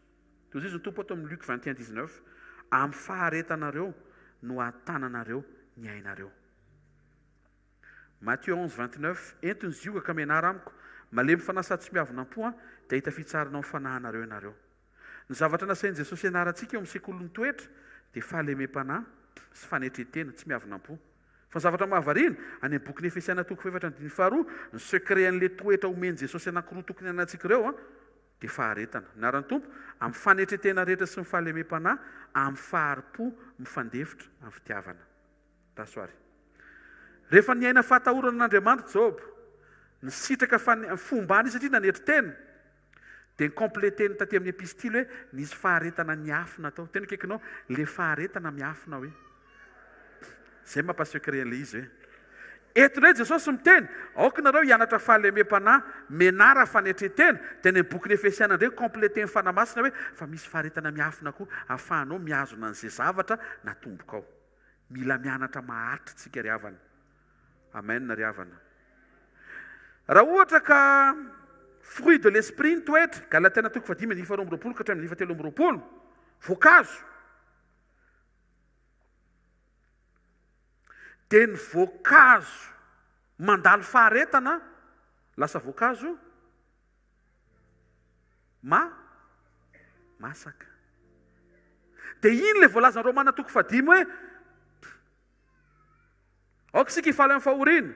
Toy izay izy ny Tompo ato amin'ny Luc 21 19, Amin'ny faharetanareo no hahatananareo ny ainareo. Matthieu 11 29, Ento ny zioga ka mianara amiko, malemy fanahy sady tsy miavona am-po aho, dia hahita fitsaharana ao amin'ny fanahinareo ianareo. Ny zavatra nasain'i Jesosy ianarantsika eo amin'ny sekolin'ny toetra dia fahalemem-panahy sy fanetren-tena, tsy miavona am-po. Fa ny zavatra mahavariana, any amin'ny bokin'ny Efesiana toko fahefatra andininy faharoa, ny secret an'ilay toetra omen'i Jesosy anankiroa tokony hananantsika ireo dia faharetana. Ny anaran'ny Tompo, amin'ny fanetren-tena rehetra sy ny fahalemem-panahy, amin'ny fahari-po mifandefitra amin'ny fitiavana. Taso ary. Rehefa niaina fahatahorana an'Andriamanitra Joba, nisitraka fombana izy satria nanetry tena, dia ni-completer-ny taty amin'ny epistily hoe nisy faharetana niafina tao. Tena akaikinao, ilay faharetana miafina hoe. Izay mampa-secret an'ilay izy hoe. Eto indray Jesosy miteny, aoka nareo hianatra fahalemem-panahy, menara fanetren-tena, dia any amin'ny bokin'ny Efesiana indray completer-ny Fanahy Masina hoe fa misy faharetana miafina koa ahafahanao mihazona an'izay zavatra natombokao. Mila mianatra maharitra tsika ry havana. Amen ry havana. Raha ohatra ka fruit de l'esprit ny toetra, Galatiana toko fahadimy andininy faharoa amby roapolo ka hatramin'ny andininy fahatelo amby roapolo, voankazo, dia ny voankazo mandalo faharetana lasa voankazo Ma, masaka. Dia iny ilay voalazan'i Romana toko fahadimy hoe, Aoka isika hifaly amin'ny fahoriana.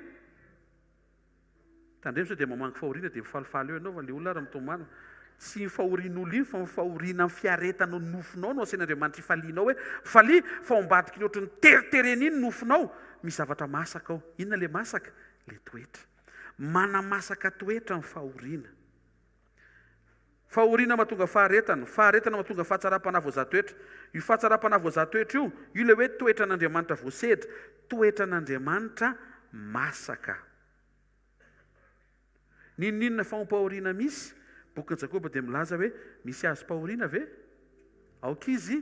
Tandremo sao dia mamangy fahoriana dia mifalifaly eo ianao fa ilay olona ary mitomany. Tsy ny fahorian'olona iny fa ny fahoriana amin'ny fiaretanao ny nofonao no asain'Andriamanitra hifalianao hoe mifalia fa ao ambadiky ny ohatran'ny teriterena iny ny nofonao misy zavatra masaka ao. Inona ilay masaka? Ilay toetra. Manamasaka toetra ny fahoriana. Fahoriana mahatonga faharetana, faharetana mahatonga fahatsaram-panahy voazaha toetra. Io fahatsaram-panahy voazaha toetra io, io ilay hoe toetran'Andriamanitra voasedra, toetran'Andriamanitra masaka. N'inon'inona fahompahoriana misy, bokin'i Jakoba dia milaza hoe misy azom-pahoriana ve? Aoka izy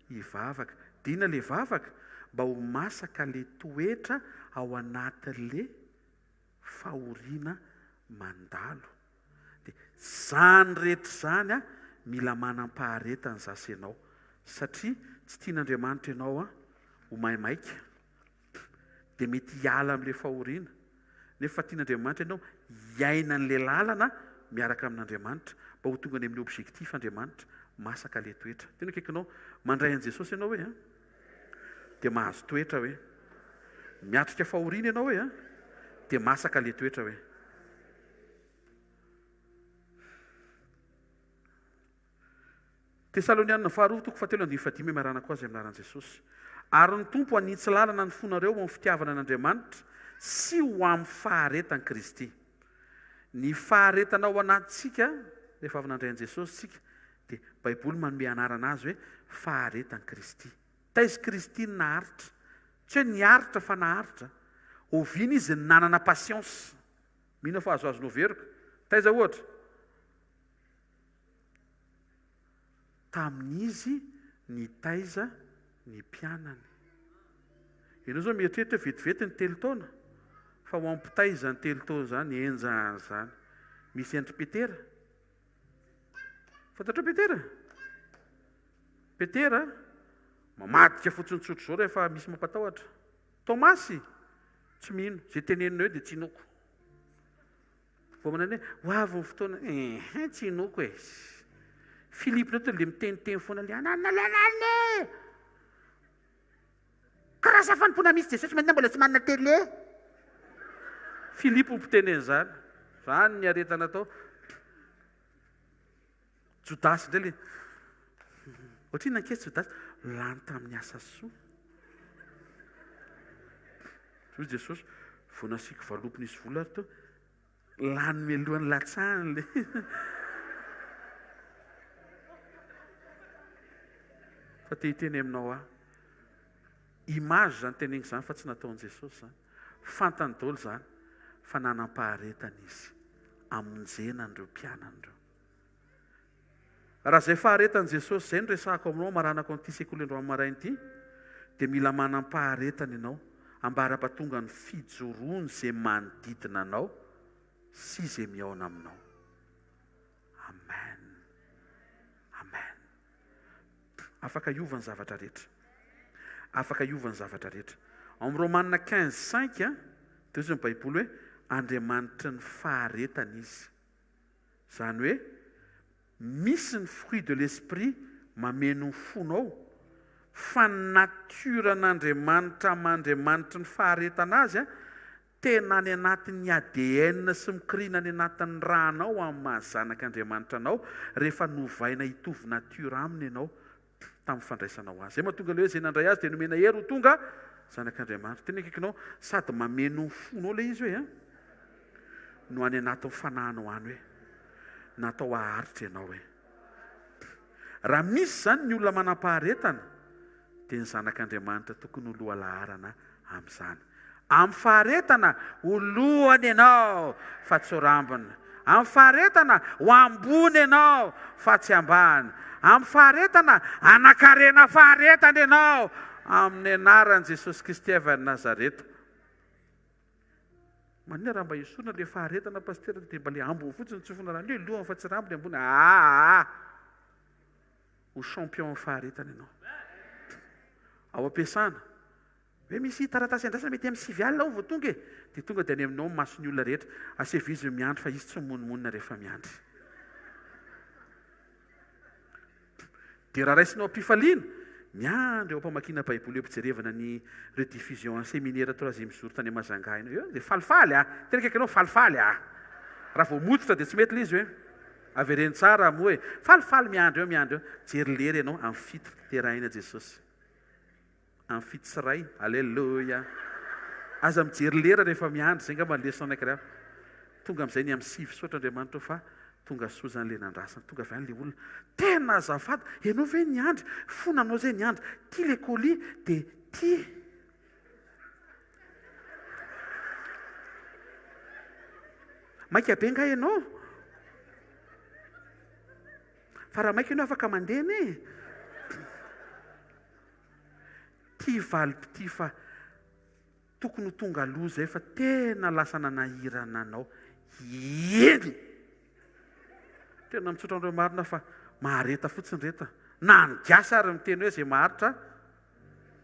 hivavaka. Dia inona ilay vavaka? Mba ho masaka ilay toetra ao anatin'ilay fahoriana mandalo. Dia izany rehetra izany an, mila manam-paharetana izaho sy ianao. Satria tsy tian'Andriamanitra ianao an, ho maimaika, dia mety hiala amin'ilay fahoriana. Nefa tian'Andriamanitra ianao hiaina an'ilay lalana miaraka amin'Andriamanitra, mba ho tonga any amin'ny objectif Andriamanitra. Masaka le toetra. Tena akaikinao, mandray an'i Jesosy ianao hoe an, dia mahazo toetra hoe. Miatrika fahoriana ianao hoe an, dia masaka le toetra hoe. Tesalonianina faharoa toko fahatelo andininy fahadimy Amaranako azy amin'ny anaran'i Jesosy. Ary ny Tompo hanitsy lalana ny fonareo ho amin'ny fitiavana an'Andriamanitra sy ho amin'ny faharetan'i Kristy. Ny faharetana ao anatintsika rehefa avy nandray an'i Jesosy isika dia Baiboly manome anarana azy hoe faharetan'i Kristy. Taiza Kristy no naharitra? Tsy hoe niaritra fa naharitra. Oviana izy no nanana patience? Mino aho fa azoazonao veroka. Taiza ohatra? Tamin'izy nitaiza ny mpianany. Ianao izao mieritreritra hoe vetivety ny telo taona, fa ho ampitaiza izany telo taona izany, henjana izany. Misy an-dry Petera. Fantatrao Petera? Petera mamadika fotsiny tsotra izao rehefa misy mampatahotra. Tomasy tsy mino, izay tenenina eo dia tsy inoako. Vao manana hoe ho avy ny fotoana, ehe tsy inoako e. Philippe ndray to le miteniteny foana le ananananana e. Karaha za fanompoana misy Jesosy maintenant mbola tsy manana télé. Philippe no mpiteny an'izany. Zany ny aretana atao. Jodasy indray le ohatrinona ankesy Jodasy? Lany tamin'ny asa soa. Hoy Jesosy, vao nasiako valopy nisy vola ary teo, lany mialohan'ny latsahany le. Fa te hiteny aminao aho. Image izany teneniko izany fa tsy nataon'i Jesosy izany. Fantany daholo izany fa nanam-paharetana izy hamonjena an'ireo mpianany ireo. Raha izay faharetan'i Jesosy izay no resahako aminao hamaranako an'ity sekoly androany maraina ity dia mila manam-paharetana ianao ambara-pahatonga ny fijoroany izay manodidina anao sy izay mihaona aminao. Amen. Amen. Afaka hiova ny zavatra rehetra. Afaka hiova ny zavatra rehetra. Ao amin'ny Romana 15, 5 dia hoy ny Baiboly hoe Andriamanitry ny faharetana izy. Izany hoe misy ny fruit de l'esprit mameno ny fonao fa ny nature an'Andriamanitra maha Andriamanitry ny faharetana azy tena any anatin'ny ADN sy mikoriana any anatin'ny rànao amin'ny maha zanak'Andriamanitra anao rehefa novaina hitovy nature aminy ianao tamin'ny fandraisanao azy. Izay mahatonga ilay hoe izay nandray azy dia nomena hery ho tonga zanak'Andriamanitra. Tena akaikinao sady mameno ny fonao ilay izy hoe an, no any anatin'ny fanahinao any hoe natao haharitra ianao hoe. Raha misy izany ny olona manam-paharetana dia ny zanak'Andriamanitra tokony ho lohalaharana amin'izany. Amin'ny faharetana, ho lohany ianao fa tsy ho rambony. Amin'ny faharetana, ho ambony ianao fa tsy ambany. Amin'ny faharetana, hanan-karena faharetana ianao amin'ny anaran'i Jesosy Kristy avy any Nazareta. Maninona raha mba esorina ilay faharetana Pasitera dia mba ilay ambiny fotsiny no tsofina rano hoe lohany fa tsy rambony ambony. Aa! Ho champion amin'ny faharetana ianao. Ao am-piasana. Hoe misy taratasy andrasana mety amin'ny 9 alina aho vao tonga e! Dia tonga dia any aminao ny mason'ny olona rehetra. Asaivo izy miandry fa izy tsy mimonomonona rehefa miandry. Dia raha raisinao am-pifaliana, miandry eo am-pamakiana Baiboly eo am-pijerevana ny rediffusion an'ny séminaire troisième jour tany Majunga ianao. Eo dia falifaly ah! Tena akaiky anao falifaly ah! Raha vao mototra dia tsy mety ilay izy hoe avereno tsara moa e! Falifaly miandry eo miandry eo. Jery lery ianao amin'ny fito terahina Jesosy. Amin'ny fito sy iray. Aleloia! Aza mijery lera rehefa miandry, izay angamba ny leçon anankiray hafa. Tonga amin'izay ny amin'ny sivy, misaotra Andriamanitra ô fa tonga soa izany ilay nandrasana. Tonga avy any ilay olona. Tena azafady, ianao ve niandry? Fona anao izay niandry. Ity ilay colis dia ity. Maika be nga ianao? Fa raha maika ianao afaka mandeha anie e. Tia valim-pitia fa tokony ho tonga aloha izay fa tena lasa nanahirana anao. Eny! Tena mitsotra anareo marina fa mahareta fotsiny reto a. Na ny gasy ary miteny hoe izay maharitra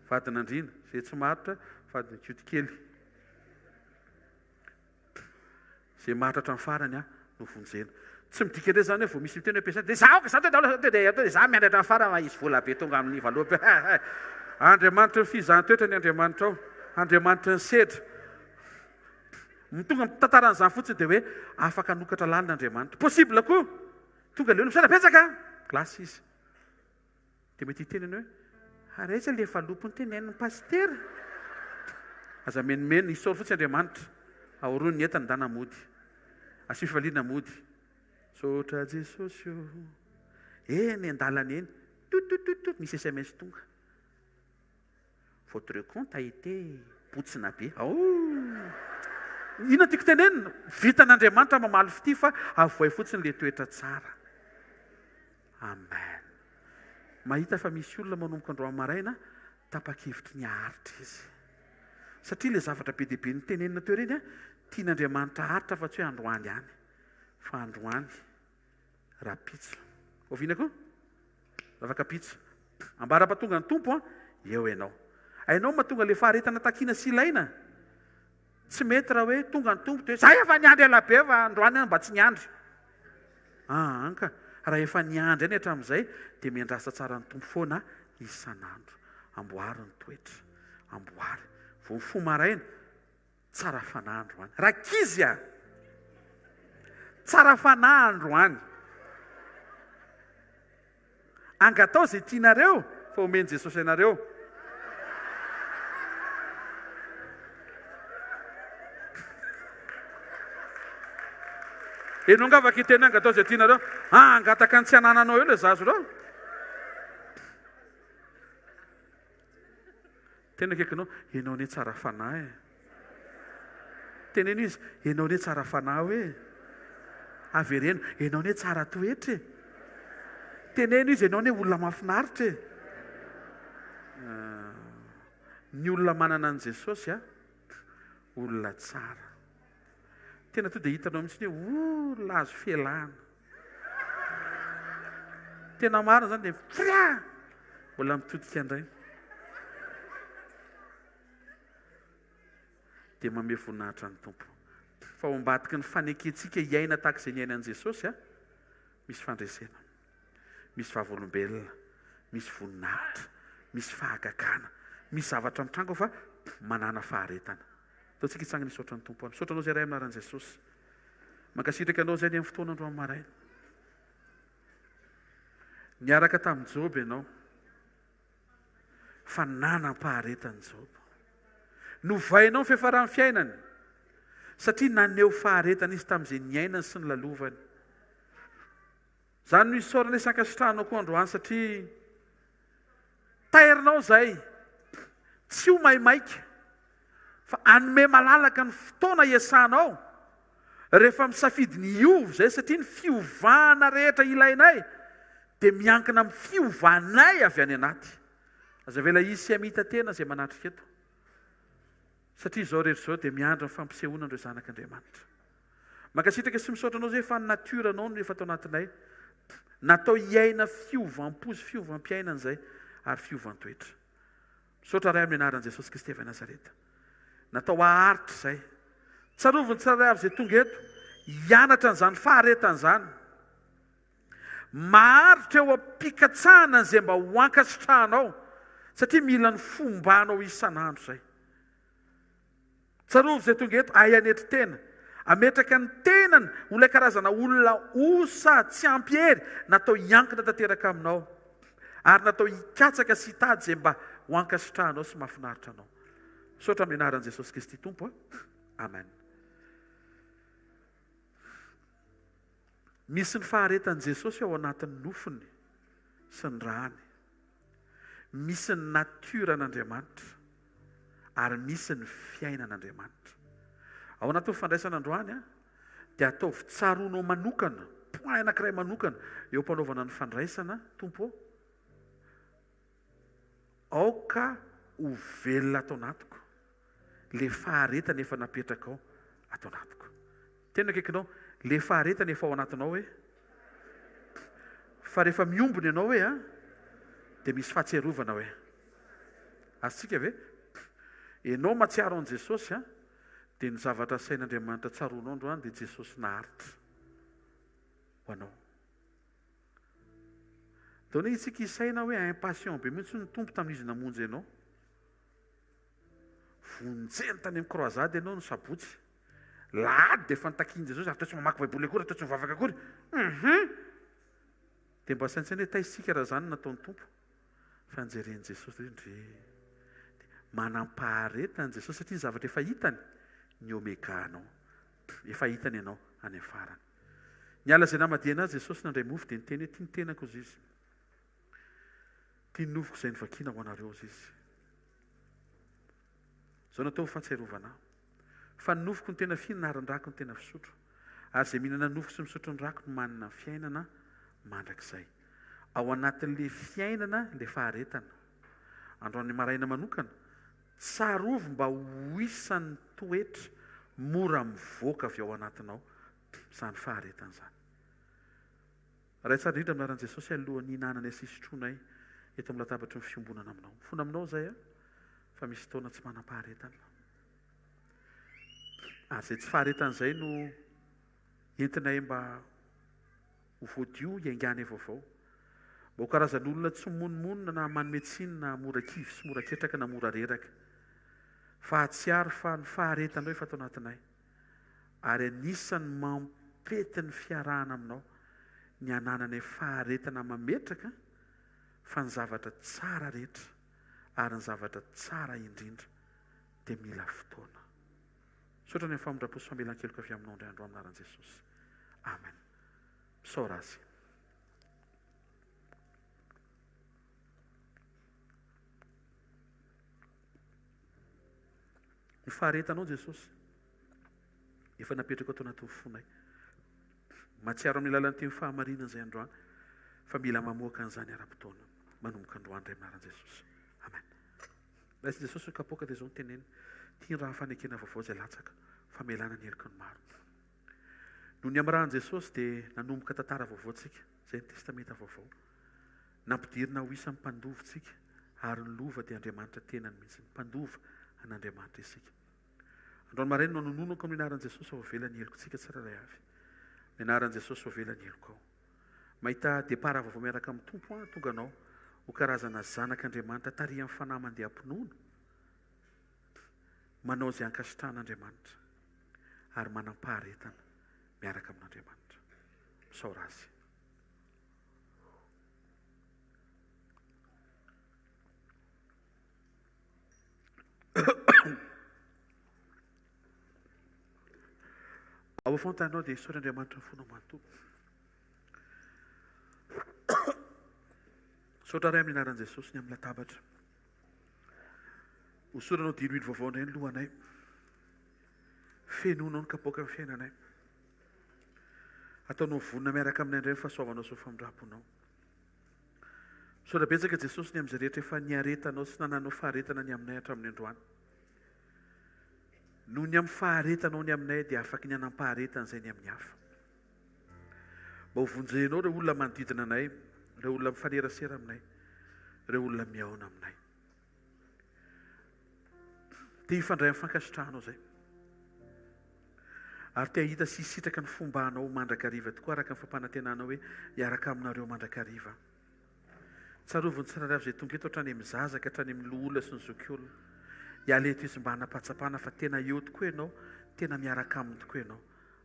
vadin'andriana, izay tsy maharitra vadin'ny kioty kely. Izay maharitra hatramin'ny farany no vonjena. Tsy midika indray izany hoe vao misy miteny hoe ampiasaina dia za aoka za tonga daholo dia dia za miandry hatramin'ny farany fa hisy vola be tonga amin'ny valopy. Andriamanitry ny fizahan-toetra ny Andriamanitrao, Andriamanitry ny sedra. Ny tonga mitantara an'izany fotsiny dia hoe afaka hanokatra lalina Andriamanitra. Possible koa. Tonga ilay olona misaotra betsaka. Lasa izy. Dia mety hiteny ianao hoe, ary aiza ilay valopy notenenin'ny pasitera? Aza menomenona, isaory fotsiny Andriamanitra. Ahoroy ny entana, ndana mody. Asio fifaliana mody. Misaotra Jesosy ô. Eny an-dalana eny, tut tut tut tut, misy sms tonga. Votre compte a été botsina be. Aoo! Inona no tiako tenenina? Vitan'Andriamanitra mamaly fitia fa avohay fotsiny ilay toetra tsara. Amen. Mahita fa misy olona manomboka androany maraina tapa-kevitry ny haharitra izy. Satria ilay zavatra be dia be notenenina teo ireny, tian'Andriamanitra haharitra fa tsy hoe androany ihany. Fa androany, rahampitso. Oviana koa? Ravakapitso. Ambara-pahatonga ny Tompo an, eo ianao. Hainao ny mahatonga ilay faharetana takiana sy ilaina? Tsy mety raha hoe tonga ny Tompo dia hoe za efa niandry ela be fa androany aho mba tsy niandry. Aa ka, raha efa niandry ihany hatramin'izay dia miandrasa tsara ny Tompo foana isan'andro. Amboary ny toetra. Amboary. Vao mifoha maraina, Tsara fanahy androany. Rankizy a! Tsara fanahy androany. Angatao izay tianareo fa omen'i Jesosy anareo. Enao angaha afaka hiteny hoe angatao izay tianareo? Ah, angataka ny tsy anananao eo ilay zaza ireo. Tena akaikinao, ianao anie tsara fanahy e. Teneno izy, ianao anie tsara fanahy hoe. Avereno, ianao anie tsara toetra e. Teneno izy, ianao anie olona mahafinaritra e. Ah, ny olona manana an'i Jesosy a, olona tsara. Tena to dia hitanao mihitsy hoe olona azo fialana. Tena marina zany dia fria! Mbola mitodika indray. Dia mamehy voninahitra ny Tompo. Fa ao ambadiky ny fanekentsika hiaina tahaka izay niainan'i Jesosy, misy fandresena. Misy vavolombelona, misy voninahitra, misy fahagagana, misy zavatra mitranga fa manàna faharetana. Ataontsika hitsangana hisaotra ny Tompo. Misaotra anao izay Ray amin'ny anaran'i Jesosy. Mankasitraka anao izay ny amin'ny fotoana androany maraina. Niaraka tamin'i Joba ianao, fa nanam-paharetana Joba. Novainao ny fiafaran'ny fiainany, satria naneho faharetana izy tamin'izay niainany sy nylalovany. Izany no isaorana sy ankasitrahanao koa androany satria tairinao izay tsy ho maimaika fa hanome malalaka ny fotoana hiasanao rehefa misafidy ny hiova izay satria ny fiovana rehetra ilainay dia miankina amin'ny fiovanay avy any anaty. Aza avela hisy hamita tena izay manatrika eto satria izao rehetra izao dia miandry ny fampisehoana ireo zanak'Andriamanitra. Mankasitraka sy misaotra anao zay fa ny nature anao no efa tao anatinay. Natao hiaina fiovam-po sy fiovam-piainana izay ary fiovan-toetra. Misaotra Ray amin'ny anaran'i Jesosy Kristy avy any Nazareta. Natao haharitra izay. Tsarovy ny tsirairay avy izay tonga eto hianatra an'izany faharetana izany. Maharitra eo am-pikatsahana an'izay mba ho ankasitrahanao satria mila ny fombanao isan'andro izay. Tsarovy izay tonga eto, hay hanetry tena, hametraka ny tenany ho ilay karazana olona osa tsy ampy hery natao hiankina tanteraka aminao, ary natao hikatsaka sy hitady izay mba ho ankasitrahanao sy mahafinaritra anao. Misaotra amin'ny anaran'i Jesosy Kristy Tompo a. Amen. Misy ny faharetan'i Jesosy ao anatin'ny nofony sy ny rany. Misy ny nature an'Andriamanitra ary misy ny fiainan'Andriamanitra. Ao anatin'ny fandraisana androany dia ataovy tsaroanao manokana, point anankiray manokana eo am-panaovana ny fandraisana, Tompo ô, aoka ho velona ato anatiko le faharetana efa napetrakao ato anatiko. Tena akaikinao, le faharetana efa ao anatinao hoe fa rehefa miombona ianao hoe a dia misy fahatsiarovana hoe azontsika ve? Ianao mahatsiaro an'i Jesosy a dia ny zavatra asain'Andriamanitra tsaroanao androany dia Jesosy naharitra. Ho anao. Ndao anie isika hisaina hoe impatient be mihitsy ny Tompo tamin'izy namonjy anao. Vonjeny tany amin'ny croisade ianao ny sabotsy. Lahady dia efa nitakian'i Jesosy ary toa tsy mamaky baiboly akory, toa tsy mivavaka akory. Hum! Dia mba saintsaino hoe taiza isika raha izany no nataon'ny Tompo. Fa nojeren'i Jesosy hoe ndry. Dia manam-paharetana Jesosy satria ny zavatra efa hitany ny omega anao. Efa hitany ianao any amin'ny farany. Niala izay namadihana azy Jesosy nandray mofo dia niteny hoe tia ny tenako hozy izy. Tia ny nofoko izay novakiana ho anareo hozy izy. Izao no atao ho fahatsiarovana ahy. Fa ny nofoko no tena fihinana ary ny rako no tena fisotro. Ary izay mihinana ny nofoko sy misotro ny rako no manana ny fiainana mandrakizay. Ao anatin'ilay fiainana ilay faharetana. Androany maraina manokana, tsarovy mba ho isan'ny toetra mora mivoaka avy ao anatinao izany faharetana izany. Ray tsara indrindra amin'ny anaran'i Jesosy alohan'ny hihinananay sy hisotroanay eto amin'ny latabatry ny fiombonana aminao. Mifona aminao izay aho fa misy taona tsy manam-paharetana. Ary izay tsy faharetana izay no entinay mba ho voadio hiainganay vaovao. Mba ho karazan'olona tsy mimonomonona na manome tsiny na mora kivy sy mora ketraka na mora reraka. Fa hahatsiaro fa ny faharetanao efa ato anatinay. Ary anisan'ny mampety ny fiarahana aminao ny hanananay faharetana mametraka fa ny zavatra tsara rehetra ary ny zavatra tsara indrindra dia mila fotoana. Misaotra ny amin'ny famindram-po sy famelan-keloka avy aminao indray andro amin'ny anaran'i Jesosy. Amen. Misaora Azy. Ny faharetanao Jesosy efa napetraka ato anatin'ny fonay. Mahatsiaro amin'ny alalan'ny teny fahamarinana izay androany fa mila mamoaka an'izany ara-potoana manomboka androany indray amin'ny anaran'i Jesosy. Amen. Raisin'i Jesosy ny kapoaka dia izao no teneniny, Ity ny rà fanekena vaovao izay latsaka, famelana ny heloky ny maro. Noho ny amin'ny ràn'i Jesosy dia nanomboka tantara vaovao tsika, izay ny Testamenta Vaovao. Nampidirina ho isan'ny mpandova tsika ary ny lova dia Andriamanitra tenany mihitsy, mpandova an'Andriamanitra isika. Androany maraina no anononako amin'ny anaran'i Jesosy fa voavela ny helokintsika tsirairay avy. Amin'ny anaran'i Jesosy voavela ny helokao. Mahita départ vaovao miaraka amin'ny Tompo aho tonga anao ho karazana zanak'Andriamanitra tarihan'ny fanahy mandeha am-pinoana, manao izay ankasitrahan'Andriamanitra ary manam-paharetana miaraka amin'Andriamanitra. Misaora Azy. Ao afoantanao dia isaory Andriamanitra ny fonao manontolo. Misaotra Ray amin'ny anaran'i Jesosy ny amin'ny latabatra. Hosoranao diloilo vaovao indray ny lohanay. Fenoinao ny kapoakan'ny fiainanay. Ataonao vonona miaraka aminay indray ny fahasoavanao sy ny famindram-ponao. Misaotra betsaka Jesosy ny amin'izay rehetra efa niaretanao sy nananao faharetana ny aminay hatramin'ny androany. Noho ny amin'ny faharetanao ny aminay dia afaky ny hanam-paharetana izay ny amin'ny hafa. Mba ho vonjenao ireo olona manodidina anay, ireo olona mifanerasera aminay, ireo olona mihaona aminay. Te hifandray amin'ny fankasitrahanao izay. Ary te hahita sy hisitraka ny fombanao mandrakariva tokoa araka ny fampanantenanao hoe hiaraka aminareo mandrakariva aho. Tsarovy ny tsirairay avy izay tonga eto hatrany amin'ny zaza ka hatrany amin'ny loholona sy ny zokiolona. Hiala eto izy mba hanam-pahatsapana fa tena eo tokoa ianao, tena miaraka aminy tokoa ianao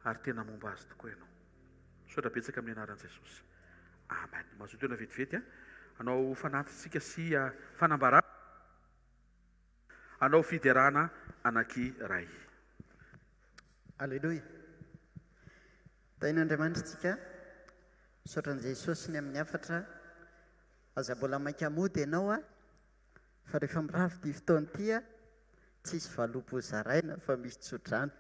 ary tena momba azy tokoa ianao. Misaotra betsaka amin'ny anaran'i Jesosy. Amen. Mazotoa ela vetivety a. Hanao fanatitsika sy fanambarana. Hanao fiderana anankiray. Aleloia. Tahin'Andriamanitra tsika. Misaotra an'i Jesosy ny amin'ny hafatra. Aza mbola maika mody ianao a, fa rehefa mirava ity fotoana ity a, tsisy valopy ho zaraina fa misy tsodrano.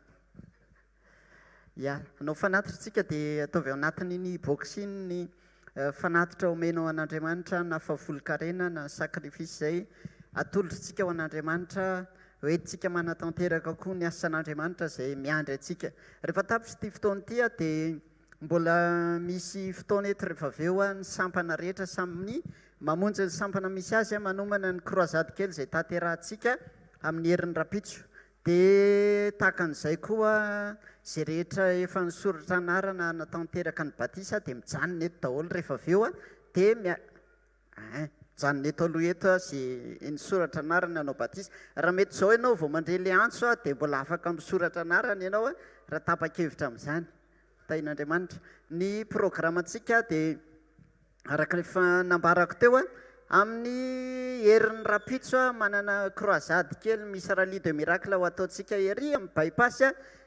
Ya, hanao fanatitra tsika dia ataovy ao anatin'iny box iny ny fanatitra omenao an'Andriamanitra na fahafolonkarena na sacrifice izay atolotritsika ho an'Andriamanitra hoentintsika manatanteraka koa ny asan'Andriamanitra izay miandry antsika. Rehefa tapitra ity fotoana ity dia mbola misy fotoana eto rehefa avy eo ny sampana rehetra samy mamonjy ny sampana misy azy manomana ny croisade kely izay tanterahantsika amin'ny herin'ny rahampitso. Dia tahaka an'izay koa, izay rehetra efa nisoratra anarana hanatanteraka ny batisa dia mijanona eto daholo rehefa avy eo dia mia ein, mijanona eto aloha eto izay nisoratra anarana hanao batisa. Raha mety izao ianao vao mandre ilay antso dia mbola afaka misoratra anarana ianao raha tapa-kevitra amin'izany. Tahin'Andriamanitra. Ny programantsika dia araka ny efa nambarako teo, amin'ny herin'ny rahampitso manana croisade kely misy rallye de miracle ho ataontsika ery amin'ny bypass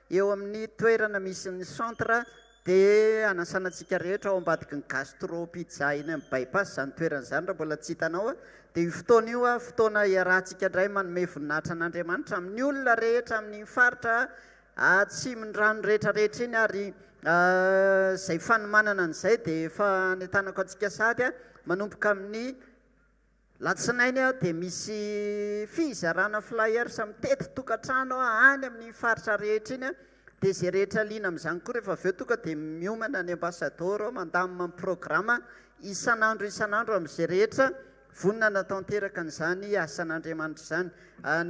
eo amin'ny toerana misy ny centre dia hanasana antsika rehetra ao ambadiky ny gastro pizza eny amin'ny bypass izany toerana izany raha mbola tsy hitanao dia io fotoana io fotoana iarahantsika indray manome voninahitra an'Andriamanitra amin'ny olona rehetra amin'iny faritra Atsimon'ny rano rehetra rehetra iny ary izay fanomanana an'izay dia efa anentanako antsika sahady manomboka amin'ny latsinainy dia misy fizarana flyers mitety tokantrano any amin'ny faritra rehetra iny dia izay rehetra liana amin'izany koa rehefa avy eo tonga dia miomana ny ambasadaoro mandamina ny programa isan'andro isan'andro amin'izay rehetra Vonona hanatanteraka an'izany asan'Andriamanitra izany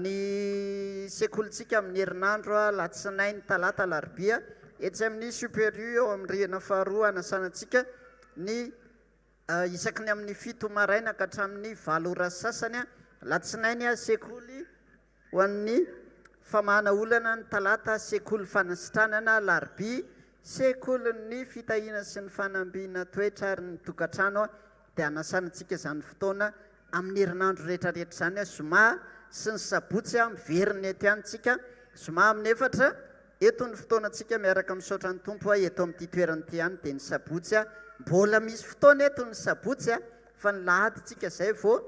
ny sekolintsika amin'ny herinandro alatsinainy, talata, alarobia etsy amin'ny Super U eo amin'ny rihana faharoa hanasana antsika ny isaky ny amin'ny 7 maraina ka hatramin'ny 8 ora sy sasany alatsinainy sekoly Ho an'ny famahana olana ny talata, sekoly fanasitranana, alarobia, sekolin'ny fitahiana sy ny fanambina toetra ary ny tokantrano dia hanasana antsika izany fotoana amin'ny herinandro rehetra rehetra izany, zoma sy ny sabotsy miverina eto ihany tsika, zoma amin'ny efatra eto ny fotoanantsika miaraka misaotra ny Tompo eto amin'ity toerana ity ihany dia ny sabotsy mbola misy fotoana eto ny sabotsy fa ny lahady tsika izay vao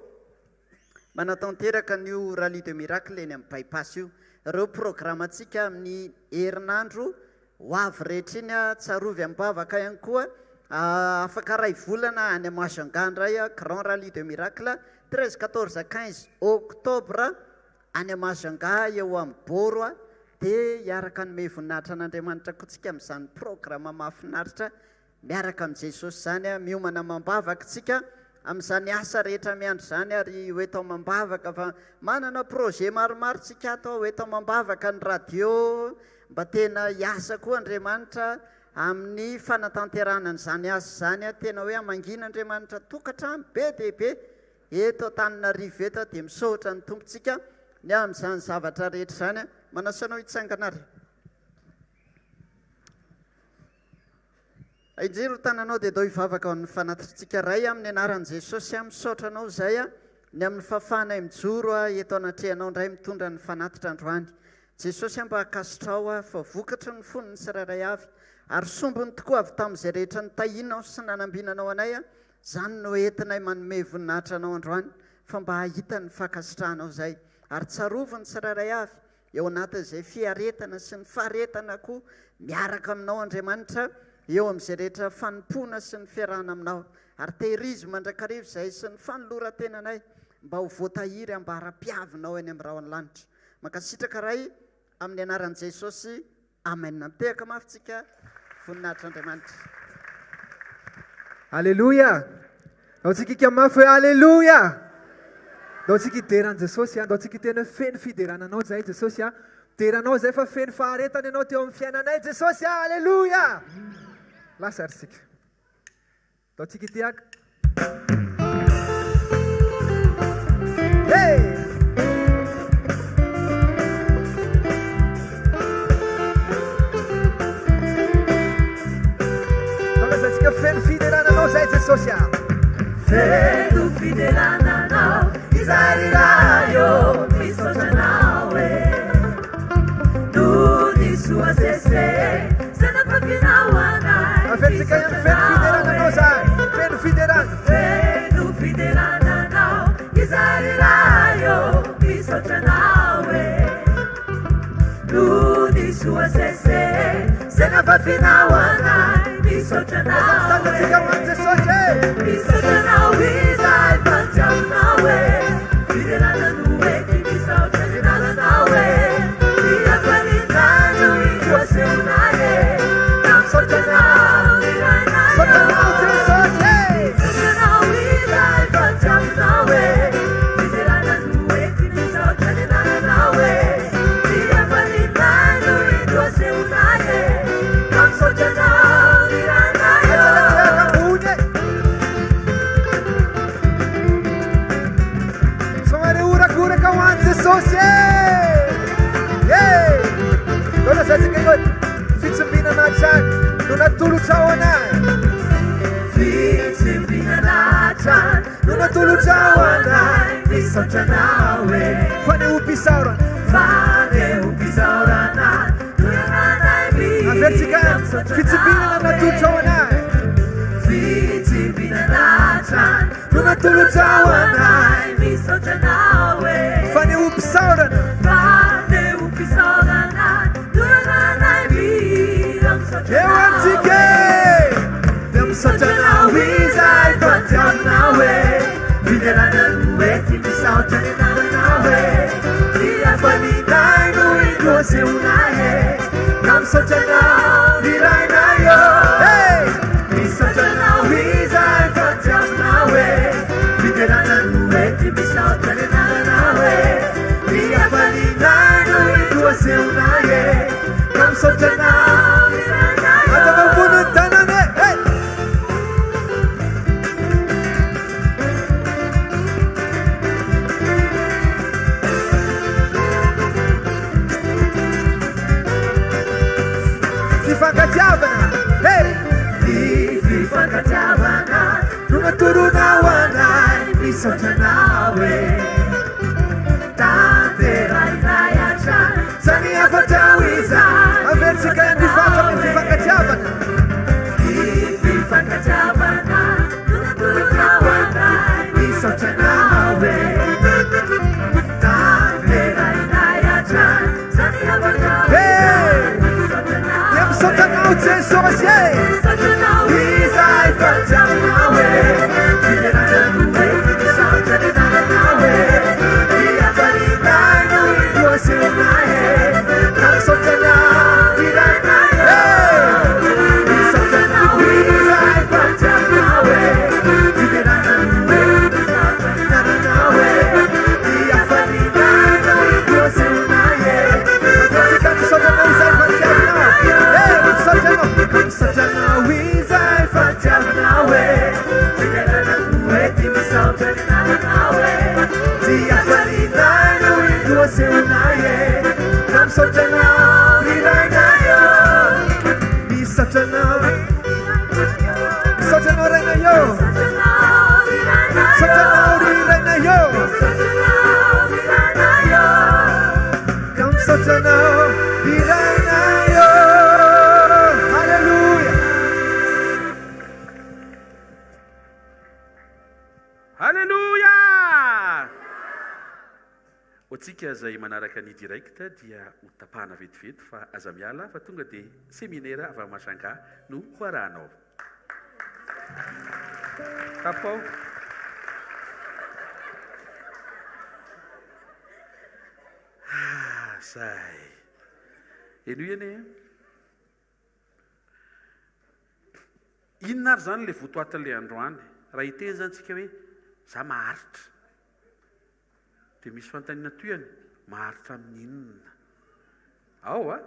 Manatanteraka an'io Rallye de Miracle eny amin'ny Bypass io. Ireo programantsika amin'ny herinandro ho avy rehetra iny, tsarovy am-bavaka ihany koa, afaka iray volana any Majunga indray, Grand Rallye de Miracle, 13, 14, 15 octobre any Majunga eo amin'ny Boro, dia hiaraka hanome voninahitra an'Andriamanitra koa tsika amin'izany programa mahafinaritra Miaraka amin'i Jesosy izany, miomana amam-bavaka isika amin'izany asa rehetra miandry izany ary ho eto amam-bavaka fa manana projet maromaro tsika ato, ho eto amam-bavaka ny radio mba tena hiasa koa Andriamanitra amin'ny fanatanterahana an'izany asa izany, tena hoe hamangiana Andriamanitra tokantrano be dia be eto Antananarivo eto dia misaotra ny Tompontsika ny amin'izany zavatra rehetra izany. Manasa anao hitsangana ary. Ahinjiro ny tananao dia dao hivavaka ho an'ny fanatitritsika Ray amin'ny anaran'i Jesosy aho misaotra anao izay ny amin'ny fahafahanay mijoro eto anatrehanao indray mitondra ny fanatitra androany Jesosy aho mba ankasitraho aho fa vokatry ny fon'ny tsirairay avy ary sombiny tokoa avy tamin'izay rehetra nitahianao sy nanambinanao anay izany no entinay manome voninahitra anao androany fa mba hahita ny fankasitrahanao izay ary tsarovy ny tsirairay avy Eo anatin'izay fiaretana sy ny faharetana koa miaraka aminao Andriamanitra eo amin'izay rehetra fanompoana sy ny fiarahana aminao. Ary tehirizo mandrakariva izahay sy ny fanoloran-tenanay mba ho voatahiry ambara-piavinao eny amin'ny rahon'ny lanitra. Mankasitraka Ray amin'ny anaran'i Jesosy. Amen. Mitehaka mafy tsika voninahitr'Andriamanitra. Aleloia! Ndao tsika hika mafy hoe Aleloia! Ndao tsika hidera an'i Jesosy a! Ndao tsika hiteny hoe feno fiderana anao izahay Jesosy a! Midera anao izahay fa feno faharetana ianao teo amin'ny fiainanay Jesosy a! Aleloia! Lasa ary isika. Ndao tsika hitehaka. Hey! Ndao lazaintsika feno fiderana anao izahay Jesosy a! Feno fiderana anao izahay ry Ray ô, misaotra anao e. Noho ny soa sese izay nampafinao anay. Averintsika ihany feno fiderana anao zahay. Feno fiderana. Feno fiderana anao izahay ry Ray ô, misaotra anao e. Noho ny soa sese izay nampafinao anay, misaotra anao e. Misaotra anao izahay fa tiavinao e. Fiderana no enti misaotra ny anaranao e. Ny hafaliana no indro asehonay e. Ka misaotra anao ry Rainay ô. Misaotra anao Jesosy e. Misaotra anao izahay fa tiavinao e. Fiderana no enti misaotra ny anaranao e. Ny hafaliana. Misaotra anao e. Fanehoam-pisaorana. Fanehoam-pisaorana no iananay mihira. Averintsika Misaotra Fitsimbinana anao e. natolotrao anay. Fitsimbinana hatrany no natolotrao anay. Misaotra anao e. Fanehoam-pisaorana. Fanehoam-pisaorana no iananay mihira. Misaotra Eo anao antsika e. e. Dia misaotra anao izahay fa tiavinao e. Fiderana no ety misaotra ny anaranao e. Ny hafalianay no indro asehonay e. Ka misaotra anao ry Rainay ô. Hey! Misaotra anao izahay fa tiavinao e. Fiderana no ety misaotra ny anaranao e. Ny hafalianay no indro asehonay e. Ka misaotra anao ry Rainay ô. Atao ambony ny tanana e. Hey! Fifankatiavana, hey! Ny fifankatiavana no natoronao anay, misaotra anao e. Tanterahinay hatrany izany hafatrao izany, Averintsika ny fatra amin'ny fifankatiavana. Ny fifankatiavana no natoronao anay, misaotra anao e. Tanterahinay hatrany izany hafatrao Hey! izany, misaotra anao Dia misaotra e. anao Jesosy e! Misaotra anao izahay fa tiavinao e. Fiderana no ety misaotra ny anaranao e. Ny hafalianay no indro asehonay e. Ka misaotra anao ry Rainay ô. Misaotra anao izahay fa tiavinao e. Fiderana no ety misaotra ny anaranao e. Ny hafalianay no indro asehonay e. Antsika misaotra anao izahay fa tiavinao. Hey, misaotra anao. Misaotra anao izahay fa tiavinao e. Fiderana no ety misaotra ny anaranao e. Ny hafalianay no indro asehonay e. Ka misaotra anao ry Rainay ô. Misaotra anao. Misaotra anao Rainay ô. Misaotra anao ry Rainay Misaotra ô. anao ry Rainay ô. Misaotra anao ry Rainay ô. Ka misaotra anao ry Rainay ô. Alléluia. Alléluia! Ho antsika izay manaraka ny direct dia ho tapahana vetivety fa aza miala fa tonga dia seminera avy any Majunga no ho arahanao. Tapao. Ah, zay. Henoy anie eh. Inona ary izany ilay votoatin'ilay androany? Raha hiteny izany tsika hoe za maharitra. Dia misy fanontaniana tohiny, maharitra amin'ny inona? Ao a!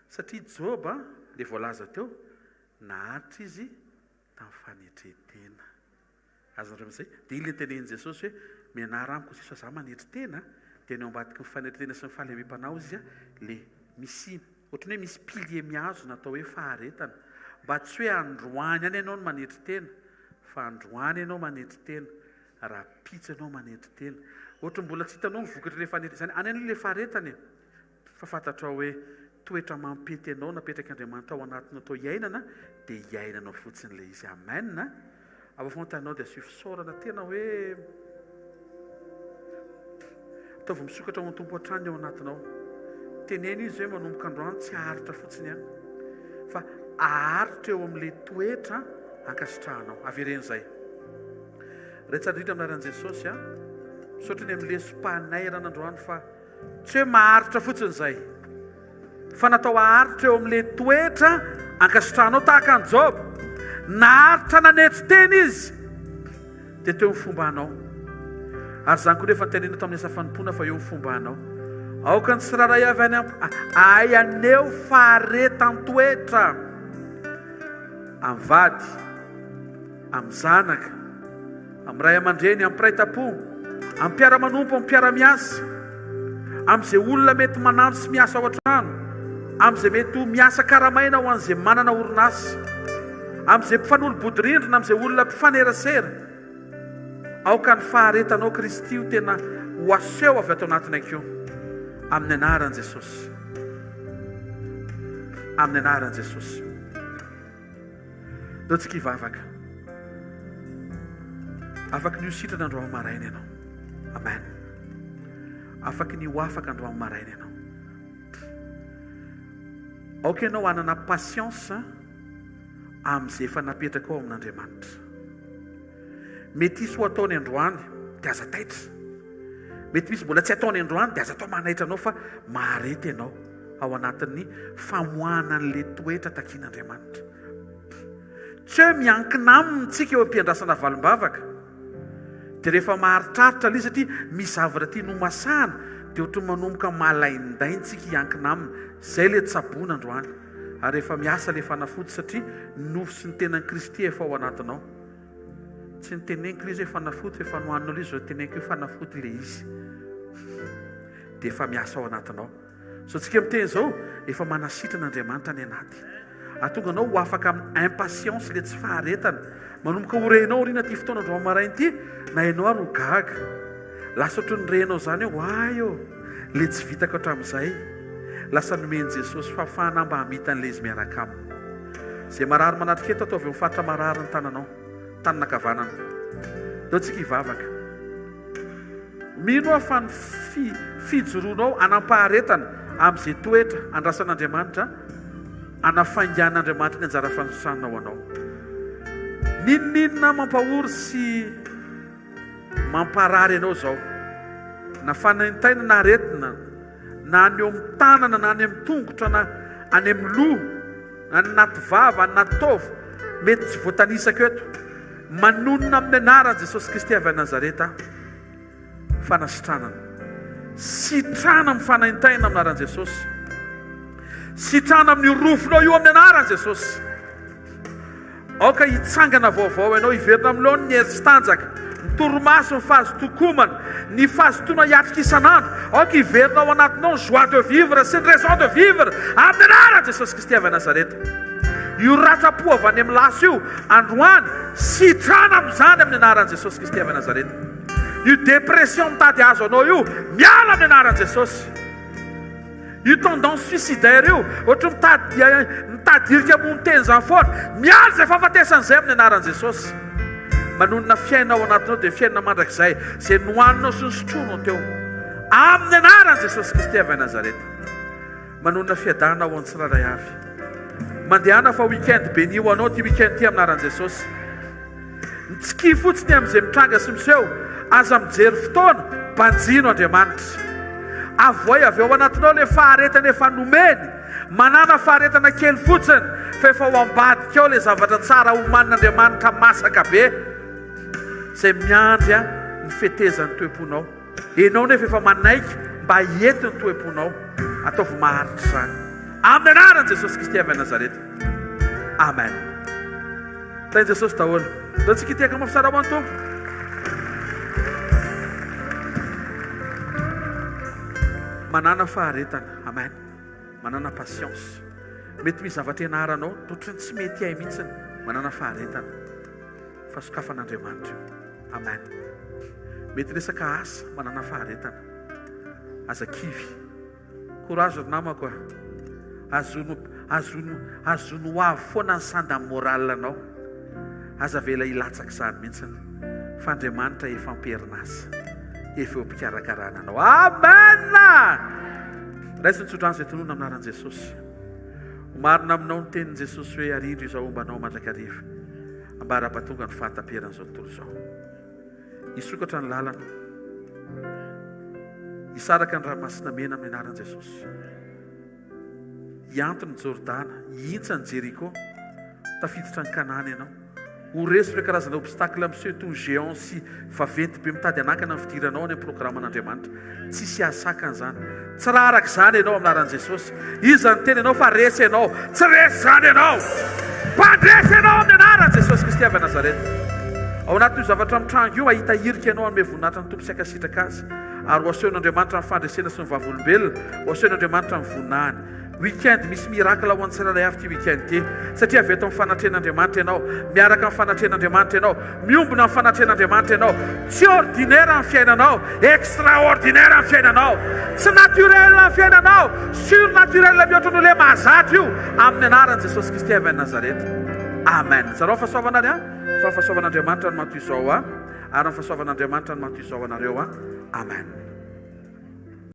Satria Joba, ilay voalaza teo, naharitra izy tamin'ny fanetren-tena. Azonareo amin'izay? Dia iny ilay tenenin'i Jesosy hoe, mianara amiko Jesosy fa za manetry tena, dia ny ao ambadiky ny fanetren-tena sy ny fahalemem-panahy hozy izy, ilay misy, ohatran'ny hoe misy pilier mihazona atao hoe faharetana. Mba tsy hoe androany ihany ianao no manetry tena, fa androany ianao manetry tena, rahampitso ianao manetry tena. Ohatran'ny mbola tsy hitanao ny vokatr'ilay fanetry, izany any aloha ilay faharetana e. Fa fantatrao hoe toetra mampety anao napetrak'Andriamanitra ao anatinao tao iainana dia iainanao fotsiny ilay izy. Amen a! Afafantanao dia asio fisaorana tena hoe ataovy misokatra ao an-Tompo hatrany ao anatinao. Teneno izy hoe manomboka androany tsy haharitra fotsiny aho fa haharitra eo amin'ilay toetra ankasitrahanao. Avereno izay. Ray tsara indrindra amin'ny anaran'i Jesosy a! Misaotra ny amin'ny lesom-panairana androany fa Tsy hoe maharitra fotsiny izay, fa natao haharitra eo amin'ilay toetra ankasitrahanao, tahaka an'i Joba. Naharitra nanetry tena izy, dia teo ny fombanao. Ary izany koa rehefa notenenina tamin'ny asa fanompoana fa eo ny fombanao. Aoka ny tsirairay avy any am ahay haneho faharetan-toetra amin'ny vady, amin'ny zanaka, Amin'ny ray aman-dreny, amin'ny mpiray tam-po, amin'ny mpiara-manompo, amin'ny mpiara-miasa, amin'izay olona mety manampy sy miasa ao an-trano, amin'izay mety ho miasa karamaina ho an'izay manana orinasa, amin'izay mpifanolo-bodirindrina, amin'izay olona mpifanerasera. Aoka ny faharetanao Kristy ho tena Ho aseho avy ato anatinay koa. Amin'ny anaran'i Jesosy. Amin'ny anaran'i Jesosy. Ndao tsika hivavaka. Afaky ny ho sitrana androany maraina ianao. Amen. Afaky ny ho afaka androany maraina ianao. Aoka ianao hanana patience amin'izay efa napetrakao amin'Andriamanitra. Mety hisy ho ataony androany dia aza taitra. Mety misy mbola tsy ataony androany dia aza atao manaitra anao fa mahareta ianao ao anatin'ny famoahana an'ilay toetra takian'Andriamanitra. Tsy hoe miankina aminy tsika eo am-piandrasana valim-bavaka. Dia rehefa maharitraritra ilay izy satria misy zavatra tiany ho masahana dia ohatran'ny manomboka malaindaina tsika hiankina aminy. Izay ilay tsaboina androany. Ary efa miasa ilay fanafody satria ny nofo sy ny tenan'i Kristy efa ao anatinao. Tsy niteneniko ilay izy hoe fanafody fa efa nohaninao ilay izy izao teneniko hoe fanafody ilay izy. Dia efa miasa ao anatinao. Izao tsika miteny izao, efa manasitrana Andriamanitra any anaty. Ahatonga anao ho afaka amin'ny impatience ilay tsy faharetana. Manomboka ho renao aoriana ity fotoana androany maraina ity, na ianao ary ho gaga. Lasa ohatran'ny renao izany hoe oay ô, ilay tsy vitako hatramin'izay. Lasa nomen'i Jesosy fahafahana mba hamita an'ilay izy miaraka aminy. Izay marary manatrika eto, ataovy eo amin'ny faritra marary ny tananao, tanana ankavanana. Ndao tsika hivavaka. Mino aho fa ny fi, fijoroanao hanam-paharetana amin'izay toetra andrasan'Andriamanitra, hanafaingan'Andriamanitra ny anjara fanosana ho anao. N'inon'inona mampahory sy mamparary anao izao, na fanaintainana na aretina, na any eo amin'ny tanana, na any amin'ny tongotra, na any amin'ny loha, na any anaty vava, any anaty taova, mety tsy voatanisako eto. Manonona amin'ny anaran'i Jesosy Kristy avy any Nazareta aho. Fanasitranana. Sitrana amin'ny fanaintainana amin'ny anaran'i Jesosy. Sitrana amin'io rofinao io amin'ny anaran'i Jesosy. Aoka hitsangana vaovao ianao, hiverina amin'ny laoniny ny hery sy tanjaka, ny torimaso, ny fahazotoan-komana, ny fahazotoana hiatrika isan'andro. Aoka hiverina ao anatinao ny joie de vivre sy ny raison de vivre amin'ny anaran'i Jesosy Kristy avy any Nazareta. Io ratram-po avy any amin'ny lasa io, androany, sitrana amin'izany amin'ny anaran'i Jesosy Kristy avy any Nazareta. Io dépression mitady hahazo anao io, miala amin'ny anaran'i Jesosy. Io tendance suicidaire io, ohatry mitady mitady hirika hamono tena izany foana. Miala izay fahafatesana izay amin'ny anaran'i Jesosy. Manonona fiainana ao anatinao dia fiainana mandrakizay izay nohaninao sy nosotroinao teo. Amin'ny anaran'i Jesosy Kristy avy any Nazareta. Manonona fiadanana ho an'ny tsirairay avy. Mandehana fa week-end béni ho anao ity week-end ity amin'ny anaran'i Jesosy. Mitsikia fotsiny amin'izay mitranga sy miseho. Aza mijery fotoana, banjino Andriamanitra. Avoay avy ao anatinao ilay faharetana efa nomeny. Manàna faharetana kely fotsiny fa efa ao ambadika ao ilay zavatra tsara omanin'Andriamanitra masaka be izay miandry ny fetezan'ny toe-ponao. Enao nefa efa manaiky mba hiety ny toe-ponao. Ataovy maharitra izany. Amin'ny anaran'i Jesosy Kristy avy any Nazareta. Amen. Tahin'i Jesosy daholo. Ndao tsika hitehaka mafy tsara ho an'ny Tompo. Manàna faharetana. Amen. Manàna patience. Mety misy zavatra ianaranao, toa tsy mety hay mihitsy. Manàna faharetana. Fa sokafan'Andriamanitra io. Amen. Mety resaka asa, manana faharetana. Aza kivy. Courage ry namako a. Azono, azono, azono ho avy foana ny sanda moral anao. Aza avela hilatsaka izany mihitsy. Fa Andriamanitra efa am-perinasa. Efa eo am-pikarakarana anao. Amen! Raiso ny tsodrano izay tononina amin'ny anaran'i Jesosy. Ho marina aminao ny tenin'i Jesosy hoe arindro izao homba anao mandrakariva. Ambara-pahatonga ny fahataperan'izao tontolo izao. Hisokatra ny lalana. Hisaraka ny ranomasina mena amin'ny anaran'i Jesosy. Hiantona i Jordana, hihintsa ny Jeriko. Tafiditra ny Kanana ianao. Ho resy ireo karazana obstacle miseho toy ny géant sy vaventy be mitady hanakana ny fidiranao any amin'ny programan'Andriamanitra. Tsisy hahasakana izany. Tsy raha araka izany ianao amin'ny anaran'i Jesosy. Iza niteny anao fa resy ianao? Tsy resy izany ianao! Mpandresy ianao amin'ny anaran'i Jesosy Kristy avy any Nazareta. Ao anatin'io zavatra mitranga io, hahita hirika ianao hanome voninahitra ny Tompo sy hankasitraka Azy. Ary ho asehon'Andriamanitra ny fandresena sy ny vavolombelona. Ho asehon'Andriamanitra ny voninahiny. Week-end misy miracle ho an'ny tsirairay avy ity week-end ity. Satria avy eto amin'ny fanatrehan'Andriamanitra ianao, miaraka amin'ny fanatrehan'Andriamanitra ianao, miombona amin'ny fanatrehan'Andriamanitra ianao. Tsy ordinaire ny fiainanao, extraordinaire ny fiainanao. Tsy naturel ny fiainanao, surnaturel mihoatra noho ilay mahazatra io, amin'ny anaran'i Jesosy Kristy avy any Nazareta. Amen. Zarao fahasoavana ary an, fa ny fahasoavan'Andriamanitra no maha toy izao ahy, ary ny fahasoavan'Andriamanitra no maha toy izao anareo an. Amen.